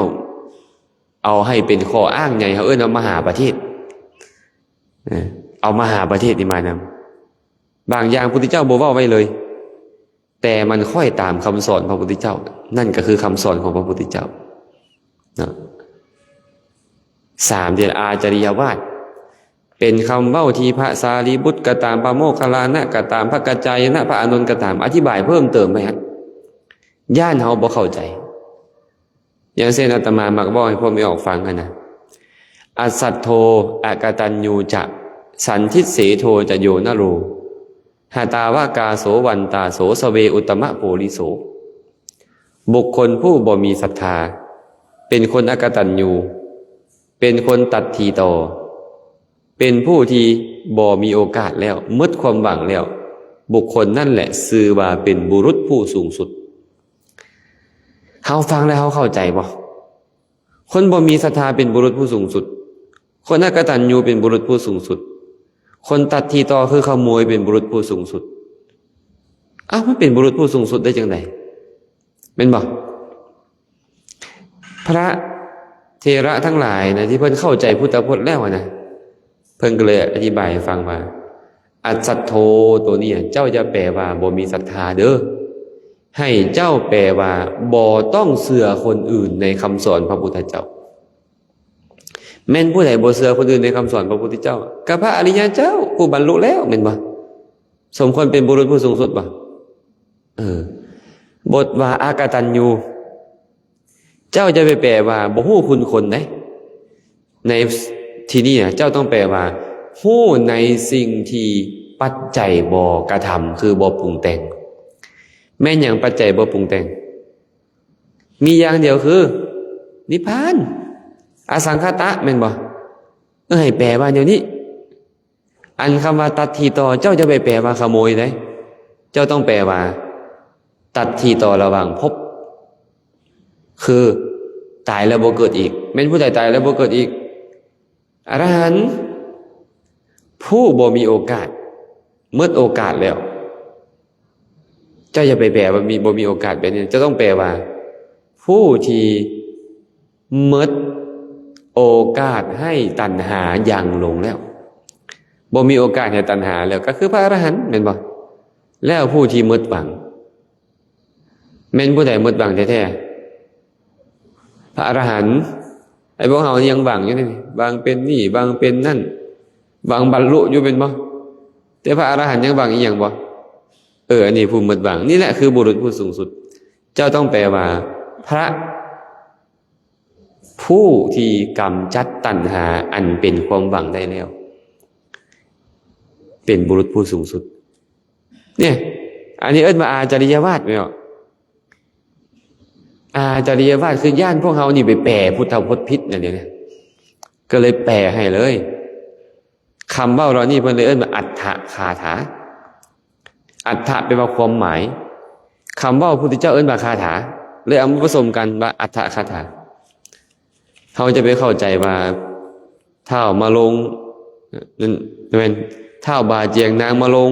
ເອົາໃຫ້ເປັນຂໍ້ອ້າງໃຫຍ່ ເຮົາເອີ້ນວ່າມະຫາປະເທດ ເອີ ເອົາມະຫາປະເທດນີ້ມານຳ ບາງຢ່າງພຸດທະເຈົ້າບໍ່ເວົ້າໄວ້ເລີຍ ແຕ່ມັນຄ້ອຍຕາມຄຳສອນພະພຸດທະເຈົ້າ ນັ້ນກໍຄືຄຳສອນຂອງພະພຸດທະເຈົ້າເນາະ ສາມເດ ອາຈະລິຍະວາດ ເປັນຄຳເວົ້າທີ່ພະສາລີບຸດກໍຕາມ ພະໂມກຄັລລານະກໍຕາມ ພະກັດຈາຍະນະ ພະອານົນກໍຕາມ ອະທິບາຍເພີ່ມເຕີມໄວ້ຫັ້ນ ຢ້ານເຮົາບໍ່ເຂົ້າໃຈ ຢ່າງເຊັ່ນອາດຕະມາມັກເວົ້າໃຫ້ພວກແມ່ອອກຟັງຫັ້ນນະ ອັດສັດໂທ ອະກະຕັນຍູຈະ ສັນທິດເສໂທຈະໂຍນະໂລ ຫະຕາວະກາໂສວັນຕາໂສ ສະເວອຸດຕະມະໂປລິໂສ. ບຸກຄົນຜູ້ບໍ່ມີສັດທາ ເປັນຄົນອະກະຕັນຍູ ເປັນຄົນຕັດທີ່ຕໍ່ ເປັນຜູ້ທີ່ບໍ່ມີໂອກາດແລ້ວ ໝົດຄວາມຫວັງແລ້ວ ບຸກຄົນນັ້ນແຫຼະຊື່ວ່າເປັນບຸລຸດຜູ້ສູງສຸດ. ເຮົາຟັງແລ້ວເຮົາເຂົ້າໃຈບໍ່? ຄົນບໍ່ມີສັດທາເປັນບຸລຸດຜູ້ສູງສຸດ, ຄົນອະກະຕັນຍູເປັນບຸລຸດຜູ້ສູງສຸດ, ຄົນຕັດທີ່ຕໍ່ຄືຂະໂມຍເປັນບຸລຸດຜູ້ສູງສຸດ. ອ້າວ ມັນເປັນບຸລຸດຜູ້ສູງສຸດໄດ້ຈັ່ງໃດ? ແມ່ນບໍ່? ພະເຖລະທັງຫຼາຍນະ ທີ່ເພິ່ນເຂົ້າໃຈພຸດທະພົດແລ້ວນະ ເພິ່ນກໍເລີຍອະທິບາຍໃຫ້ຟັງວ່າ ອັດສັດໂທ ໂຕນີ້ເຈົ້າຢ່າແປວ່າບໍ່ມີສັດທາເດີ້, ໃຫ້ເຈົ້າແປວ່າບໍ່ຕ້ອງເຊື່ອຄົນອື່ນໃນຄຳສອນພະພຸດທະເຈົ້າ. ແມ່ນຜູ້ໃດບໍ່ເຊື່ອຄົນອື່ນໃນຄຳສອນພະພຸດທະເຈົ້າ? ກໍພະອະລິຍະເຈົ້າ ຜູ້ບັນລຸແລ້ວ ແມ່ນບໍ່? ສົມຄວນເປັນບຸລຸດຜູ້ສູງສຸດບໍ່? ເອີ ບົດວ່າອາກະຕັນຍູ ເຈົ້າຢ່າໄປແປວ່າບໍ່ຮູ້ຄຸນຄົນເດ້. ໃນທີ່ນີ້ນະ ເຈົ້າຕ້ອງແປວ່າ ຮູ້ໃນສິ່ງທີ່ປັດໄຈບໍ່ກະທຳ ຄືບໍ່ປຸງແຕ່ງ. ແມ່ນຫຍັງປັດໄຈບໍ່ປຸງແຕ່ງ? ມີຢ່າງດຽວຄື ນິບພານ ອະສັງຄະຕະ ແມ່ນບໍ່? ເອີ ໃຫ້ແປວ່າແນວນີ້. ອັນຄຳວ່າຕັດທີ່ຕໍ່ ເຈົ້າຢ່າໄປແປວ່າຂະໂມຍເດ້, ເຈົ້າຕ້ອງແປວ່າ ຕັດທີ່ຕໍ່ລະຫວ່າງພົບ ຄືຕາຍແລ້ວບໍ່ເກີດອີກ. ແມ່ນຜູ້ໃດຕາຍແລ້ວບໍ່ເກີດອີກ? ອະລະຫັນ ຜູ້ບໍ່ມີໂອກາດ, ໝົດໂອກາດແລ້ວ. ເຈົ້າຢ່າໄປແປວ່າມີ ບໍ່ມີໂອກາດແບບນີ້, ເຈົ້າຕ້ອງແປວ່າ ຜູ້ທີ່ໝົດໂອກາດໃຫ້ຕັນຫາຢັ້ງລົງແລ້ວ, ບໍ່ມີໂອກາດໃຫ້ຕັນຫາແລ້ວ ກໍຄືພະອະລະຫັນ ແມ່ນບໍ່? ແລ້ວຜູ້ທີ່ໝົດຫວັງ ແມ່ນຜູ້ໃດໝົດຫວັງແທ້ໆ? ພະອະລະຫັນ. ໄອ້ພວກເຮົາຍັງຫວັງຢູ່ນີ້, ຫວັງເປັນນີ້ ຫວັງເປັນນັ້ນ ຫວັງບັນລຸຢູ່ ແມ່ນບໍ່? ແຕ່ພະອະລະຫັນຍັງຫວັງອີ່ຫຍັງບໍ່? ເອີ ອັນນີ້ຜູ້ໝົດຫວັງ. ນີ້ແຫຼະຄືບຸລຸດຜູ້ສູງສຸດ. ເຈົ້າຕ້ອງແປວ່າ ພະຜູ້ທີ່ກຳຈັດຕັນຫາອັນເປັນຄວາມຫວັງໄດ້ແລ້ວ ເປັນບຸລຸດຜູ້ສູງສຸດ. ນີ້ ອັນນີ້ເອີ້ນວ່າອາຈາລິຍະວາດແມ່ນບໍ່? ອາຈາລິຍະວາດຄືຢ້ານພວກເຮົານີ້ໄປແປພຸດທະພົດຜິດນັ້ນເດ ກໍເລີຍແປໃຫ້ເລີຍ. ຄຳເວົ້າເຫຼົ່ານີ້ເພິ່ນເລີຍເອີ້ນວ່າອັດຖະຄາຖາ. ອັດຖະແປວ່າຄວາມໝາຍ. ຄຳເວົ້າພຸດທະເຈົ້າເອີ້ນວ່າຄາຖາ, ເລີຍເອົາມາປະສົມກັນວ່າອັດຖະຄາຖາ. ເຮົາຈະໄປເຂົ້າໃຈວ່າທ້າວມະລົງ ນັ້ນແມ່ນທ້າວບາຈຽງນາງມະລົງ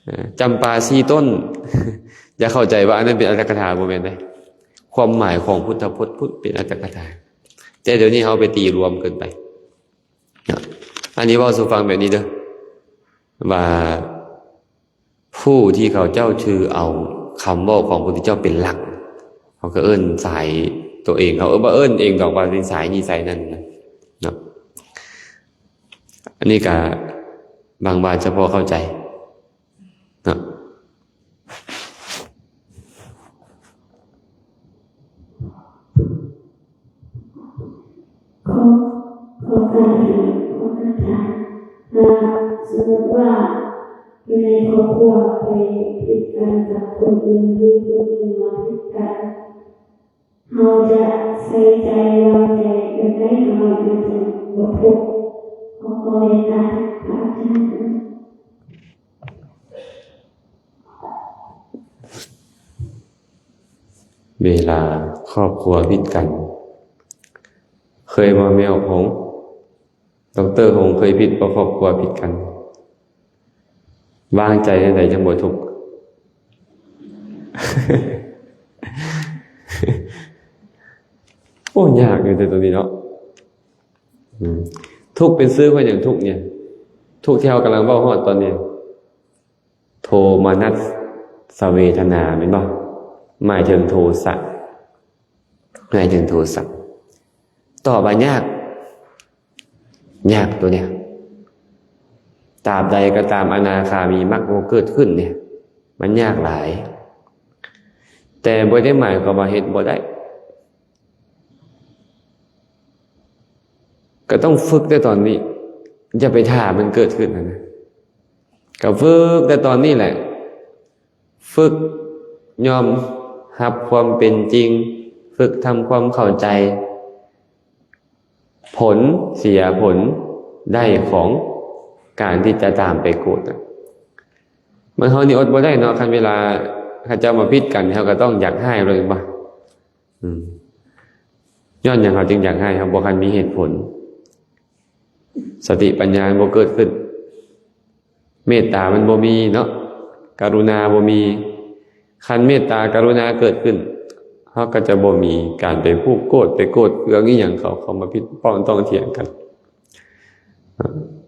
ເອີ ຈຳປາສີ່ຕົ້ນ. ຢ່າເຂົ້າໃຈວ່າອັນນັ້ນເປັນອັດຖະກະຖາ, ບໍ່ແມ່ນເດ້. ຄວາມໝາຍຂອງພຸດທະພົດພຸ້ນເປັນອັດຖະກະຖາ, ແຕ່ດຽວນີ້ເຮົາໄປຕີລວມເກີນໄປ. ອັນນີ້ເວົ້າສູ່ຟັງແບບນີ້ເດີ້ ວ່າຜູ້ທີ່ເຂົາເຈົ້າຖືເອົາຄຳເວົ້າຂອງພະພຸດທະເຈົ້າເປັນຫຼັກ, ເຂົາກໍເອີ້ນສາຍຕົວເອງ, ເຂົາເອີ້ນ ບໍ່ເອີ້ນເອງດອກວ່າເປັນສາຍນີ້ສາຍນັ້ນນະເນາະ. ອັນນີ້ກະຫວັງວ່າຈະພໍເຂົ້າໃຈເນາະ. ຂໍ ຂໍການຖາມ ຂໍການຖາມ ຖ້າສົມມຸດວ່າຢູ່ໃນຄອບຄົວໄປຜິດກັນກັບຄົນອື່ນ ຫຼືຄົນອື່ນມາຜິດກັນ ເຮົາຈະໃສ່ໃຈວາງໃຈແບບໃດ ເຮົາມັນຈັ່ງບໍ່ທຸກ? ຂໍ ຂໍເມດຕາພະອາຈານ. ເວລາຄອບຄົວຜິດກັນ ເຄີຍບໍ່ແມ່ອອກຫົງ? ດອກເຕີຫົງເຄີຍຜິດບໍ່? ຄອບຄົວຜິດກັນ ວາງໃຈແນວໃດຈັ່ງບໍ່ທຸກ? ໂອ້ ຍາກຢູ່ເດ້ໂຕນີ້ເນາະ. ອືມ ທຸກເປັນຊື່ເພາະຫຍັງ? ທຸກນີ້ ທຸກທີ່ເຮົາກຳລັງເວົ້າຮອດຕອນນີ້ ໂທມະນັດສະເວທະນາ ແມ່ນບໍ່? ໝາຍເຖິງໂທສະ ໝາຍເຖິງໂທສະ. ຕອບວ່າຍາກ ຍາກໂຕເນີ້ຍ. ຕາບໃດກໍຕາມອະນາຄາມີມັກບໍ່ເກີດຂຶ້ນເນີ້ຍ ມັນຍາກຫຼາຍ. ແຕ່ບໍ່ໄດ້ໝາຍຄວາມວ່າເຮັດບໍ່ໄດ້. ກໍຕ້ອງຝຶກແຕ່ຕອນນີ້ ຢ່າໄປຖ້າມັນເກີດຂຶ້ນຫັ້ນນະ ກໍຝຶກແຕ່ຕອນນີ້ແຫຼະ ຝຶກຍອມຮັບຄວາມເປັນຈິງ ຝຶກທຳຄວາມເຂົ້າໃຈ ຜົນເສຍຜົນໄດ້ຂອງການທີ່ຈະຕາມໄປໂກດນະ ມັນ ເຮົານີ້ອົດບໍ່ໄດ້ເນາະ ຄັນເວລາເຂົາເຈົ້າມາຜິດກັນ ເຮົາກໍຕ້ອງຢາກຮ້າຍເລີຍ ແມ່ນບໍ່? ອືມ ຍ້ອນຫຍັງເຮົາຈຶ່ງຢາກຮ້າຍ? ເຮົາບໍ່ທັນມີເຫດຜົນ ສະຕິປັນຍາມັນບໍ່ເກີດຂຶ້ນ ເມດຕາມັນບໍ່ມີເນາະ ກະລຸນາບໍ່ມີ ຄັນເມດຕາກະລຸນາເກີດຂຶ້ນ ເຮົາກໍຈະບໍ່ມີການໄປຜູກໂກດ ໄປໂກດເຄືອງອີ່ຫຍັງເຂົາ ເຂົາມາຜິດປ້ອງຕ້ອງຖຽງກັນ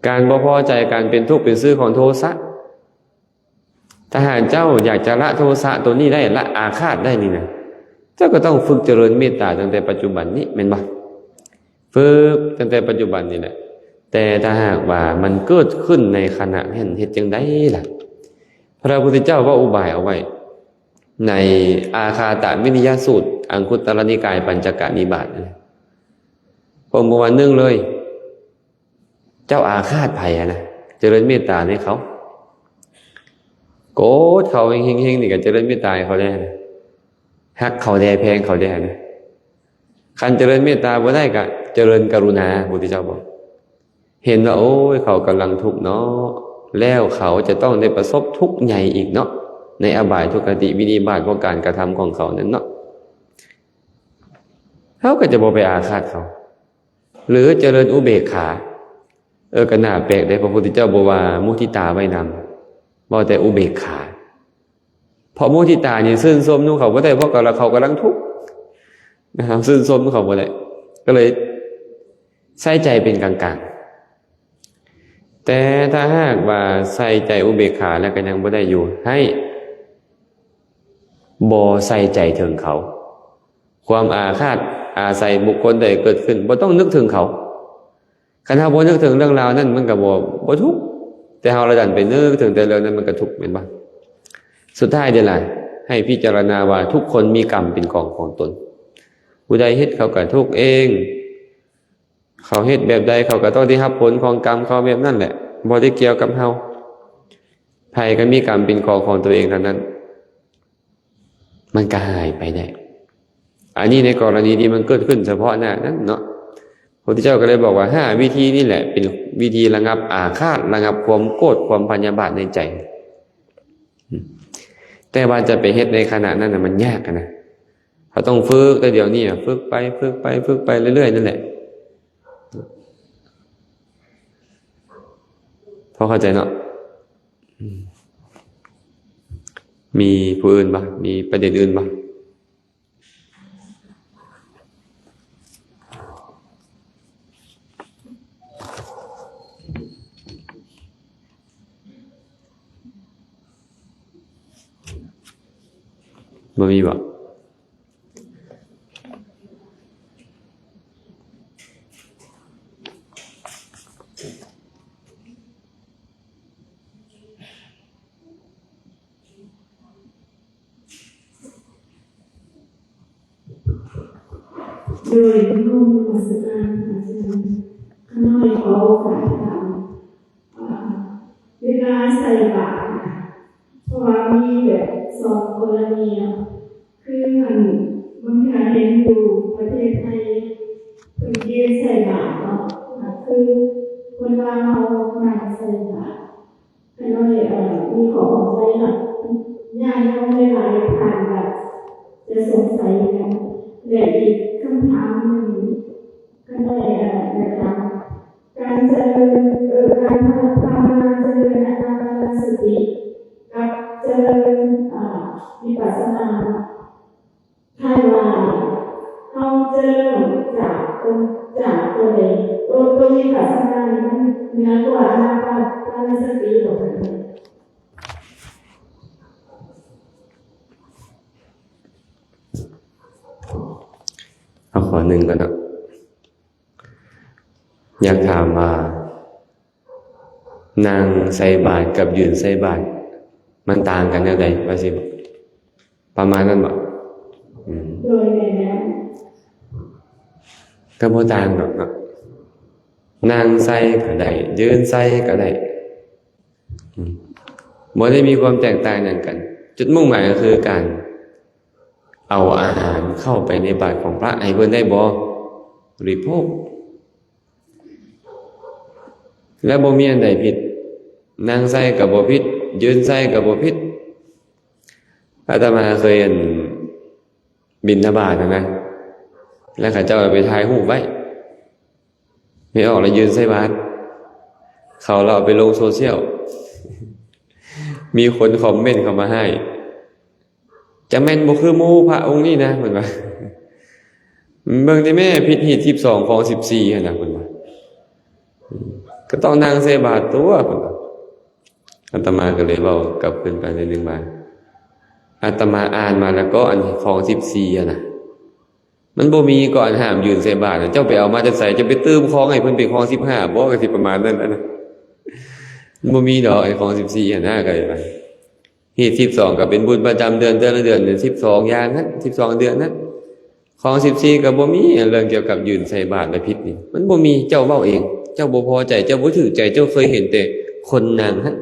ການບໍ່ພໍໃຈ ການເປັນທຸກເປັນຊື່ຂອງໂທສະ ຖ້າຫາກເຈົ້າຢາກຈະລະໂທສະໂຕນີ້ໄດ້ ລະອາຄາດໄດ້ນີ້ນະ ເຈົ້າກໍຕ້ອງຝຶກຈະເລີນເມດຕາຕັ້ງແຕ່ປັດຈຸບັນນີ້ ແມ່ນບໍ່? ຝຶກຕັ້ງແຕ່ປັດຈຸບັນນີ້ແຫຼະ ແຕ່ຖ້າຫາກວ່າມັນເກີດຂຶ້ນໃນຂະນະນັ້ນ ເຮັດຈັ່ງໃດລະ? ພະພຸດທະເຈົ້າເວົ້າອຸບາຍເອົາໄວ້ໃນອາຄາຕະວິລິຍະສູດ ອັງຄຸດຕະລະນິກາຍ ປັນຈະກະນິບາດ ພະອົງບອກວ່າ ໜຶ່ງເລີຍ ເຈົ້າອາຄາດໃຜຫັ້ນນະ ຈະເລີນເມດຕາໃຫ້ເຂົາ ໂກດເຂົາເຮັງໆ ນີ້ກໍຈະເລີນເມດຕາໃຫ້ເຂົາແດ່ ຮັກເຂົາແດ່ ແພງເຂົາແດ່ນະ ຄັນຈະເລີນເມດຕາບໍ່ໄດ້ກໍຈະເລີນກະລຸນາ ພຸດທະເຈົ້າບອກ ເຫັນວ່າ ໂອ້ຍ ເຂົາກຳລັງທຸກເນາະ ແລ້ວເຂົາຈະຕ້ອງໄດ້ປະສົບທຸກໃຫຍ່ອີກເນາະ ໃນອະບາຍທຸກຄະຕິວິນິບາດ ເພາະການກະທຳຂອງເຂົານັ້ນເນາະ ເຮົາກໍຈະບໍ່ໄປອາຄາດເຂົາ ຫຼືຈະເລີນອຸເບກຂາ ເອີ ກໍໜ້າແປກເດ້ ພະພຸດທະເຈົ້າບໍ່ວ່າມຸທິຕາໄວ້ນຳ ເວົ້າແຕ່ອຸເບກຂາ ເພາະມຸທິຕານີ້ຊື່ນຊົມນຳເຂົາບໍ່ໄດ້ ເພາະເຂົາ ເຂົາກຳລັງທຸກນະ ຊື່ນຊົມນຳເຂົາບໍ່ໄດ້ ກໍເລີຍໃສ່ໃຈເປັນກາງໆ ແຕ່ຖ້າຫາກວ່າໃສ່ໃຈອຸເບກຂາແລ້ວກໍຍັງບໍ່ໄດ້ຢູ່ ໃຫ້ບໍ່ໃສ່ໃຈເຖິງເຂົາ ຄວາມອາຄາດອາໄສບຸກຄົນໃດເກີດຂຶ້ນ ບໍ່ຕ້ອງນຶກເຖິງເຂົາ ຄັນເຮົາບໍ່ນຶກເຖິງເລື່ອງລາວນັ້ນ ມັນກໍບໍ່ ບໍ່ທຸກ ແຕ່ເຮົາລະດັນໄປນຶກເຖິງແຕ່ເລື່ອງນັ້ນ ມັນກໍທຸກ ແມ່ນບໍ່? ສຸດທ້າຍເດລະ ໃຫ້ພິຈາລະນາວ່າທຸກຄົນມີກຳເປັນຂອງຂອງຕົນ ຜູ້ໃດເຮັດເຂົາກໍທຸກເອງ ເຂົາເຮັດແບບໃດ ເຂົາກໍຕ້ອງໄດ້ຮັບຜົນຂອງກຳເຂົາແບບນັ້ນແຫຼະ ບໍ່ໄດ້ກ່ຽວກັບເຮົາ ໃຜກໍມີກຳເປັນຂອງຂອງຕົວເອງເທົ່ານັ້ນ ມັນກໍຫາຍໄປໄດ້ ອັນນີ້ໃນກໍລະນີທີ່ມັນເກີດຂຶ້ນສະເພາະໜ້ານັ້ນເນາະ ພະພຸດທະເຈົ້າກໍເລີຍບອກວ່າ ຫ້າວິທີນີ້ແຫຼະ ເປັນວິທີລະງັບອາຄາດ ລະງັບຄວາມໂກດ ຄວາມພະຍາບາດໃນໃຈ ແຕ່ວ່າຈະໄປເຮັດໃນຂະນະນັ້ນນະ ມັນຍາກນະ ເຮົາຕ້ອງຝຶກແຕ່ດຽວນີ້ ຝຶກໄປ ຝຶກໄປ ຝຶກໄປເລື້ອຍໆ ນັ້ນແຫຼະ ພໍເຂົ້າໃຈເນາະ? ອືມ ມີຜູ້ອື່ນບໍ່? ມີປະເດັນອື່ນບໍ່? ບໍ່ມີບໍ່? ໂດຍ ນ້ອມນະມັດສະການອາຈານ ຂ້ານ້ອຍຂໍໂອກາດຖາມ ອ່າ ເວລາໃສ່ບາດ ເພາະວ່າມີແບບສອງກໍລະນີເນາະ ຄືອັນ ບາງເທື່ອເຫັນຢູ່ປະເທດໄທ ເພິ່ນຢືນໃສ່ບາດເນາະ ກໍຄືຄົນລາວເຮົານັ່ງໃສ່ບາດ ຂ້ານ້ອຍ ເອີ ມີຂໍ້ຂ້ອງໃຈເນາະ ຍາດໂຍມຫຼາຍໆທ່ານກໍຈະສົງໄສກັນ ແລະ ອີກຄຳຖາມໜຶ່ງ ຂ້ານ້ອຍ ເອີ ຢາກຖາມ ການຈະເລີນ ເອີ ການພາວະນາຈະເລີນອານາປານະສະຕິ ກັບຈະເລີນ ເອີ ວິປັດສະນາ ຖ້າວ່າເຮົາຈະເລີ່ມຈາກຕົວ ຈາກຕົວໃດ ຕົວ ຕົວວິປັດສະນານີ້ມັນເໜືອກວ່າອານາປານະສະຕິບໍ່? ເອົາຂໍ້ໜຶ່ງກ່ອນເນາະ ຢາກຖາມວ່າ ນັ່ງໃສ່ບາດກັບຢືນໃສ່ບາດ ມັນຕ່າງກັນແນວໃດ ວ່າຊິ ປະມານນັ້ນບໍ? ອືມ ໂດຍແມ່ນແລ້ວ ກໍບໍ່ຕ່າງດອກເນາະ ນັ່ງໃສ່ກໍໄດ້ ຢືນໃສ່ກໍໄດ້ ອືມ ບໍ່ໄດ້ມີຄວາມແຕກຕ່າງຫຍັງກັນ. ຈຸດມຸ່ງໝາຍກໍຄືການເອົາອາຫານເຂົ້າໄປໃນບາດຂອງພະ ໃຫ້ເພິ່ນໄດ້ບໍລິໂພກ ແລະ ບໍ່ມີອັນໃດຜິດ. ນັ່ງໃສ່ກໍບໍ່ຜິດ ຢືນໃສ່ກໍບໍ່ຜິດ. ອາດຕະມາເຄີຍ ອັນ ບິນທະບາດຫັ້ນນະ ແລ້ວເຂົາເຈົ້າເອົາໄປຖ່າຍຮູບໄວ້ ແມ່ອອກແລ້ວຢືນໃສ່ບາດ ເຂົາລະເອົາໄປລົງໂຊຊຽວ ມີຄົນຄອມເມັນເຂົ້າມາໃຫ້ ຈະແມ່ນບໍ່ຄືໝູ່ພະອົງນີ້ນະ ເພິ່ນວ່າ ເບິ່ງຕິແມ່ ຜິດຮີດສິບສອງ ຄອງສິບສີ່ຫັ້ນນະ ເພິ່ນວ່າ ກໍຕ້ອງນັ່ງໃສ່ບາດຕົວະ ເພິ່ນວ່າ. ອາດຕະມາກໍເລີຍເວົ້າກັບເພິ່ນໄປໜ້ອຍໜຶ່ງວ່າ ອາດຕະມາອ່ານມາແລ້ວກໍ ອັນຄອງສິບສີ່ຫັ້ນນະ ມັນບໍ່ມີກໍ ອັນຫ້າມຢືນໃສ່ບາດນະ ເຈົ້າໄປເອົາມາແຕ່ໃສ? ເຈົ້າໄປຕື່ມຄອງໃຫ້ເພິ່ນເປັນຄອງສິບຫ້າບໍ? ກໍຊິປະມານນັ້ນນະ ມັນບໍ່ມີດອກ ອັນຄອງສິບສີ່ຫັ້ນນະ ກໍເລີຍວ່າ ຮີດສິບສອງກໍເປັນບຸນປະຈຳເດືອນ ແຕ່ລະເດືອນສິບສອງຢ່າງຫັ້ນ ສິບສອງເດືອນຫັ້ນ. ຂອງສິບສີ່ກໍບໍ່ມີ ເລື່ອງກ່ຽວກັບຢືນໃສ່ບາດແລະຜິດນີ້ ມັນບໍ່ມີ. ເຈົ້າເວົ້າເອງ ເຈົ້າບໍ່ພໍໃຈ ເຈົ້າບໍ່ຖືກໃຈ ເຈົ້າເຄີຍເຫັນແຕ່ຄົນນັ່ງຫັ້ນ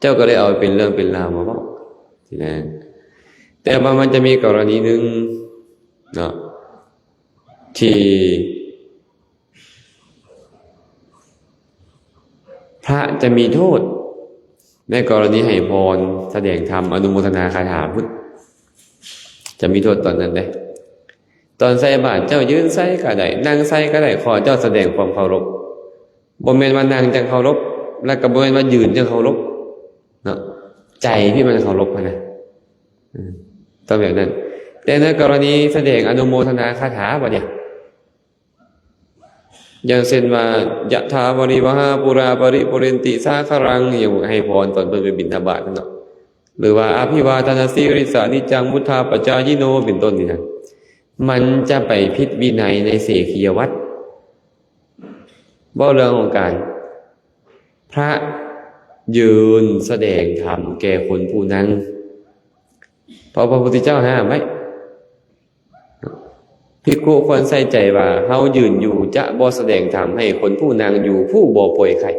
ເຈົ້າກໍເລີຍເອົາເປັນເລື່ອງເປັນລາວມາເວົ້າຊີ້ນະ. ແຕ່ວ່າມັນຈະມີກໍລະນີໜຶ່ງເນາະ ທີ່ ພະຈະມີໂທດໃນກໍລະນີໃຫ້ພອນ ສະແດງທຳ ອະນຸໂມທະນາຄາຖາພຸ້ນ ຈະມີໂທດຕອນນັ້ນເດ້. ຕອນໃສ່ບາດເຈົ້າຢືນໃສ່ກໍໄດ້ ນັ່ງໃສ່ກໍໄດ້ ຂໍເຈົ້າສະແດງຄວາມເຄົາລົບ. ບໍ່ແມ່ນວ່ານັ່ງຈັ່ງເຄົາລົບ ແລ້ວກໍບໍ່ແມ່ນວ່າຢືນຈັ່ງເຄົາລົບເນາະ ໃຈທີ່ມັນເຄົາລົບຫັ້ນນະ ອືມ ຕ້ອງແບບນັ້ນ. ແຕ່ໃນກໍລະນີສະແດງອະນຸໂມທະນາຄາຖາບັດນີ້ ຢ່າງເຊັ່ນວ່າ ຍະຖາວາລິວະຫາປູຣາປະລິປູເຣນຕິສາຄະລັງ ຫຍັງ ໃຫ້ພອນຕອນເພິ່ນໄປບິນທະບາດນັ້ນເນາະ ຫຼືວ່າ ອະພິວາທະນະສີລິດສະນິດຈັງ ວຸດທາປະຈາຍິໂນ ເປັນຕົ້ນນີ້ນະ ມັນຈະໄປຜິດວິໄນໃນເສຂິຍວັດ. ເວົ້າເລື່ອງຂອງການ ພະຢືນສະແດງທຳແກ່ຄົນຜູ້ນັ່ງ ເພາະພະພຸດທະເຈົ້າຫ້າມໄວ້. ພິກຂຸຄວນໃສ່ໃຈວ່າ ເຮົາຢືນຢູ່ຈະບໍ່ສະແດງທຳໃຫ້ຄົນຜູ້ນັ່ງຢູ່ຜູ້ບໍ່ປ່ວຍໄຂ້.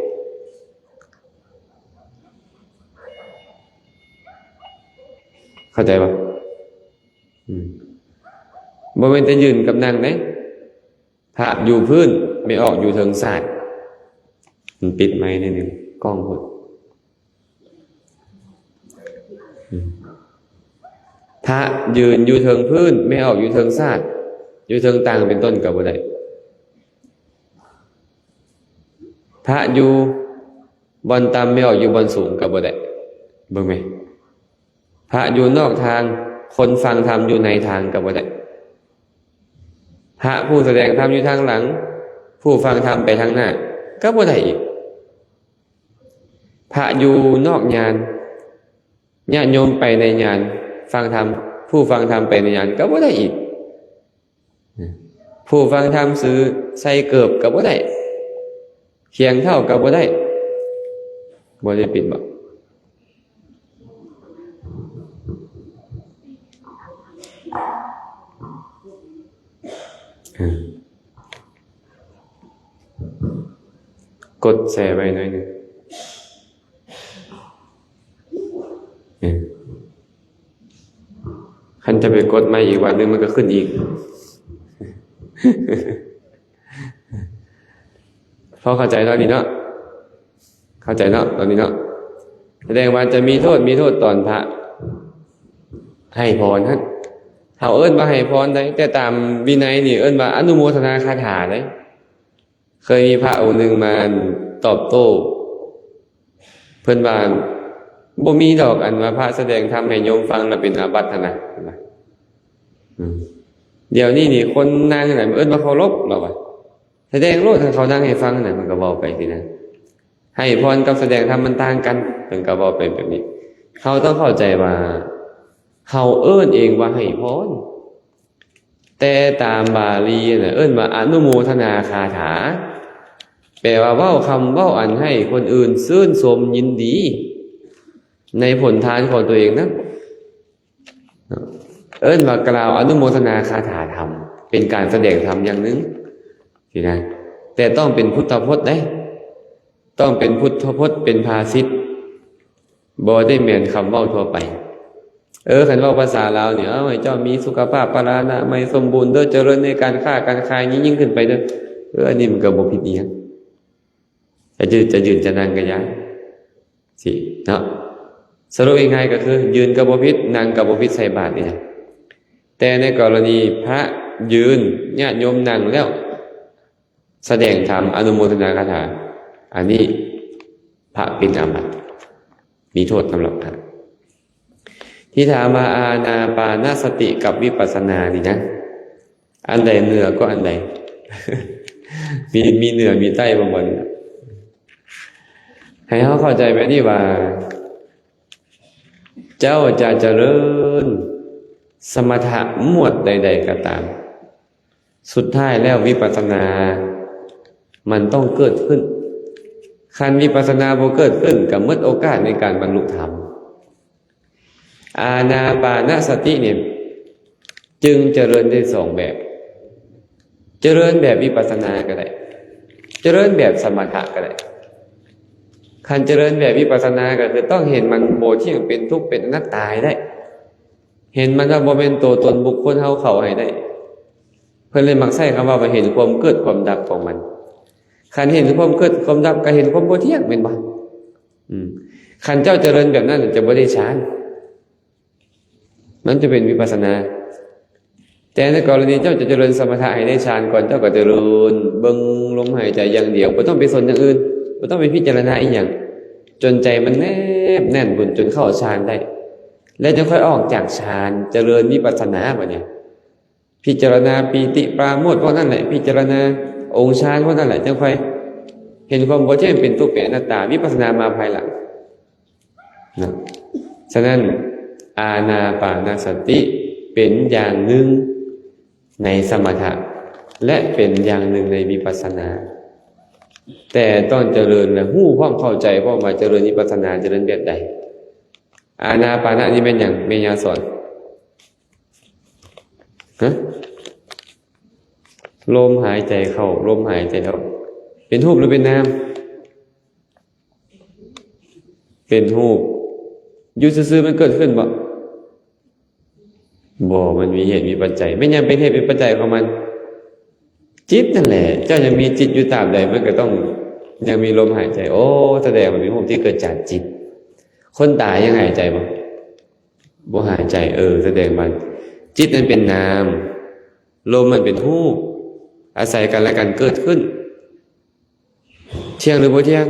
ເຂົ້າໃຈບໍ່? ອືມ ບໍ່ແມ່ນແຕ່ຢືນກັບນັ່ງເດ້. ພະຢູ່ພື້ນ ແມ່ອອກຢູ່ເທິງສາດ. ມັນປິດໄມນິດໜຶ່ງ ກ້ອງພຸ້ນ. ອືມ ພະຢືນຢູ່ເທິງພື້ນ ແມ່ອອກຢູ່ເທິງສາດ ຢູ່ເທິງຕັ່ງເປັນຕົ້ນກໍບໍ່ໄດ້. ພະຢູ່ບ່ອນຕ່ຳ ແມ່ອອກຢູ່ບ່ອນສູງກໍບໍ່ໄດ້. ເບິ່ງແມະ ພະຢູ່ນອກທາງ ຄົນຟັງທຳຢູ່ໃນທາງກໍບໍ່ໄດ້. ພະຜູ້ສະແດງທຳຢູ່ທາງຫຼັງ ຜູ້ຟັງທຳໄປທາງໜ້າກໍບໍ່ໄດ້ອີກ. ພະຢູ່ນອກຍານ ຍາດໂຍມໄປໃນຍານ ຟັງທຳ ຜູ້ຟັງທຳໄປໃນຍານກໍບໍ່ໄດ້ອີກ. ຜູ້ຟັງທຳຊື່ໃສ່ເກີບກໍບໍ່ໄດ້ ຄຽງເທົ້າກໍບໍ່ໄດ້. ບໍ່ໄດ້ປິດບໍ? ເອີ ກົດແຊ່ໄວ້ໜ້ອຍໜຶ່ງ. ເອີ ຄັນຈະໄປກົດໃໝ່ອີກວັນໜຶ່ງ ມັນກໍຂຶ້ນອີກ. ພໍເຂົ້າໃຈເນາະນີ້ເນາະ? ເຂົ້າໃຈເນາະຕອນນີ້ເນາະ? ສະແດງວ່າຈະມີໂທດ ມີໂທດຕອນພະໃຫ້ພອນຫັ້ນ ເຮົາເອີ້ນວ່າໃຫ້ພອນໄດ້ ແຕ່ຕາມວິໄນນີ້ເອີ້ນວ່າອະນຸໂມທະນາຄາຖາເດ້. ເຄີຍມີພະອົງໜຶ່ງມາຕອບໂຕ້ ເພິ່ນວ່າ ບໍ່ມີດອກ ອັນວ່າພະສະແດງທຳໃຫ້ໂຍມຟັງແລ້ວເປັນອາບັດຫັ້ນນະ. ອືມ ດຽວນີ້ນີ້ຄົນນັ່ງຫັ້ນນະ ເອີ້ນວ່າເຄົາລົບ ລາວວ່າ ສະແດງໂລດ ຄັນເຂົານັ່ງໃຫ້ຟັງຫັ້ນນະ ເພິ່ນກໍເວົ້າໄປຊີ້ນະ. ໃຫ້ພອນກັບສະແດງທຳມັນຕ່າງກັນ ເພິ່ນກໍເວົ້າໄປແບບນີ້. ເຮົາຕ້ອງເຂົ້າໃຈວ່າ ເຮົາເອີ້ນເອງວ່າໃຫ້ພອນ ແຕ່ຕາມບາລີນະ ເອີ້ນວ່າອະນຸໂມທະນາຄາຖາ ແປວ່າເວົ້າຄຳເວົ້າອັນໃຫ້ຄົນອື່ນຊື່ນຊົມຍິນດີໃນຜົນທານຂອງຕົວເອງນັ້ນ. ເອີ້ນວ່າກ່າວອະນຸໂມທະນາຄາຖາທຳ ເປັນການສະແດງທຳຢ່າງໜຶ່ງຊີ້ນະ. ແຕ່ຕ້ອງເປັນພຸດທະພົດເດ້, ຕ້ອງເປັນພຸດທະພົດ ເປັນພາສິດ, ບໍ່ໄດ້ແມ່ນຄຳເວົ້າທົ່ວໄປ. ເອີ ຄັນເວົ້າພາສາລາວນີ້ ເອົາໃຫ້ເຈົ້າມີສຸຂະພາບພະລານາໄມສົມບູນເດີ, ຈະເລີນໃນການຄ້າການຂາຍ, ຍິ່ງໆຂຶ້ນໄປເດີ. ເອີ ອັນນີ້ມັນກໍບໍ່ຜິດອີ່ຫຍັງ, ຈະຢືນຈະຢືນຈະນັ່ງກໍຢ່າ ຊີ້ເນາະ. ສະຫຼຸບງ່າຍໆກໍຄື ຢືນກໍບໍ່ຜິດ, ນັ່ງກໍບໍ່ຜິດ, ໃສ່ບາດນີ້ນະ. ແຕ່ໃນກໍລະນີພະຢືນ, ຍາດໂຍມນັ່ງແລ້ວ ສະແດງທຳ ອະນຸໂມທະນາຄາຖາ, ອັນນີ້ພະປິ່ນອາບັດ, ມີໂທດສຳລັບພະ. ທີ່ຖາມວ່າອານາປານະສະຕິກັບວິປັດສະນານີ້ນະ, ອັນໃດເໜືອກວ່າອັນໃດ? ມີ ມີເໜືອມີໃຕ້ບໍ່? ບໍ່ນີ້ ໃຫ້ເຮົາເຂົ້າໃຈແບບນີ້ວ່າ ເຈົ້າຈະຈະເລີນສະມະຖະໝວດໃດໆກໍຕາມ, ສຸດທ້າຍແລ້ວວິປັດສະນາມັນຕ້ອງເກີດຂຶ້ນ. ຄັນວິປັດສະນາບໍ່ເກີດຂຶ້ນ ກໍໝົດໂອກາດໃນການບັນລຸທຳ. ອານາປານະສະຕິນີ້ຈຶ່ງຈະເລີນໄດ້ສອງແບບ, ຈະເລີນແບບວິປັດສະນາກໍໄດ້, ຈະເລີນແບບສະມະຖະກໍໄດ້. ຄັນຈະເລີນແບບວິປັດສະນາ ກໍຄືຕ້ອງເຫັນມັນບໍ່ທ່ຽງ ເປັນທຸກ ເປັນອະນັດຕາໃຫ້ໄດ້, ເຫັນມັນວ່າບໍ່ແມ່ນໂຕຕົນບຸກຄົນເຮົາເຂົາໃຫ້ໄດ້. ເພິ່ນເລີຍມັກໃຊ້ຄຳວ່າ ວ່າເຫັນຄວາມເກີດຄວາມດັບຂອງມັນ. ຄັນເຫັນຄວາມເກີດຄວາມດັບ ກໍເຫັນຄວາມບໍ່ທ່ຽງ ແມ່ນບໍ່? ອືມ ຄັນເຈົ້າຈະເລີນແບບນັ້ນ ຈະບໍ່ໄດ້ฌານ, ມັນຈະເປັນວິປັດສະນາ. ແຕ່ໃນກໍລະນີເຈົ້າຈະຈະເລີນສະມະຖະໃຫ້ໄດ້ฌານກ່ອນ, ເຈົ້າກໍຈະເລີນເບິ່ງລົມຫາຍໃຈຢ່າງດຽວ, ບໍ່ຕ້ອງໄປສົນຢ່າງອື່ນ, ບໍ່ຕ້ອງໄປພິຈາລະນາອີ່ຫຍັງ, ຈົນໃຈມັນແນບແໜ້ນພຸ້ນ, ຈົນເຂົ້າฌານໄດ້, ແລ້ວຈຶ່ງຄ່ອຍອອກຈາກฌານ, ຈະເລີນວິປັດສະນາບັດນີ້. ພິຈາລະນາປີຕິປາໂມດພວກນັ້ນແຫຼະ, ພິຈາລະນາອົງຊານພວກນັ້ນແຫຼະ, ຈັ່ງຄ່ອຍເຫັນຄວາມບໍ່ທ່ຽງ ເປັນທຸກ ເປັນອະນັດຕາ, ວິປັດສະນາມາພາຍຫຼັງນະ. ສະນັ້ນ ອານາປານະສະຕິເປັນຢ່າງໜຶ່ງໃນສະມະຖະ ແລະ ເປັນຢ່າງໜຶ່ງໃນວິປັດສະນາ, ແຕ່ຕ້ອງຈະເລີນ ແລະ ຮູ້ພ້ອມເຂົ້າໃຈພ້ອມວ່າຈະເລີນວິປັດສະນາຈະເລີນແບບໃດ. ອານາປານະນີ້ແມ່ນຫຍັງ ແມ່ຍາສອນ? ຮະ? ລົມຫາຍໃຈເຂົ້າ, ລົມຫາຍໃຈອອກ, ເປັນຮູບຫຼືເປັນນາມ? ເປັນຮູບ. ຢູ່ຊື່ໆມັນເກີດຂຶ້ນບໍ່? ບໍ່, ມັນມີເຫດມີປັດໄຈ. ແມ່ນຫຍັງເປັນເຫດເປັນປັດໄຈຂອງມັນ? ຈິດນັ້ນແຫຼະ. ເຈົ້າຍັງມີຈິດຢູ່ຕາບໃດ, ມັນກໍຕ້ອງຍັງມີລົມຫາຍໃຈ. ໂອ້, ສະແດງວ່າເປັນຮູບທີ່ເກີດຈາກຈິດ. ຄົນຕາຍຍັງຫາຍໃຈບໍ່? ບໍ່ຫາຍໃຈ. ເອີ, ສະແດງວ່າຈິດນັ້ນເປັນນາມ, ລົມມັນເປັນຮູບ, ອາໄສກັນແລະກັນເກີດຂຶ້ນ. ທ່ຽງຫຼືບໍ່ທ່ຽງ?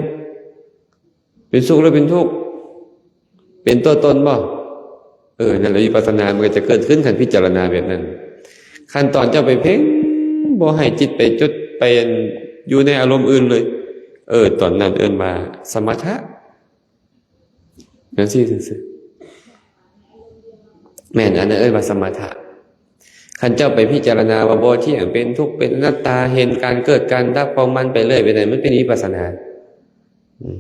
ເປັນສຸກຫຼືເປັນທຸກ? ເປັນຕົວຕົນບໍ່? ເອີ, ນັ້ນແຫຼະ, ວິປັດສະນາມັນກໍຈະເກີດຂຶ້ນ ຄັນພິຈາລະນາແບບນັ້ນ. ຄັນຕອນເຈົ້າໄປເພັ່ງ, ບໍ່ໃຫ້ຈິດໄປຈົດ, ໄປຢູ່ໃນອາລົມອື່ນເລີຍ, ເອີ, ຕອນນັ້ນເອີ້ນວ່າສະມະຖະ. ຈັ່ງຊີ້ຊື່ໆ. ແມ່ນ, ອັນນັ້ນເອີ້ນວ່າສະມະຖະ. ຄັນເຈົ້າໄປພິຈາລະນາວ່າບໍ່ທ່ຽງ, ເປັນທຸກ, ເປັນອະນັດຕາ, ເຫັນການເກີດການດັບຂອງມັນໄປເລື້ອຍ, ແບບນັ້ນມັນເປັນວິປັດສະນາ. ອືມ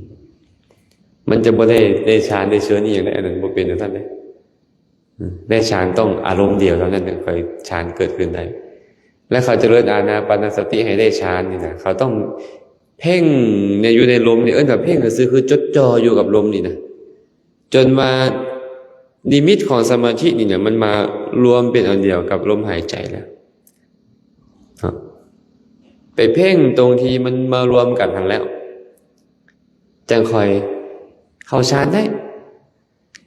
ມັນຈະບໍ່ໄດ້, ໄດ້ຊານໄດ້ເຊີນອີ່ຫຍັງເດ້, ອັນນັ້ນບໍ່ເປັນຈັ່ງຊັ້ນເດ້. ອືມ ໄດ້ຊານຕ້ອງອາລົມດຽວເທົ່ານັ້ນ ຈຶ່ງຄ່ອຍຊານເກີດຂຶ້ນໄດ້. ແລະ ເຂົາຈະເລີນອານາປານະສະຕິໃຫ້ໄດ້ຊານນີ້ນະ, ເຂົາຕ້ອງເພັ່ງໃນ, ຢູ່ໃນລົມນີ້, ເອີ້ນວ່າເພັ່ງກໍຄືຈົດຈ່ອຢູ່ກັບລົມນີ້ນະ, ຈົນວ່ານິມິດຂອງສະມາທິນີ້ນະ ມັນມາລວມເປັນອັນດຽວກັບລົມຫາຍໃຈແລ້ວເນາະ. ໄປເພັ່ງຕົງທີ່ມັນມາລວມກັນຫັ້ນແລ້ວ ຈັ່ງຄ່ອຍເຂົ້າຊານໄດ້.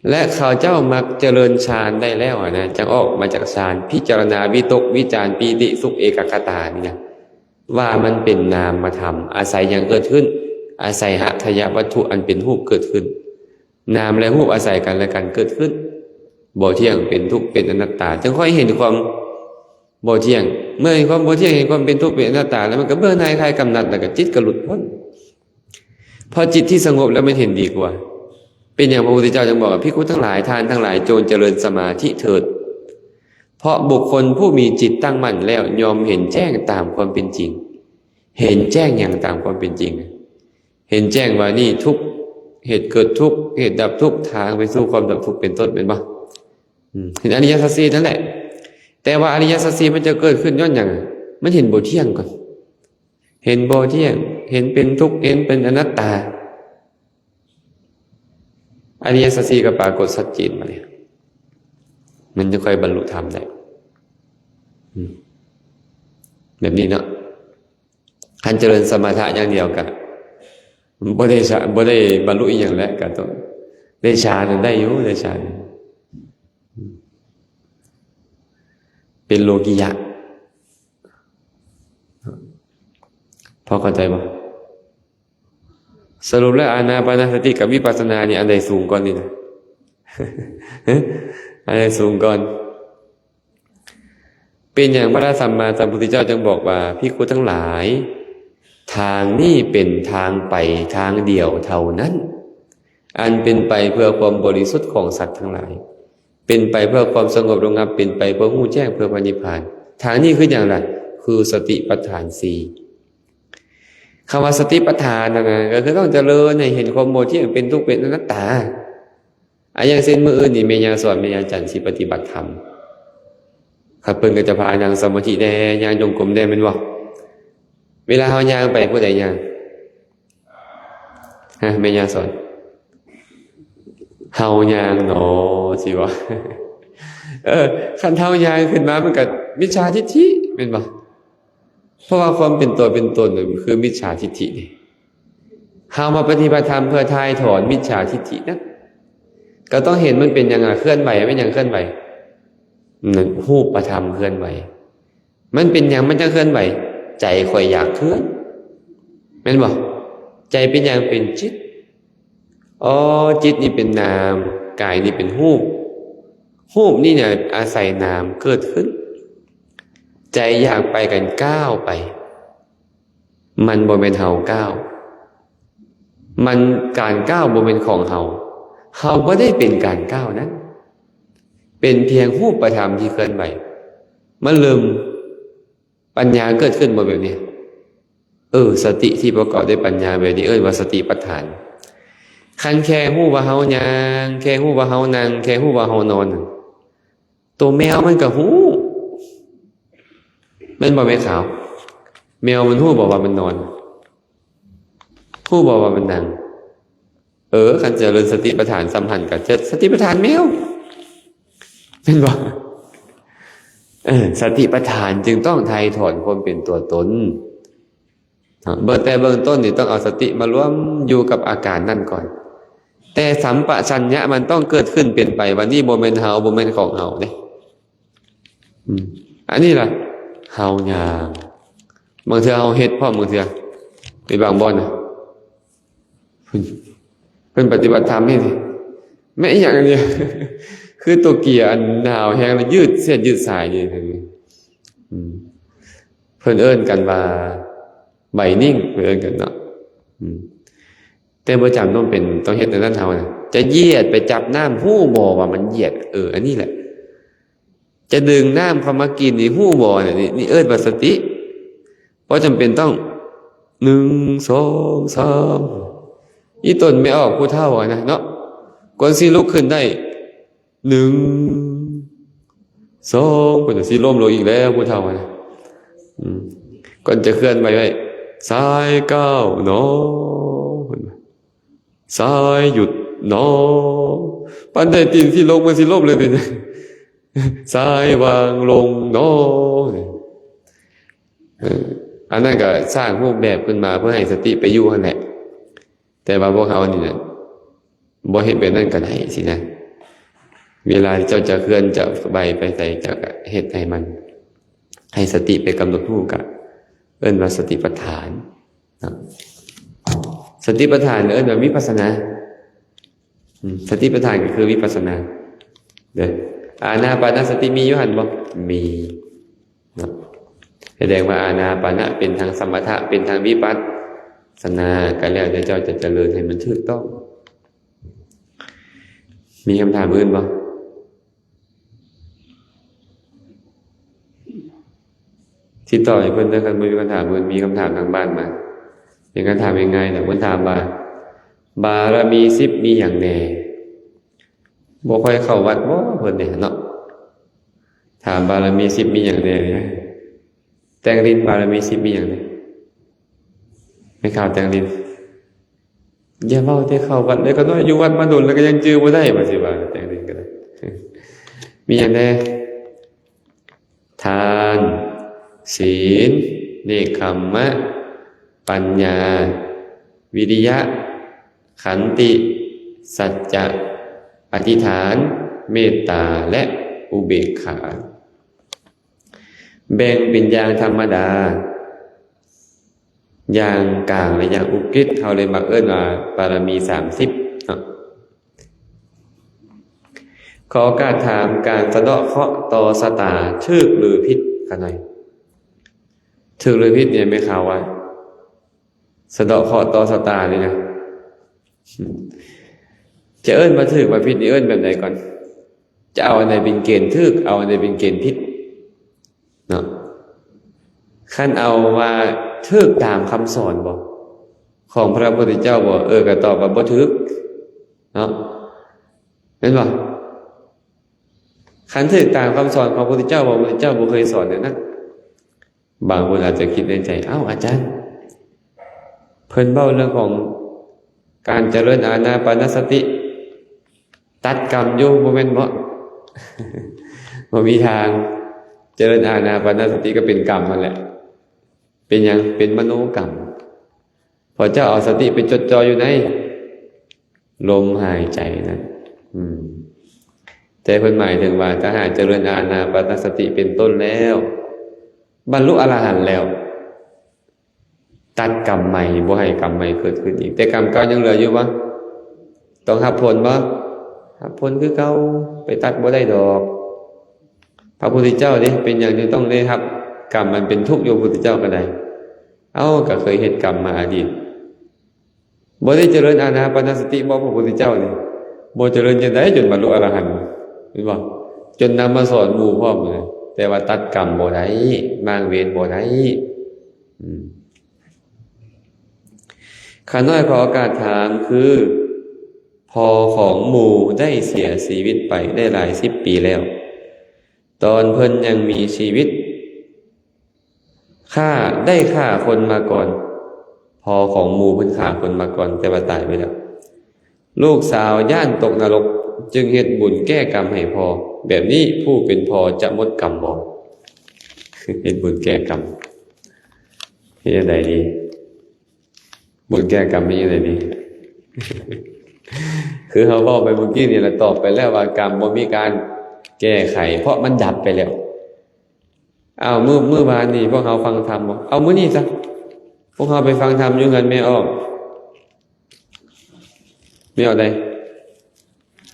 ແລະ ເຂົາເຈົ້າມັກຈະເລີນຊານໄດ້ແລ້ວຫັ້ນນະ, ຈັ່ງອອກມາຈາກຊານ, ພິຈາລະນາວິຕົກວິຈານ, ປີຕິ, ສຸກ, ເອກະກະຕານີ້ນະ, ວ່າມັນເປັນນາມະທຳ, ອາໄສຫຍັງເກີດຂຶ້ນ? ອາໄສຫະທະຍະວັດຖຸອັນເປັນຮູບເກີດຂຶ້ນ. ນາມ ແລະ ຮູບອາໄສກັນ ແລະ ກັນເກີດຂຶ້ນ, ບໍ່ທ່ຽງ, ເປັນທຸກ, ເປັນອະນັດຕາ, ຈຶ່ງຄ່ອຍເຫັນຄວາມບໍ່ທ່ຽງ. ເມື່ອເຫັນຄວາມບໍ່ທ່ຽງ, ເຫັນຄວາມເປັນທຸກ, ເປັນອະນັດຕາແລ້ວ, ມັນກໍເບື່ອໜ່າຍ, ຄາຍກຳໜັດ, ແລ້ວກໍຈິດກໍຫຼຸດພົ້ນ. ເພາະຈິດທີ່ສະຫງົບແລ້ວມັນເຫັນດີກວ່າ. ເປັນຫຍັງພະພຸດທະເຈົ້າຈຶ່ງບອກວ່າ ພິກຂຸທັງຫຼາຍ, ທ່ານທັງຫຼາຍ, ຈົ່ງຈະເລີນສະມາທິເຖີດ. ເພາະບຸກຄົນຜູ້ມີຈິດຕັ້ງໝັ້ນແລ້ວ ຍ່ອມເຫັນແຈ້ງຕາມຄວາມເປັນຈິງ. ເຫັນແຈ້ງຫຍັງຕາມຄວາມເປັນຈິງ? ເຫັນແຈ້ງວ່ານີ້ທຸກ, ເຫດເກີດທຸກ, ເຫດດັບທຸກ, ທາງໄປສູ່ຄວາມດັບທຸກ ເປັນຕົ້ນ, ແມ່ນບໍ່? ອືມ ເຫັນອະລິຍະສັດສີ່ນັ້ນແຫຼະ. ແຕ່ວ່າອະລິຍະສັດສີ່ມັນຈະເກີດຂຶ້ນຍ້ອນຫຍັງ? ມັນເຫັນບໍ່ທ່ຽງກ່ອນ. ເຫັນບໍ່ທ່ຽງ, ເຫັນເປັນທຸກ, ເຫັນເປັນອະນັດຕາ. ອະລິຍະສັດສີ່ກໍປາກົດຊັດເຈນມາເລີຍ, ມັນຈະຄ່ອຍບັນລຸທຳໄດ້. ອືມ ແບບນີ້ເນາະ. ຄັນຈະເລີນສະມະຖະຢ່າງດຽວກໍບໍ່ໄດ້ຊະ ບໍ່ໄດ້ບັນລຸອີ່ຫຍັງແຫຼະ, ກໍຕ້ອງໄດ້ຊານນັ້ນໄດ້ຢູ່, ໄດ້ຊານ ເປັນໂລກິຍະ. ພໍເຂົ້າໃຈບໍ່? ສະຫຼຸບແລ້ວ ອານາປານະສະຕິກັບວິປັດສະນານີ້ ອັນໃດສູງກ່ອນນີ້ນະ? ອັນໃດສູງກ່ອນ? ເປັນຫຍັງພະສຳມາສຳພຸດທະເຈົ້າຈຶ່ງບອກວ່າ ພິກຂຸທັງຫຼາຍ, ທາງນີ້ເປັນທາງໄປທາງດຽວເທົ່ານັ້ນ, ອັນເປັນໄປເພື່ອຄວາມບໍລິສຸດຂອງສັດທັງຫຼາຍ, ເປັນໄປເພື່ອຄວາມສະຫງົບລະງັບ, ເປັນໄປເພື່ອຮູ້ແຈ້ງ, ເພື່ອພະນິບພານ. ທາງນີ້ຄືຫຍັງລະ? ຄືສະຕິປັດຖານສີ່. ຄຳວ່າສະຕິປັດຖານນັ້ນນະ ກໍຄືຕ້ອງຈະເລີນໃຫ້ເຫັນຄວາມບໍ່ທ່ຽງ, ເປັນທຸກ, ເປັນອະນັດຕາ. ອາ ຢ່າງເຊັ່ນ ມື້ອື່ນນີ້ແມ່ຍ່າສອນແມ່ຍ່າຈັນຊິປະຕິບັດທຳ, ຄັນເພິ່ນກໍຈະພານັ່ງສະມາທິແດ່, ຍ່າງຈົງກົມແດ່, ແມ່ນບໍ່? ເວລາເຮົາຍ່າງໄປ, ຜູ້ໃດຍ່າງ? ຮະ ແມ່ຍ່າສອນ? ເຮົາຍ່າງເນາະ ຊິວ່າ. ເອີ ຄັນເຮົາຍ່າງຂຶ້ນມາ ມັນກໍມິດສາທິດຖິ ແມ່ນບໍ່? ເພາະວ່າຄວາມເປັນຕົວເປັນຕົນນັ້ນ ມັນຄືມິດສາທິດຖິນີ້. ເຮົາມາປະຕິບັດທຳເພື່ອຖ່າຍຖອນມິດສາທິດຖິນັ້ນ, ກໍຕ້ອງເຫັນມັນເປັນຫຍັງ ເຄື່ອນໄຫວ. ແມ່ນຫຍັງເຄື່ອນໄຫວ? ນັ້ນ ຮູບປະທຳເຄື່ອນໄຫວ. ມັນເປັນຫຍັງມັນຈັ່ງເຄື່ອນໄຫວ? ໃຈຂ້ອຍຢາກເຄື່ອນ, ແມ່ນບໍ່? ໃຈເປັນຫຍັງ? ເປັນຈິດ. ອໍ ຈິດນີ້ເປັນນາມ, ກາຍນີ້ເປັນຮູບ. ຮູບນີ້ນະ ອາໄສນາມເກີດຂຶ້ນ. ໃຈຢາກໄປ ກໍກ້າວໄປ. ມັນບໍ່ແມ່ນເຮົາກ້າວ. ມັນ, ການກ້າວບໍ່ແມ່ນຂອງເຮົາ. ເຮົາບໍ່ໄດ້ເປັນການກ້າວນັ້ນ. ເປັນພຽງຮູບປະທຳທີ່ເຄື່ອນໄຫວ. ມັນເລີ່ມ ປັນຍາເກີດຂຶ້ນບໍ່ແບບນີ້? ເອີ ສະຕິທີ່ປະກອບດ້ວຍປັນຍາແບບນີ້ເອີ້ນວ່າສະຕິປັດຖານ. ຄັນແຄ່ຮູ້ວ່າເຮົາຍ່າງ, ແຄ່ຮູ້ວ່າເຮົານັ່ງ, ແຄ່ຮູ້ວ່າເຮົານອນ, ໂຕແມວມັນກໍຮູ້ ແມ່ນບໍ່ແມ່ຂາວ? ແມວມັນຮູ້ບໍ່ວ່າມັນນອນ? ຮູ້ບໍ່ວ່າມັນນັ່ງ? ເອີ ຄັນຈະເລີນສະຕິປັດຖານສ່ຳຫັ້ນ ກໍຈະສະຕິປັດຖານແມວ ແມ່ນບໍ່? ເອີ ສະຕິປັດຖານຈຶ່ງຕ້ອງຖ່າຍຖອນຄວາມເປັນຕົວຕົນ. ເນາະ ເບື້ອງ, ແຕ່ເບື້ອງຕົ້ນນີ້ຕ້ອງເອົາສະຕິມາລວມຢູ່ກັບອາການນັ້ນກ່ອນ. ແຕ່ສຳປະຊັນຍະມັນຕ້ອງເກີດຂຶ້ນເປັນໄປວ່ານີ້ບໍ່ແມ່ນເຮົາ, ບໍ່ແມ່ນຂອງເຮົາເດ້. ອືມ ອັນນີ້ລະ ເຮົາຍ່າງ. ບາງເທື່ອເຮົາເຮັດພ້ອມ, ບາງເທື່ອ ໄປບາງບ່ອນນະ ເພິ່ນ, ເພິ່ນປະຕິບັດທຳນີ້ ແມ່ນອີຫຍັງອັນນີ້? ຄືໂຕເກຍອັນໜາວແຮງລະຍືດເສັ້ນຍືດສາຍນີ້. ອືມ ເພິ່ນເອີ້ນກັນວ່າໄບນິ້ງ ເພິ່ນເອີ້ນກັນເນາະ. ອືມ ແຕ່ບໍ່ຈຳຕ້ອງເປັນ, ຕ້ອງເຮັດແນວນັ້ນເຮົານະ. ຈະຢຽດໄປຈັບນ້ຳ ຮູ້ບໍ່ວ່າມັນຢຽດ? ເອີ ອັນນີ້ແຫຼະ. ຈະດຶງນ້ຳເຂົ້າມາກິນນີ້ ຮູ້ບໍ່? ນີ້, ນີ້ເອີ້ນວ່າສະຕິ. ບໍ່ຈຳເປັນຕ້ອງ ໜຶ່ງ ສອງ ສາມ ອີ່ຕົນແມ່ອອກຜູ້ເຖົ້າຫັ້ນນະເນາະ ກ່ອນຊິລຸກຂຶ້ນໄດ້ ໜຶ່ງ ສອງ ເພິ່ນຊິລົ້ມລົງອີກແລ້ວ ຜູ້ເຖົ້າຫັ້ນນະ. ອືມ ກ່ອນຈະເຄື່ອນໄຫວໄວ້ ຊາຍກ້າວໜໍ ເພິ່ນວ່າ ຊາຍຢຸດໜໍ ປານໃດຕີນຊິລົງ ມັນຊິລົ້ມເລີຍຕິ ຊາຍວາງລົງໜໍ. ເອີ ອັນນັ້ນກໍສ້າງຮູບແບບຂຶ້ນມາເພື່ອໃຫ້ສະຕິໄປຢູ່ຫັ້ນແຫຼະ. ແຕ່ວ່າພວກເຮົານີ້ນະ ບໍ່ເຮັດແບບນັ້ນກໍໄດ້ຊີ້ນະ. ເວລາທີ່ເຈົ້າຈະເຄື່ອນ ຈະໄຫວໄປໃສ ເຈົ້າກໍເຮັດໃຫ້ມັນ ໃຫ້ສະຕິໄປກຳນົດຮູ້ ກໍເອີ້ນວ່າສະຕິປັດຖານເນາະ. ສະຕິປັດຖານເອີ້ນວ່າວິປັດສະນາ. ອືມ ສະຕິປັດຖານກໍຄືວິປັດສະນາເດີ. ອານາປານະສະຕິມີຢູ່ຫັ້ນບໍ່? ມີເນາະ. ສະແດງວ່າອານາປານະເປັນທັງສະມະຖະ ເປັນທັງວິປັດສະນາ ກໍແລ້ວແຕ່ເຈົ້າຈະຈະເລີນໃຫ້ມັນຖືກຕ້ອງ. ມີຄຳຖາມອື່ນບໍ່? ຕິດຕໍ່ໃຫ້ເພິ່ນເດີ ຄັນບໍ່ມີຄຳຖາມອື່ນ. ມີຄຳຖາມທາງບ້ານມາ ເປັນຄຳຖາມງ່າຍໆນະ. ເພິ່ນຖາມວ່າ ບາລະມີສິບມີຫຍັງແດ່? ບໍ່ຄ່ອຍເຂົ້າວັດບໍ່ເພິ່ນນີ້ເນາະ? ຖາມບາລະມີສິບມີຫຍັງແດ່? ແຕ່ງລິ້ນບາລະມີສິບມີຫຍັງແດ່? ແມ່ນຂ່າວແຕ່ງດິນ. ຢ່າເວົ້າແຕ່ເຂົ້າວັດເລີຍ ຂ້ານ້ອຍຢູ່ວັດມາດົນແລ້ວກໍຍັງຈື່ບໍ່ໄດ້ ວ່າຊິວ່າແຕ່ງດິນກໍໄດ້. ມີຫຍັງແດ່? ທານ, ສີນ, ເນກຂຳມະ, ປັນຍາ, ວິລິຍະ, ຂັນຕິ, ສັດຈະ, ອະທິຖານ, ເມດຕາ ແລະ ອຸເບກຂາ. ແບ່ງເປັນຢ່າງທຳມະດາ, ຢ່າງກາງ ແລະ ຢ່າງອຸກກິດ ເຮົາເລີຍມັກເອີ້ນວ່າບາລະມີສາມສິບເນາະ. ຂໍໂອກາດຖາມ ການສະເດາະເຄາະຕໍ່ຊະຕາ ຖືກຫຼືຜິດຂະນ້ອຍ? ຖືກຫຼືຜິດນີ້ແມ່ນຂ່າວວ່າ ສະເດາະເຄາະຕໍ່ຊະຕານີ້ນະ ຈະເອີ້ນວ່າຖືກວ່າຜິດນີ້ ເອີ້ນແບບໃດກ່ອນ? ຈະເອົາອັນໃດເປັນເກນຖືກ ເອົາອັນໃດເປັນເກນຜິດເນາະ? ຄັນເອົາວ່າຖືກຕາມຄຳສອນບໍ່ ຂອງພະພຸດທະເຈົ້າບໍ່? ເອີ ກໍຕອບວ່າບໍ່ຖືກເນາະ ແມ່ນບໍ່? ຄັນຖືກຕາມຄຳສອນຂອງພະພຸດທະເຈົ້າບໍ່? ພະພຸດທະເຈົ້າບໍ່ເຄີຍສອນແນວນັ້ນ. ບາງຄົນອາດຈະຄິດໃນໃຈ, ເອົ້າ ອາຈານ ເພິ່ນເວົ້າເລື່ອງຂອງການຈະເລີນອານາປານະສະຕິ ຕັດກຳຢູ່ ບໍ່ແມ່ນເບາະ? ບໍ່ມີທາງ. ຈະເລີນອານາປານະສະຕິກໍເປັນກຳຫັ້ນແຫຼະ. ເປັນຫຍັງ? ເປັນມະໂນກຳ. ເພາະເຈົ້າເອົາສະຕິໄປຈົດຈ່ອຍຢູ່ໃນລົມຫາຍໃຈນັ້ນ. ອືມ ແຕ່ເພິ່ນໝາຍເຖິງວ່າ ຖ້າຫາກຈະເລີນອານາປານະສະຕິເປັນຕົ້ນແລ້ວ ບັນລຸອະລະຫັນແລ້ວ ຕັດກຳໃໝ່ ບໍ່ໃຫ້ກຳໃໝ່ເກີດຂຶ້ນອີກ. ແຕ່ກຳເກົ່າຍັງເຫຼືອຢູ່ບໍ່? ຕ້ອງຮັບຜົນບໍ່? ຮັບຜົນຄືເກົ່າ ໄປຕັດບໍ່ໄດ້ດອກ. ພະພຸດທະເຈົ້າເດ້ ເປັນຫຍັງຈຶ່ງຕ້ອງໄດ້ຮັບກຳອັນເປັນທຸກຢູ່? ພະພຸດທະເຈົ້າກໍໄດ້ ເອົ້າ ກໍເຄີຍເຮັດກຳມາອະດີດ ບໍ່ໄດ້ຈະເລີນອານາປານະສະຕິບໍ? ພະພຸດທະເຈົ້ານີ້ບໍ່ຈະເລີນຈັ່ງໃດຈົນບັນລຸອະລະຫັນ ແມ່ນບໍ່? ຈົນນຳມາສອນໝູ່ພ້ອມເລີຍ ແຕ່ວ່າຕັດກຳບໍ່ໄດ້ ມ້າງເວນບໍ່ໄດ້. ອືມ ຂ້ານ້ອຍຂໍໂອກາດຖາມ ຄືພໍ່ຂອງໝູ່ໄດ້ເສຍຊີວິດໄປໄດ້ຫຼາຍສິບປີແລ້ວ ຕອນເພິ່ນຍັງມີຊີວິດ ຂ້າ ໄດ້ຂ້າຄົນມາກ່ອນ. ພໍ່ຂອງໝູ່ເພິ່ນຂ້າຄົນມາກ່ອນ ແຕ່ວ່າຕາຍໄປແລ້ວ. ລູກສາວຢ້ານຕົກນະລົກ ຈຶ່ງເຮັດບຸນແກ້ກຳໃຫ້ພໍ່. ແບບນີ້ຜູ້ເປັນພໍ່ຈະໝົດກຳບໍ່? ເຮັດບຸນແກ້ກຳ ເຮັດຈັ່ງໃດດີ? ບຸນແກ້ກຳເປັນຈັ່ງໃດນີ້? ຄືເຮົາເວົ້າໄປເມື່ອກີ້ນີ້ລະ ຕອບໄປແລ້ວວ່າກຳບໍ່ມີການແກ້ໄຂ ເພາະມັນດັບໄປແລ້ວ. ອ້າວ ມື້ ມື້ວານນີ້ພວກເຮົາຟັງທຳບໍ່? ເອົາ ມື້ນີ້ຊະ ພວກເຮົາໄປຟັງທຳຢູ່ເຮືອນແມ່ອອກ ແມ່ອອກໃດ?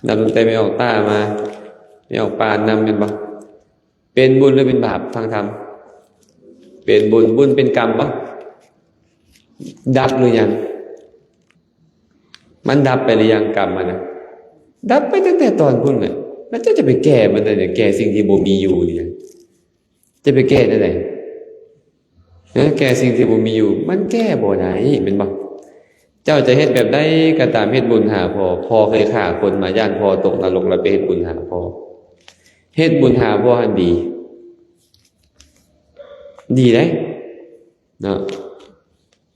ນັບຕັ້ງແຕ່ແມ່ອອກຕ້າມາ ແມ່ອອກປານນຳແມ່ນບໍ່? ເປັນບຸນຫຼືເປັນບາບ? ຟັງທຳ ເປັນບຸນ. ບຸນເປັນກຳບໍ່? ດັບຫຼືຍັງ? ມັນດັບໄປຫຼືຍັງ ກຳຫັ້ນນະ? ດັບໄປຕັ້ງແຕ່ຕອນພຸ້ນແຫຼະ. ແລ້ວເຈົ້າຈະໄປແກ້ມັນໄດ້ແນວໃດ? ແກ້ສິ່ງທີ່ບໍ່ມີຢູ່ນີ້ນະ ຈະໄປແກ້ແນວໃດ? ເອີ ແກ້ສິ່ງທີ່ບໍ່ມີຢູ່ ມັນແກ້ບໍ່ໄດ້ ແມ່ນບໍ່? ເຈົ້າຈະເຮັດແບບໃດກໍຕາມ ເຮັດບຸນຫາພໍ່. ພໍ່ເຄີຍຂ້າຄົນມາ ຢ້ານພໍ່ຕົກນະລົກ ແລ້ວໄປເຮັດບຸນຫາພໍ່. ເຮັດບຸນຫາພໍ່ຫັ້ນດີ ດີເດ້ເນາະ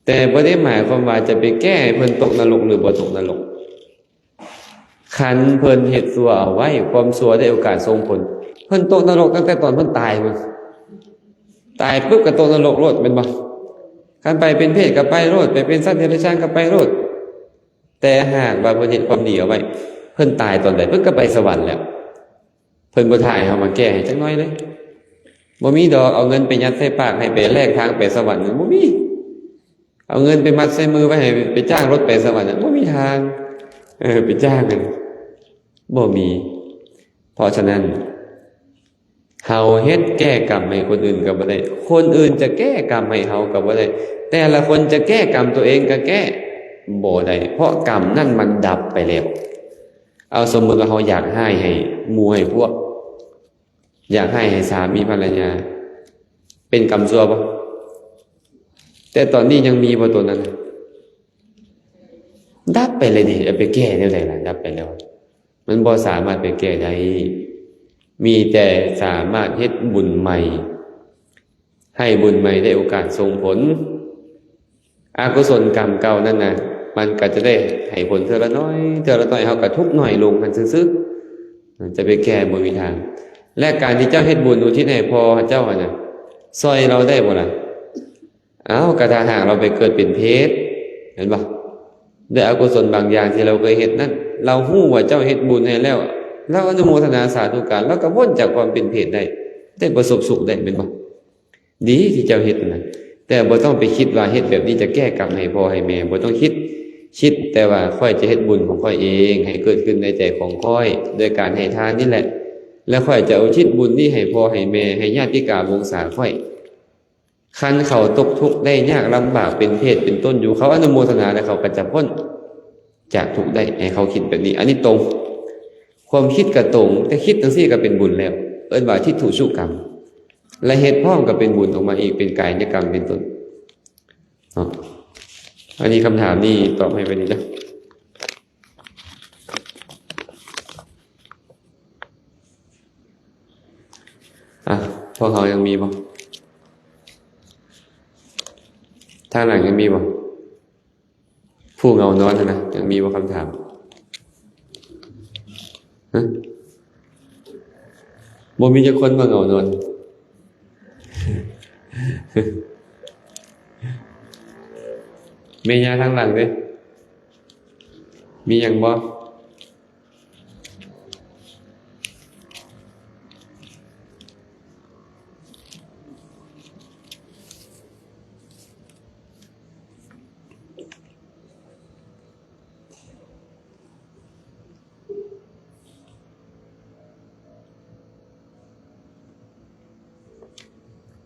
ແຕ່ບໍ່ໄດ້ໝາຍຄວາມວ່າຈະໄປແກ້ໃຫ້ເພິ່ນຕົກນະລົກ ຫຼື ບໍ່ຕົກນະລົກ. ຄັນເພິ່ນເຮັດຊົ່ວເອົາໄວ້ ຄວາມຊົ່ວໄດ້ໂອກາດສົ່ງຜົນ. ເພິ່ນຕົກນະລົກຕັ້ງແຕ່ຕອນເພິ່ນຕາຍພຸ້ນ. ຕາຍປຶບກໍຕົກນະລົກໂລດ ແມ່ນບໍ່? ຄັນໄປເປັນເປດກໍໄປໂລດ, ໄປເປັນສັດເດຍລະສານກໍໄປໂລດ. ແຕ່ຫາກວ່າເພິ່ນເຮັດຄວາມດີເອົາໄວ້, ເພິ່ນຕາຍຕອນໃດ ເພິ່ນກໍໄປສະຫວັນແລ້ວ. ເພິ່ນບໍ່ຖ້າໃຫ້ເຮົາມາແກ້ໃຫ້ຈັກໜ້ອຍເລີຍ. ບໍ່ມີດອກ, ເອົາເງິນໄປຍັດໃສ່ປາກໃຫ້ໄປແລກທາງໄປສະຫວັນ, ບໍ່ມີ. ເອົາເງິນໄປມັດໃສ່ມືໄວ້ໃຫ້ໄປຈ້າງລົດໄປສະຫວັນນະ ບໍ່ມີທາງ. ເອີ ໄປຈ້າງຫັ້ນບໍ່ມີ. ເພາະສະນັ້ນ ເຮົາເຮັດແກ້ກຳໃຫ້ຄົນອື່ນກໍບໍ່ໄດ້, ຄົນອື່ນຈະແກ້ກຳໃຫ້ເຮົາກໍບໍ່ໄດ້, ແຕ່ລະຄົນຈະແກ້ກຳຕົວເອງກໍແກ້ບໍ່ໄດ້, ເພາະກຳນັ້ນມັນດັບໄປແລ້ວ. ເອົາ ສົມມຸດວ່າເຮົາຢາກຮ້າຍໃຫ້ໝູ່ໃຫ້ພວກ, ຢາກຮ້າຍໃຫ້ສາມີພັນລະຍາ, ເປັນກຳຊົ່ວບໍ່? ແຕ່ຕອນນີ້ຍັງມີບໍ່ຕົວນັ້ນ? ດັບໄປແລ້ວເດ, ເອົາໄປແກ້ແນວໃດລະ? ດັບໄປແລ້ວ, ມັນບໍ່ສາມາດໄປແກ້ໄດ້. ມີແຕ່ສາມາດເຮັດບຸນໃໝ່, ໃຫ້ບຸນໃໝ່ໄດ້ໂອກາດສົ່ງຜົນ. ອະກຸສົນກຳເກົ່ານັ້ນນະ ມັນກໍຈະໄດ້ໃຫ້ຜົນເທື່ອລະໜ້ອຍ ເທື່ອລະໜ້ອຍ ເຮົາກໍທຸກໜ້ອຍລົງຫັ້ນຊື່ໆ ຈະໄປແກ້ບໍ່ມີທາງ. ແລະ ການທີ່ເຈົ້າເຮັດບຸນອຸທິດໃຫ້ພໍ່ເຈົ້າຫັ້ນນະ ຊ່ອຍລາວໄດ້ບໍ່ລະ? ເອົ້າ ກໍຖ້າຫາກລາວໄປເກີດເປັນເປດ ແມ່ນບໍ່? ດ້ວຍອະກຸສົນບາງຢ່າງທີ່ລາວເຄີຍເຮັດນັ້ນ ລາວຮູ້ວ່າເຈົ້າເຮັດບຸນໃຫ້ແລ້ວ ລາວອະນຸໂມທະນາສາທຸການ ລາວກໍພົ້ນຈາກຄວາມເປັນເປດໄດ້ ໄດ້ປະສົບສຸກໄດ້ ແມ່ນບໍ່? ດີທີ່ເຈົ້າເຮັດນັ້ນ ແຕ່ບໍ່ຕ້ອງໄປຄິດວ່າເຮັດແບບນີ້ຈະແກ້ກຳໃຫ້ພໍ່ໃຫ້ແມ່ ບໍ່ຕ້ອງຄິດ. ຄິດແຕ່ວ່າຂ້ອຍຈະເຮັດບຸນຂອງຂ້ອຍເອງໃຫ້ເກີດຂຶ້ນໃນໃຈຂອງຂ້ອຍ ໂດຍການໃຫ້ທານນີ້ແຫຼະ ແລະ ຂ້ອຍຈະອຸທິດບຸນນີ້ໃຫ້ພໍ່ໃຫ້ແມ່ ໃຫ້ຍາດຕິກາວົງສາຂ້ອຍ. ຄັນເຂົາຕົກທຸກໄດ້ຍາກລຳບາກເປັນເປດເປັນຕົ້ນຢູ່ ເຂົາອະນຸໂມທະນາແລ້ວ ເຂົາກໍຈະພົ້ນຈາກທຸກໄດ້ ໃຫ້ເຂົາຄິດແບບນີ້ ອັນນີ້ຕົງ. ຄວາມຄິດກໍຕົງ ແຕ່ຄິດຈັ່ງຊີ້ກໍເປັນບຸນແລ້ວ ເອີ້ນວ່າທິດຖຸສຸກຳ ແລະ ເຮັດພ້ອມກໍເປັນບຸນອອກມາອີກ ເປັນກາຍະກຳເປັນຕົ້ນເນາະ. ອັນນີ້ຄຳຖາມນີ້ຕອບໃຫ້ໄປນີ້ເດີ. ອ່ະ ພວກເຮົາຍັງມີບໍ່? ທາງຫຼັງຍັງມີບໍ່? ຜູ້ເຫງົານອນຫັ້ນນະ ຍັງມີບໍ່ຄຳຖາມ? ຮະ? ບໍ່ມີຈັກຄົນບໍ່ເຫງົານອນ. ແມ່ຍ່າທາງຫຼັງເດ້ ມີຫຍັງບໍ່?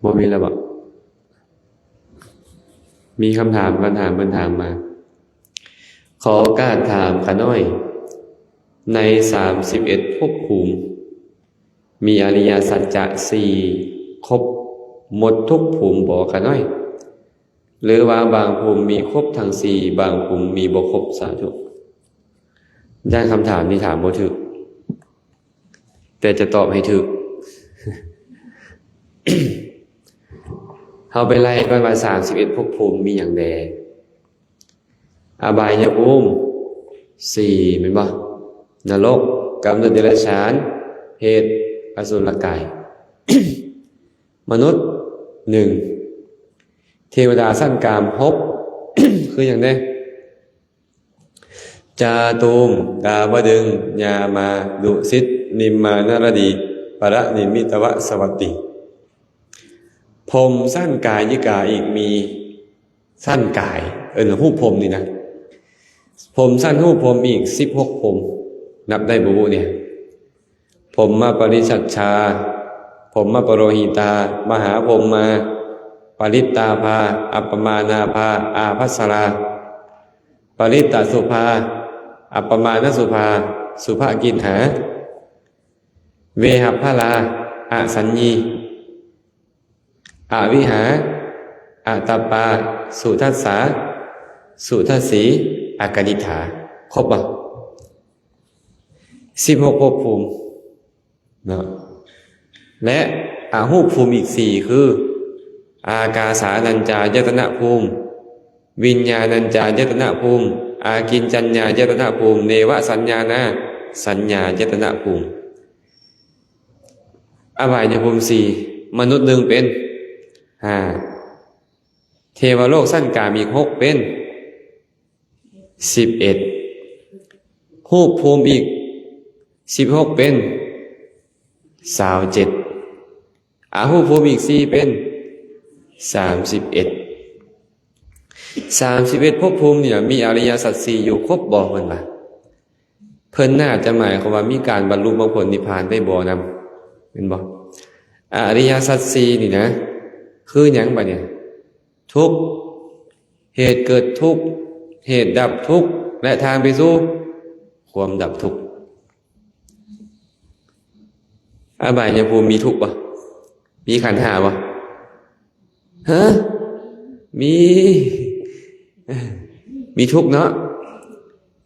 ບໍ່ມີແລ້ວບໍ? ມີຄຳຖາມ ຄຳຖາມເພິ່ນຖາມມາ. ຂໍໂອກາດຖາມຂະນ້ອຍ, ໃນສາມສິບເອັດພົບພູມ ມີອະລິຍະສັດຈະສີ່ຄົບໝົດທຸກພູມບໍຂະນ້ອຍ? ຫຼືວ່າບາງພູມມີຄົບທັງສີ່ ບາງພູມມີບໍ່ຄົບ? ສາທຸ. ຢ້ານຄຳຖາມນີ້ຖາມບໍ່ຖືກ ແຕ່ຈະຕອບໃຫ້ຖືກ. ເຮົາໄປໄລ່ກ່ອນວ່າ ສາມສິບເອັດພົບພູມມີຫຍັງແດ່? ອະບາຍຍະພູມສີ່ ແມ່ນບໍ່? ນະລົກ, ກຳເນີດເດຍລະສານ, ເປດ, ອະສຸລະກາຍ, ມະນຸດໜຶ່ງ, ເທວະດາຊັ້ນກາມຫົກ ຄືຫຍັງແດ່? ຈາຕູມ, ດາວະດຶງ, ຍາມາ, ດຸສິດ, ນິມມານະລະດີ, ປະລະນິມິຕະວະສະວັດຕີ. ພົມຊັ້ນກາຍິກາອີກມີຊັ້ນກາຍ ເອີ້ນຮູບພົມນີ້ນະ. ພົມຊັ້ນຮູບພົມອີກສິບຫົກພົມ. ນັບໄດ້ບໍ່ບຸນີ້? ພົມມະປະລິສັດຊາ, ພົມມະປະໂລຫິຕາ, ມະຫາພົມມາ, ປະລິດຕາພາ, ອັບປະມານາພາ, ອາພັດສະລາ, ປະລິດຕະສຸພາ, ອັບປະມານະສຸພາ, ສຸພະກິນຫາ, ເວຫັບພະລາ, ອະສັນຢີ, ອະວິຫາ, ອະຕະປາ, ສຸທັດສາ, ສຸທັດສີ, ອະກະນິດຖາ. ຄົບບໍ່? ສິບຫົກພົບພູມເນາະ. ແລະ ອະຮູບພູມອີກສີ່ຄື ອາກາສານັນຈາຍະຕະນະພູມ, ວິນຍານັນຈາຍະຕະນະພູມ, ອາກິນຈັນຍາຍະຕະນະພູມ, ເນວະສັນຍານາສັນຍາຍະຕະນະພູມ. ອະບາຍຍະພູມສີ່, ມະນຸດໜຶ່ງເປັນຫ້າ, ເທວະໂລກຊັ້ນກາມອີກຫົກເປັນສິບເອັດ, ຮູບພູມອີກສິບຫົກເປັນຊາວເຈັດ, ອະຮູບພູມອີກສີ່ເປັນສາມສິບເອັດ. ສາມສິບເອັດພົບພູມນີ້ນະ ມີອະລິຍະສັດສີ່ຢູ່ຄົບບໍ່? ເພິ່ນວ່າ ເພິ່ນໜ້າຈະໝາຍຄວາມວ່າມີການບັນລຸມາຜົນນິບພານໄດ້ບໍ່ນຳ ແມ່ນບໍ່? ອະລິຍະສັດສີ່ນີ້ນະ ຄືຫຍັງບາດນີ້? ທຸກ, ເຫດເກີດທຸກ, ເຫດດັບທຸກ ແລະ ທາງໄປສູ່ຄວາມດັບທຸກ. ອະບາຍຍະພູມມີທຸກບໍ່? ມີຂັນຫ້າບໍ່? ຮະ? ມີ ມີທຸກເນາະ.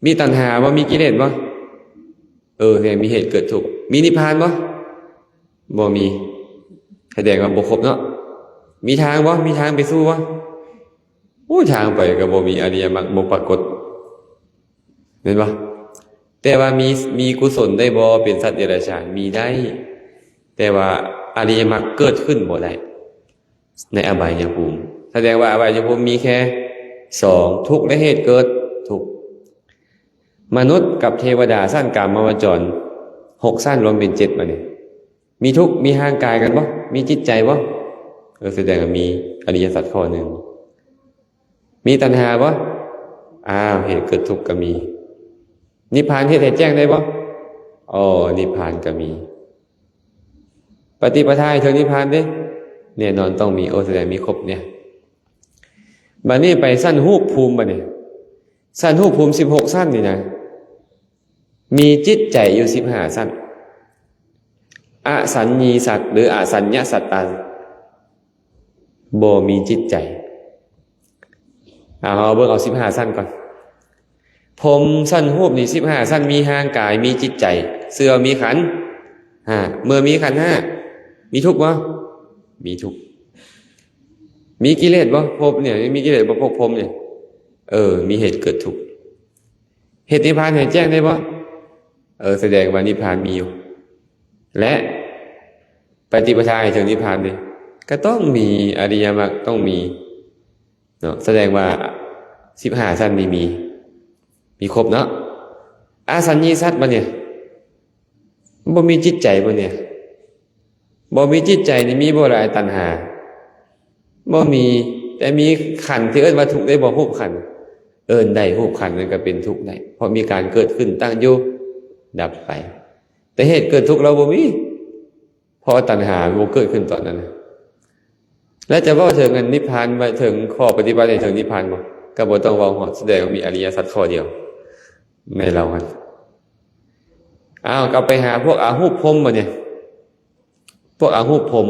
ມີຕັນຫາບໍ່? ມີກິເລດບໍ່? ເອີ ແມ່ນ ມີເຫດເກີດທຸກ. ມີນິບພານບໍ່? ບໍ່ມີ. ສະແດງວ່າບໍ່ຄົບເນາະ. ມີທາງບໍ່? ມີທາງໄປສູ່ບໍ່? ໂອ້ຍ ທາງໄປກໍບໍ່ມີອະລິຍະມັກບໍ່ປາກົດ ແມ່ນບໍ່? ແຕ່ວ່າມີ ມີກຸສົນໄດ້ບໍ່ ເປັນສັດເດຍລະສານ? ມີໄດ້ ແຕ່ວ່າອະລິຍະມັກເກີດຂຶ້ນບໍ່ໄດ້ໃນອະບາຍຍະພູມ. ສະແດງວ່າອະບາຍຍະພູມມີແຄ່ສອງ ທຸກ ແລະ ເຫດເກີດທຸກ. ມະນຸດກັບເທວະດາຊັ້ນກາມະວະຈອນ ຫົກຊັ້ນ ລວມເປັນເຈັດ ບາດນີ້ ມີທຸກ ມີຮ່າງກາຍກັນບໍ່? ມີຈິດໃຈບໍ່? ເອີ ສະແດງວ່າມີອະລິຍະສັດຂໍ້ໜຶ່ງ. ມີຕັນຫາບໍ່? ອ້າວ ເຫດເກີດທຸກກໍມີ. ນິບພານເຮັດໃຫ້ແຈ້ງໄດ້ບໍ່? ອໍ ນິບພານກໍມີ. ປະຕິປະທາໃຫ້ເຖິງນິບພານເດ້? ແນ່ນອນຕ້ອງມີ. ໂອ້ ສະແດງມີຄົບເນຍ. ບາດນີ້ໄປຊັ້ນຮູບພູມ ບາດນີ້ ຊັ້ນຮູບພູມສິບຫົກຊັ້ນນີ້ນະ ມີຈິດໃຈຢູ່ສິບຫ້າຊັ້ນ. ອະສັນຍີສັດ ຫຼື ອະສັນຍະສັດຕາ ບໍ່ມີຈິດໃຈ. ເອົາ ເຮົາເບິ່ງເອົາສິບຫ້າຊັ້ນກ່ອນ. ພົມຊັ້ນຮູບນີ້ສິບຫ້າຊັ້ນ ມີຮ່າງກາຍ ມີຈິດໃຈ ເຊື່ອມີຂັນຫ້າ. ເມື່ອມີຂັນຫ້າ ມີທຸກບໍ່? ມີທຸກ. ມີກິເລດບໍ່? ພົມນີ້ມີກິເລດບໍ່? ພວກພົມນີ້ ເອີ ມີເຫດເກີດທຸກ. ເຮັດນິບພານໃຫ້ແຈ້ງໄດ້ບໍ່? ເອີ ສະແດງວ່ານິບພານມີຢູ່ ແລະ ປະຕິປະທາໃຫ້ເຖິງນິບພານເດ້ ກໍຕ້ອງມີ ອະລິຍະມັກຕ້ອງມີເນາະ. ສະແດງວ່າສິບຫ້າຊັ້ນນີ້ມີ ມີຄົບເນາະ. ອະສັນຍີສັດ ບາດນີ້ ບໍ່ມີຈິດໃຈ ບາດນີ້ ບໍ່ມີຈິດໃຈນີ້ ມີບໍ່ລະ ຕັນຫາ? ບໍ່ມີ. ແຕ່ມີຂັນທີ່ເອີ້ນວ່າທຸກໄດ້ບໍ່? ຮູບຂັນ ເອີ້ນໄດ້. ຮູບຂັນນັ້ນກໍເປັນທຸກໄດ້ ເພາະມີການເກີດຂຶ້ນຕັ້ງຢູ່ດັບໄປ. ແຕ່ເຫດເກີດທຸກລາວບໍ່ມີ ເພາະວ່າຕັນຫາບໍ່ເກີດຂຶ້ນຕອນນັ້ນ. ແລະ ຈະເວົ້າເຖິງອັນນິບພານ ວ່າເຖິງຂໍ້ປະຕິບັດໃຫ້ເຖິງນິບພານບໍ່? ກໍບໍ່ຕ້ອງເວົ້າຮອດ ສະແດງວ່າມີອະລິຍະສັດຂໍ້ດຽວໃນລາວຫັ້ນ. ອ້າວ ກໍໄປຫາພວກອະຮູບພົມ ບາດນີ້ ພວກອະຮູບພົມ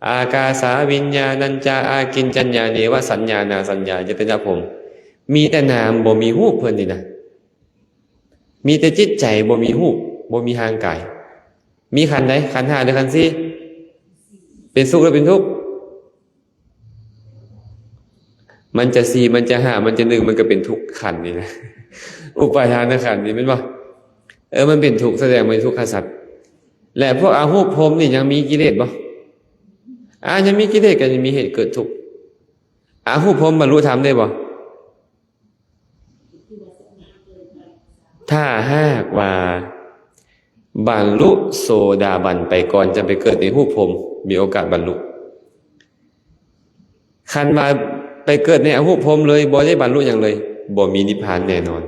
ອາກາສາວິນຍານັນຈາ ອາກິນຈັນຍາ ເນວະສັນຍາ ນາສັນຍາ ຍະຕະນະພົມ ມີແຕ່ນາມ ບໍ່ມີຮູບເພິ່ນນີ້ນະ. ມີແຕ່ຈິດໃຈ ບໍ່ມີຮູບ ບໍ່ມີຮ່າງກາຍ. ມີຂັນໃດ? ຂັນຫ້າ ຫຼື ຂັນສີ່? ເປັນສຸກ ຫຼື ເປັນທຸກ? ມັນຈະສີ່ ມັນຈະຫ້າ ມັນຈະໜຶ່ງ ມັນກໍເປັນທຸກຂັນນີ້ນະ ອຸປາທານະຂັນນີ້ ແມ່ນບໍ່? ເອີ ມັນເປັນທຸກ ສະແດງວ່າເປັນທຸກຂະສັດ. ແລະ ພວກອະຮູບພົມນີ້ຍັງມີກິເລດບໍ່? ອາ ຍັງມີກິເລດ ກໍຍັງມີເຫດເກີດທຸກ. ອະຮູບພົມບັນລຸທຳໄດ້ບໍ່? ຖ້າຫາກວ່າບັນລຸໂສດາບັນໄປກ່ອນ ຈະໄປເກີດໃນຮູບພົມ ມີໂອກາດບັນລຸ. ຄັນວ່າໄປເກີດໃນອະຮູບພົມເລີຍ ບໍ່ໄດ້ບັນລຸຫຍັງເລີຍ ບໍ່ມີນິບພານແນ່ນອນ.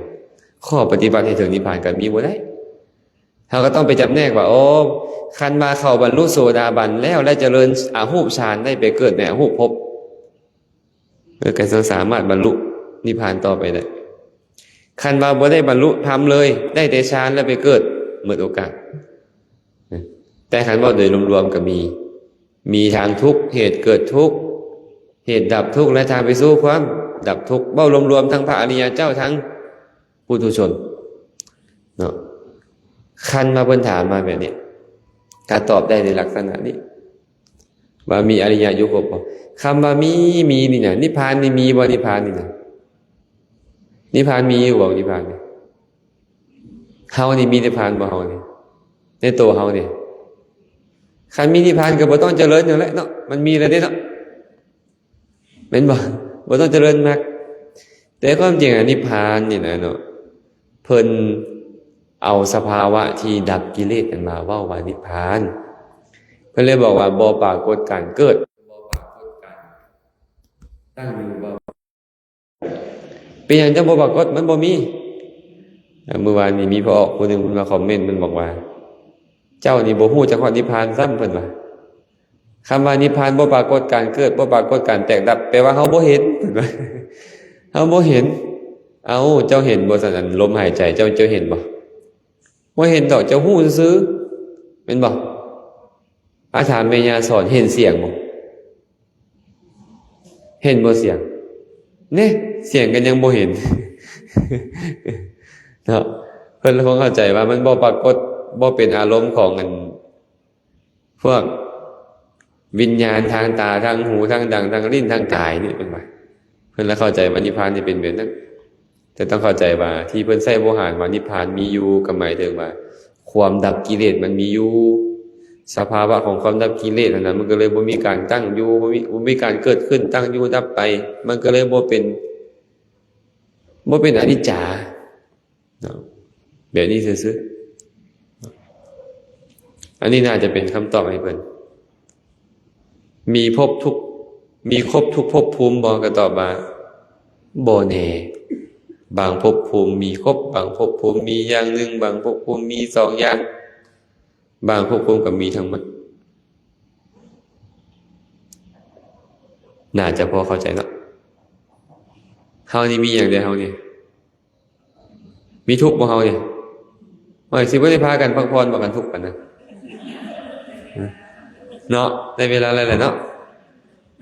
ຂໍ້ປະຕິບັດໃຫ້ເຖິງນິບພານກໍມີບໍ່ໄດ້. ເຮົາກໍຕ້ອງໄປຈຳແນກວ່າ ໂອ້ ຄັນວ່າເຂົາບັນລຸໂສດາບັນແລ້ວ ແລະ ຈະເລີນອະຮູບຊານ ໄດ້ໄປເກີດໃນອະຮູບພົມ ເອີ ກໍຈະສາມາດບັນລຸນິບພານຕໍ່ໄປໄດ້. ຄັນວ່າບໍ່ໄດ້ບັນລຸທຳເລີຍ ໄດ້ແຕ່ຊານແລ້ວໄປເກີດ ໝົດໂອກາດ. ແຕ່ຄັນເວົ້າໂດຍລວມໆກໍມີ ມີທາງທຸກ ເຫດເກີດທຸກ ເຫດດັບທຸກ ແລະ ທາງໄປສູ່ຄວາມດັບທຸກ. ເວົ້າລວມໆ ທັງພະອະລິຍະເຈົ້າ ທັງ ປຸຖຸຊົນເນາະ. ຄັນວ່າເພິ່ນຖາມມາແບບນີ້ ກໍຕອບໄດ້ໃນລັກສະນະນີ້ ວ່າມີອະລິຍະຢູ່ຄົບບໍ່? ຄຳວ່າມີ ມີນີ້ນະ ນິບພານນີ້ມີບໍ່? ນິບພານນີ້ນະ ນິບພານມີຢູ່ບໍ່? ນິບພານນີ້ ເຮົານີ້ມີນິບພານບໍ່? ເຮົານີ້ ໃນໂຕເຮົານີ້ ຄັນມີນິບພານກໍບໍ່ຕ້ອງຈະເລີນຫຍັງແຫຼະເນາະ ມັນມີແລ້ວເດ້ເນາະ. ແມ່ນບໍ່? ບໍ່ຕ້ອງຈະເລີນມັກ. ແຕ່ຄວາມຈິງອະ ນິບພານນີ້ນະເນາະ ເພິ່ນເອົາສະພາວະທີ່ດັບກິເລດນັ້ນມາເວົ້າວ່ານິບພານ. ເພິ່ນເລີຍບອກວ່າບໍ່ປາກົດການເກີດ ບໍ່ປາກົດການຕັ້ງຢູ່ ບໍ່ ເປັນຫຍັງຈັ່ງບໍ່ປາກົດ? ມັນບໍ່ມີ. ເອີ ມື້ວານນີ້ມີພໍ່ອອກຜູ້ໜຶ່ງ ເພິ່ນມາຄອມເມັນ ເພິ່ນບອກວ່າ ເຈົ້ານີ້ບໍ່ຮູ້ຈັກຮອດນິບພານຊ້ຳ ເພິ່ນວ່າ. ຄຳວ່ານິບພານບໍ່ປາກົດການເກີດ ບໍ່ປາກົດການແຕກດັບ ແປວ່າເຮົາບໍ່ເຫັນ ເພິ່ນວ່າ ເຮົາບໍ່ເຫັນ. ເອົ້າ ເຈົ້າເຫັນບໍ່ຊັ້ນ ອັນລົມຫາຍໃຈເຈົ້າ ເຈົ້າເຫັນບໍ່? ບໍ່ເຫັນດອກ ເຈົ້າຮູ້ຊື່ໆ ແມ່ນບໍ່? ອາ ຖາມແມ່ຍ່າສອນ ເຫັນສຽງບໍ່? ເຫັນບໍ່ສຽງ? ເນ ສຽງກໍຍັງບໍ່ເຫັນເນາະ. ເພິ່ນຄົງເຂົ້າໃຈວ່າມັນບໍ່ປາກົດ ບໍ່ເປັນອາລົມຂອງອັນ ພວກວິນຍານທາງຕາ ທາງຫູ ທາງດັງ ທາງລີ້ນ ທາງກາຍນີ້ ເພິ່ນວ່າ ນັ້ນລະເຂົ້າໃຈວ່ານິບພານນີ້ເປັນແບບນັ້ນ. ແຕ່ຕ້ອງເຂົ້າໃຈວ່າທີ່ເພິ່ນໃຊ້ໂວຫານວ່ານິບພານມີຢູ່ ກໍໝາຍເຖິງວ່າຄວາມດັບກິເລດມັນມີຢູ່. ສະພາວະຂອງຄວາມດັບກິເລດຫັ້ນນະ ມັນກໍເລີຍບໍ່ມີການຕັ້ງຢູ່ ບໍ່ມີ ບໍ່ມີການເກີດຂຶ້ນ ຕັ້ງຢູ່ ດັບໄປ ມັນກໍເລີຍບໍ່ເປັນ ບໍ່ເປັນອະນິດຈາເນາະ ແບບນີ້ຊື່ໆ. ອັນນີ້ໜ້າຈະເປັນຄຳຕອບໃຫ້ເພິ່ນ. ມີພົບທຸກ ມີຄົບທຸກພົບພູມບໍ່? ກໍຕອບວ່າບໍ່ແນ່. ບາງພົບພູມມີຄົບ ບາງພົບພູມມີຢ່າງໜຶ່ງ ບາງພົບພູມມີສອງຢ່າງ ບາງພົບພູມກໍມີທັງໝົດ. ໜ້າຈະພໍເຂົ້າໃຈເນາະ. ເຮົານີ້ມີຫຍັງແດ່ ເຮົານີ້? ມີທຸກບໍ່ເຮົານີ້? ໂອ້ຍ ຊິບໍ່ໄດ້ພາກັນພັກຜ່ອນບໍ່ ກັນທຸກປານນັ້ນເນາະ. ໄດ້ເວລາແລ້ວແຫຼະເນາະ.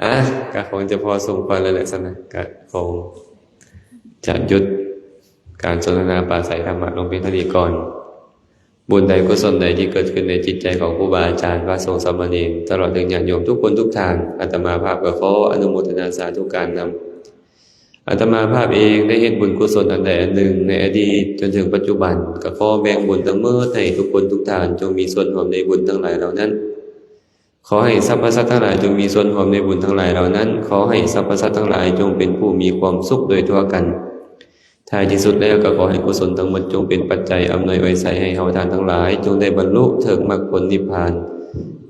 ອ່າ ກໍຄົງຈະພໍສົມຄວນແລ້ວແຫຼະຊັ້ນນະ. ກໍຄົງຈະຢຸດການສົນທະນາປາໄສທຳມະລົງພຽງເທົ່ານີ້ກ່ອນ. ບຸນໃດກຸສົນໃດທີ່ເກີດຂຶ້ນໃນຈິດໃຈຂອງຄູບາອາຈານ ພະສົງສາມະເນນ ຕະຫຼອດເຖິງຍາດໂຍມທຸກຄົນທຸກທ່ານ, ອາດຕະມາພາບກໍຂໍອະນຸໂມທະນາສາທຸການນຳ. ອາດຕະມາພາບເອງໄດ້ເຮັດບຸນກຸສົນອັນໃດອັນໜຶ່ງໃນອະດີດຈົນເຖິງປັດຈຸບັນ, ກໍຂໍແບ່ງບຸນທັງໝົດໃຫ້ທຸກຄົນທຸກທ່ານ ຈົ່ງມີສ່ວນຮ່ວມໃນບຸນທັງຫຼາຍເຫຼົ່ານັ້ນ. ຂໍໃຫ້ສັບພະສັດທັງຫຼາຍຈົ່ງມີສ່ວນຮ່ວມໃນບຸນທັງຫຼາຍເຫຼົ່ານັ້ນ. ຂໍໃຫ້ສັບພະສັດທັງຫຼາຍຈົ່ງເປັນຜູ້ມີຄວາມສຸກໂດຍທົ່ວກັນ. ທ້າຍທີ່ສຸດແລ້ວກໍຂໍໃຫ້ກຸສົນທັງໝົດຈົ່ງເປັນປັດໄຈອຳນວຍອວຍໄສໃຫ້ເຮົາທ່ານທັງຫຼາຍ ຈົ່ງໄດ້ບັນລຸເຖິງມັກຜົນນິບພານ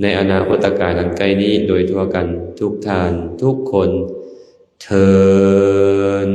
ໃນອະນາຄົດຕະການອັນໃກ້ນີ້ໂດຍທົ່ວກັນທຸກທ່ານທຸກຄົນເທີ້ນ.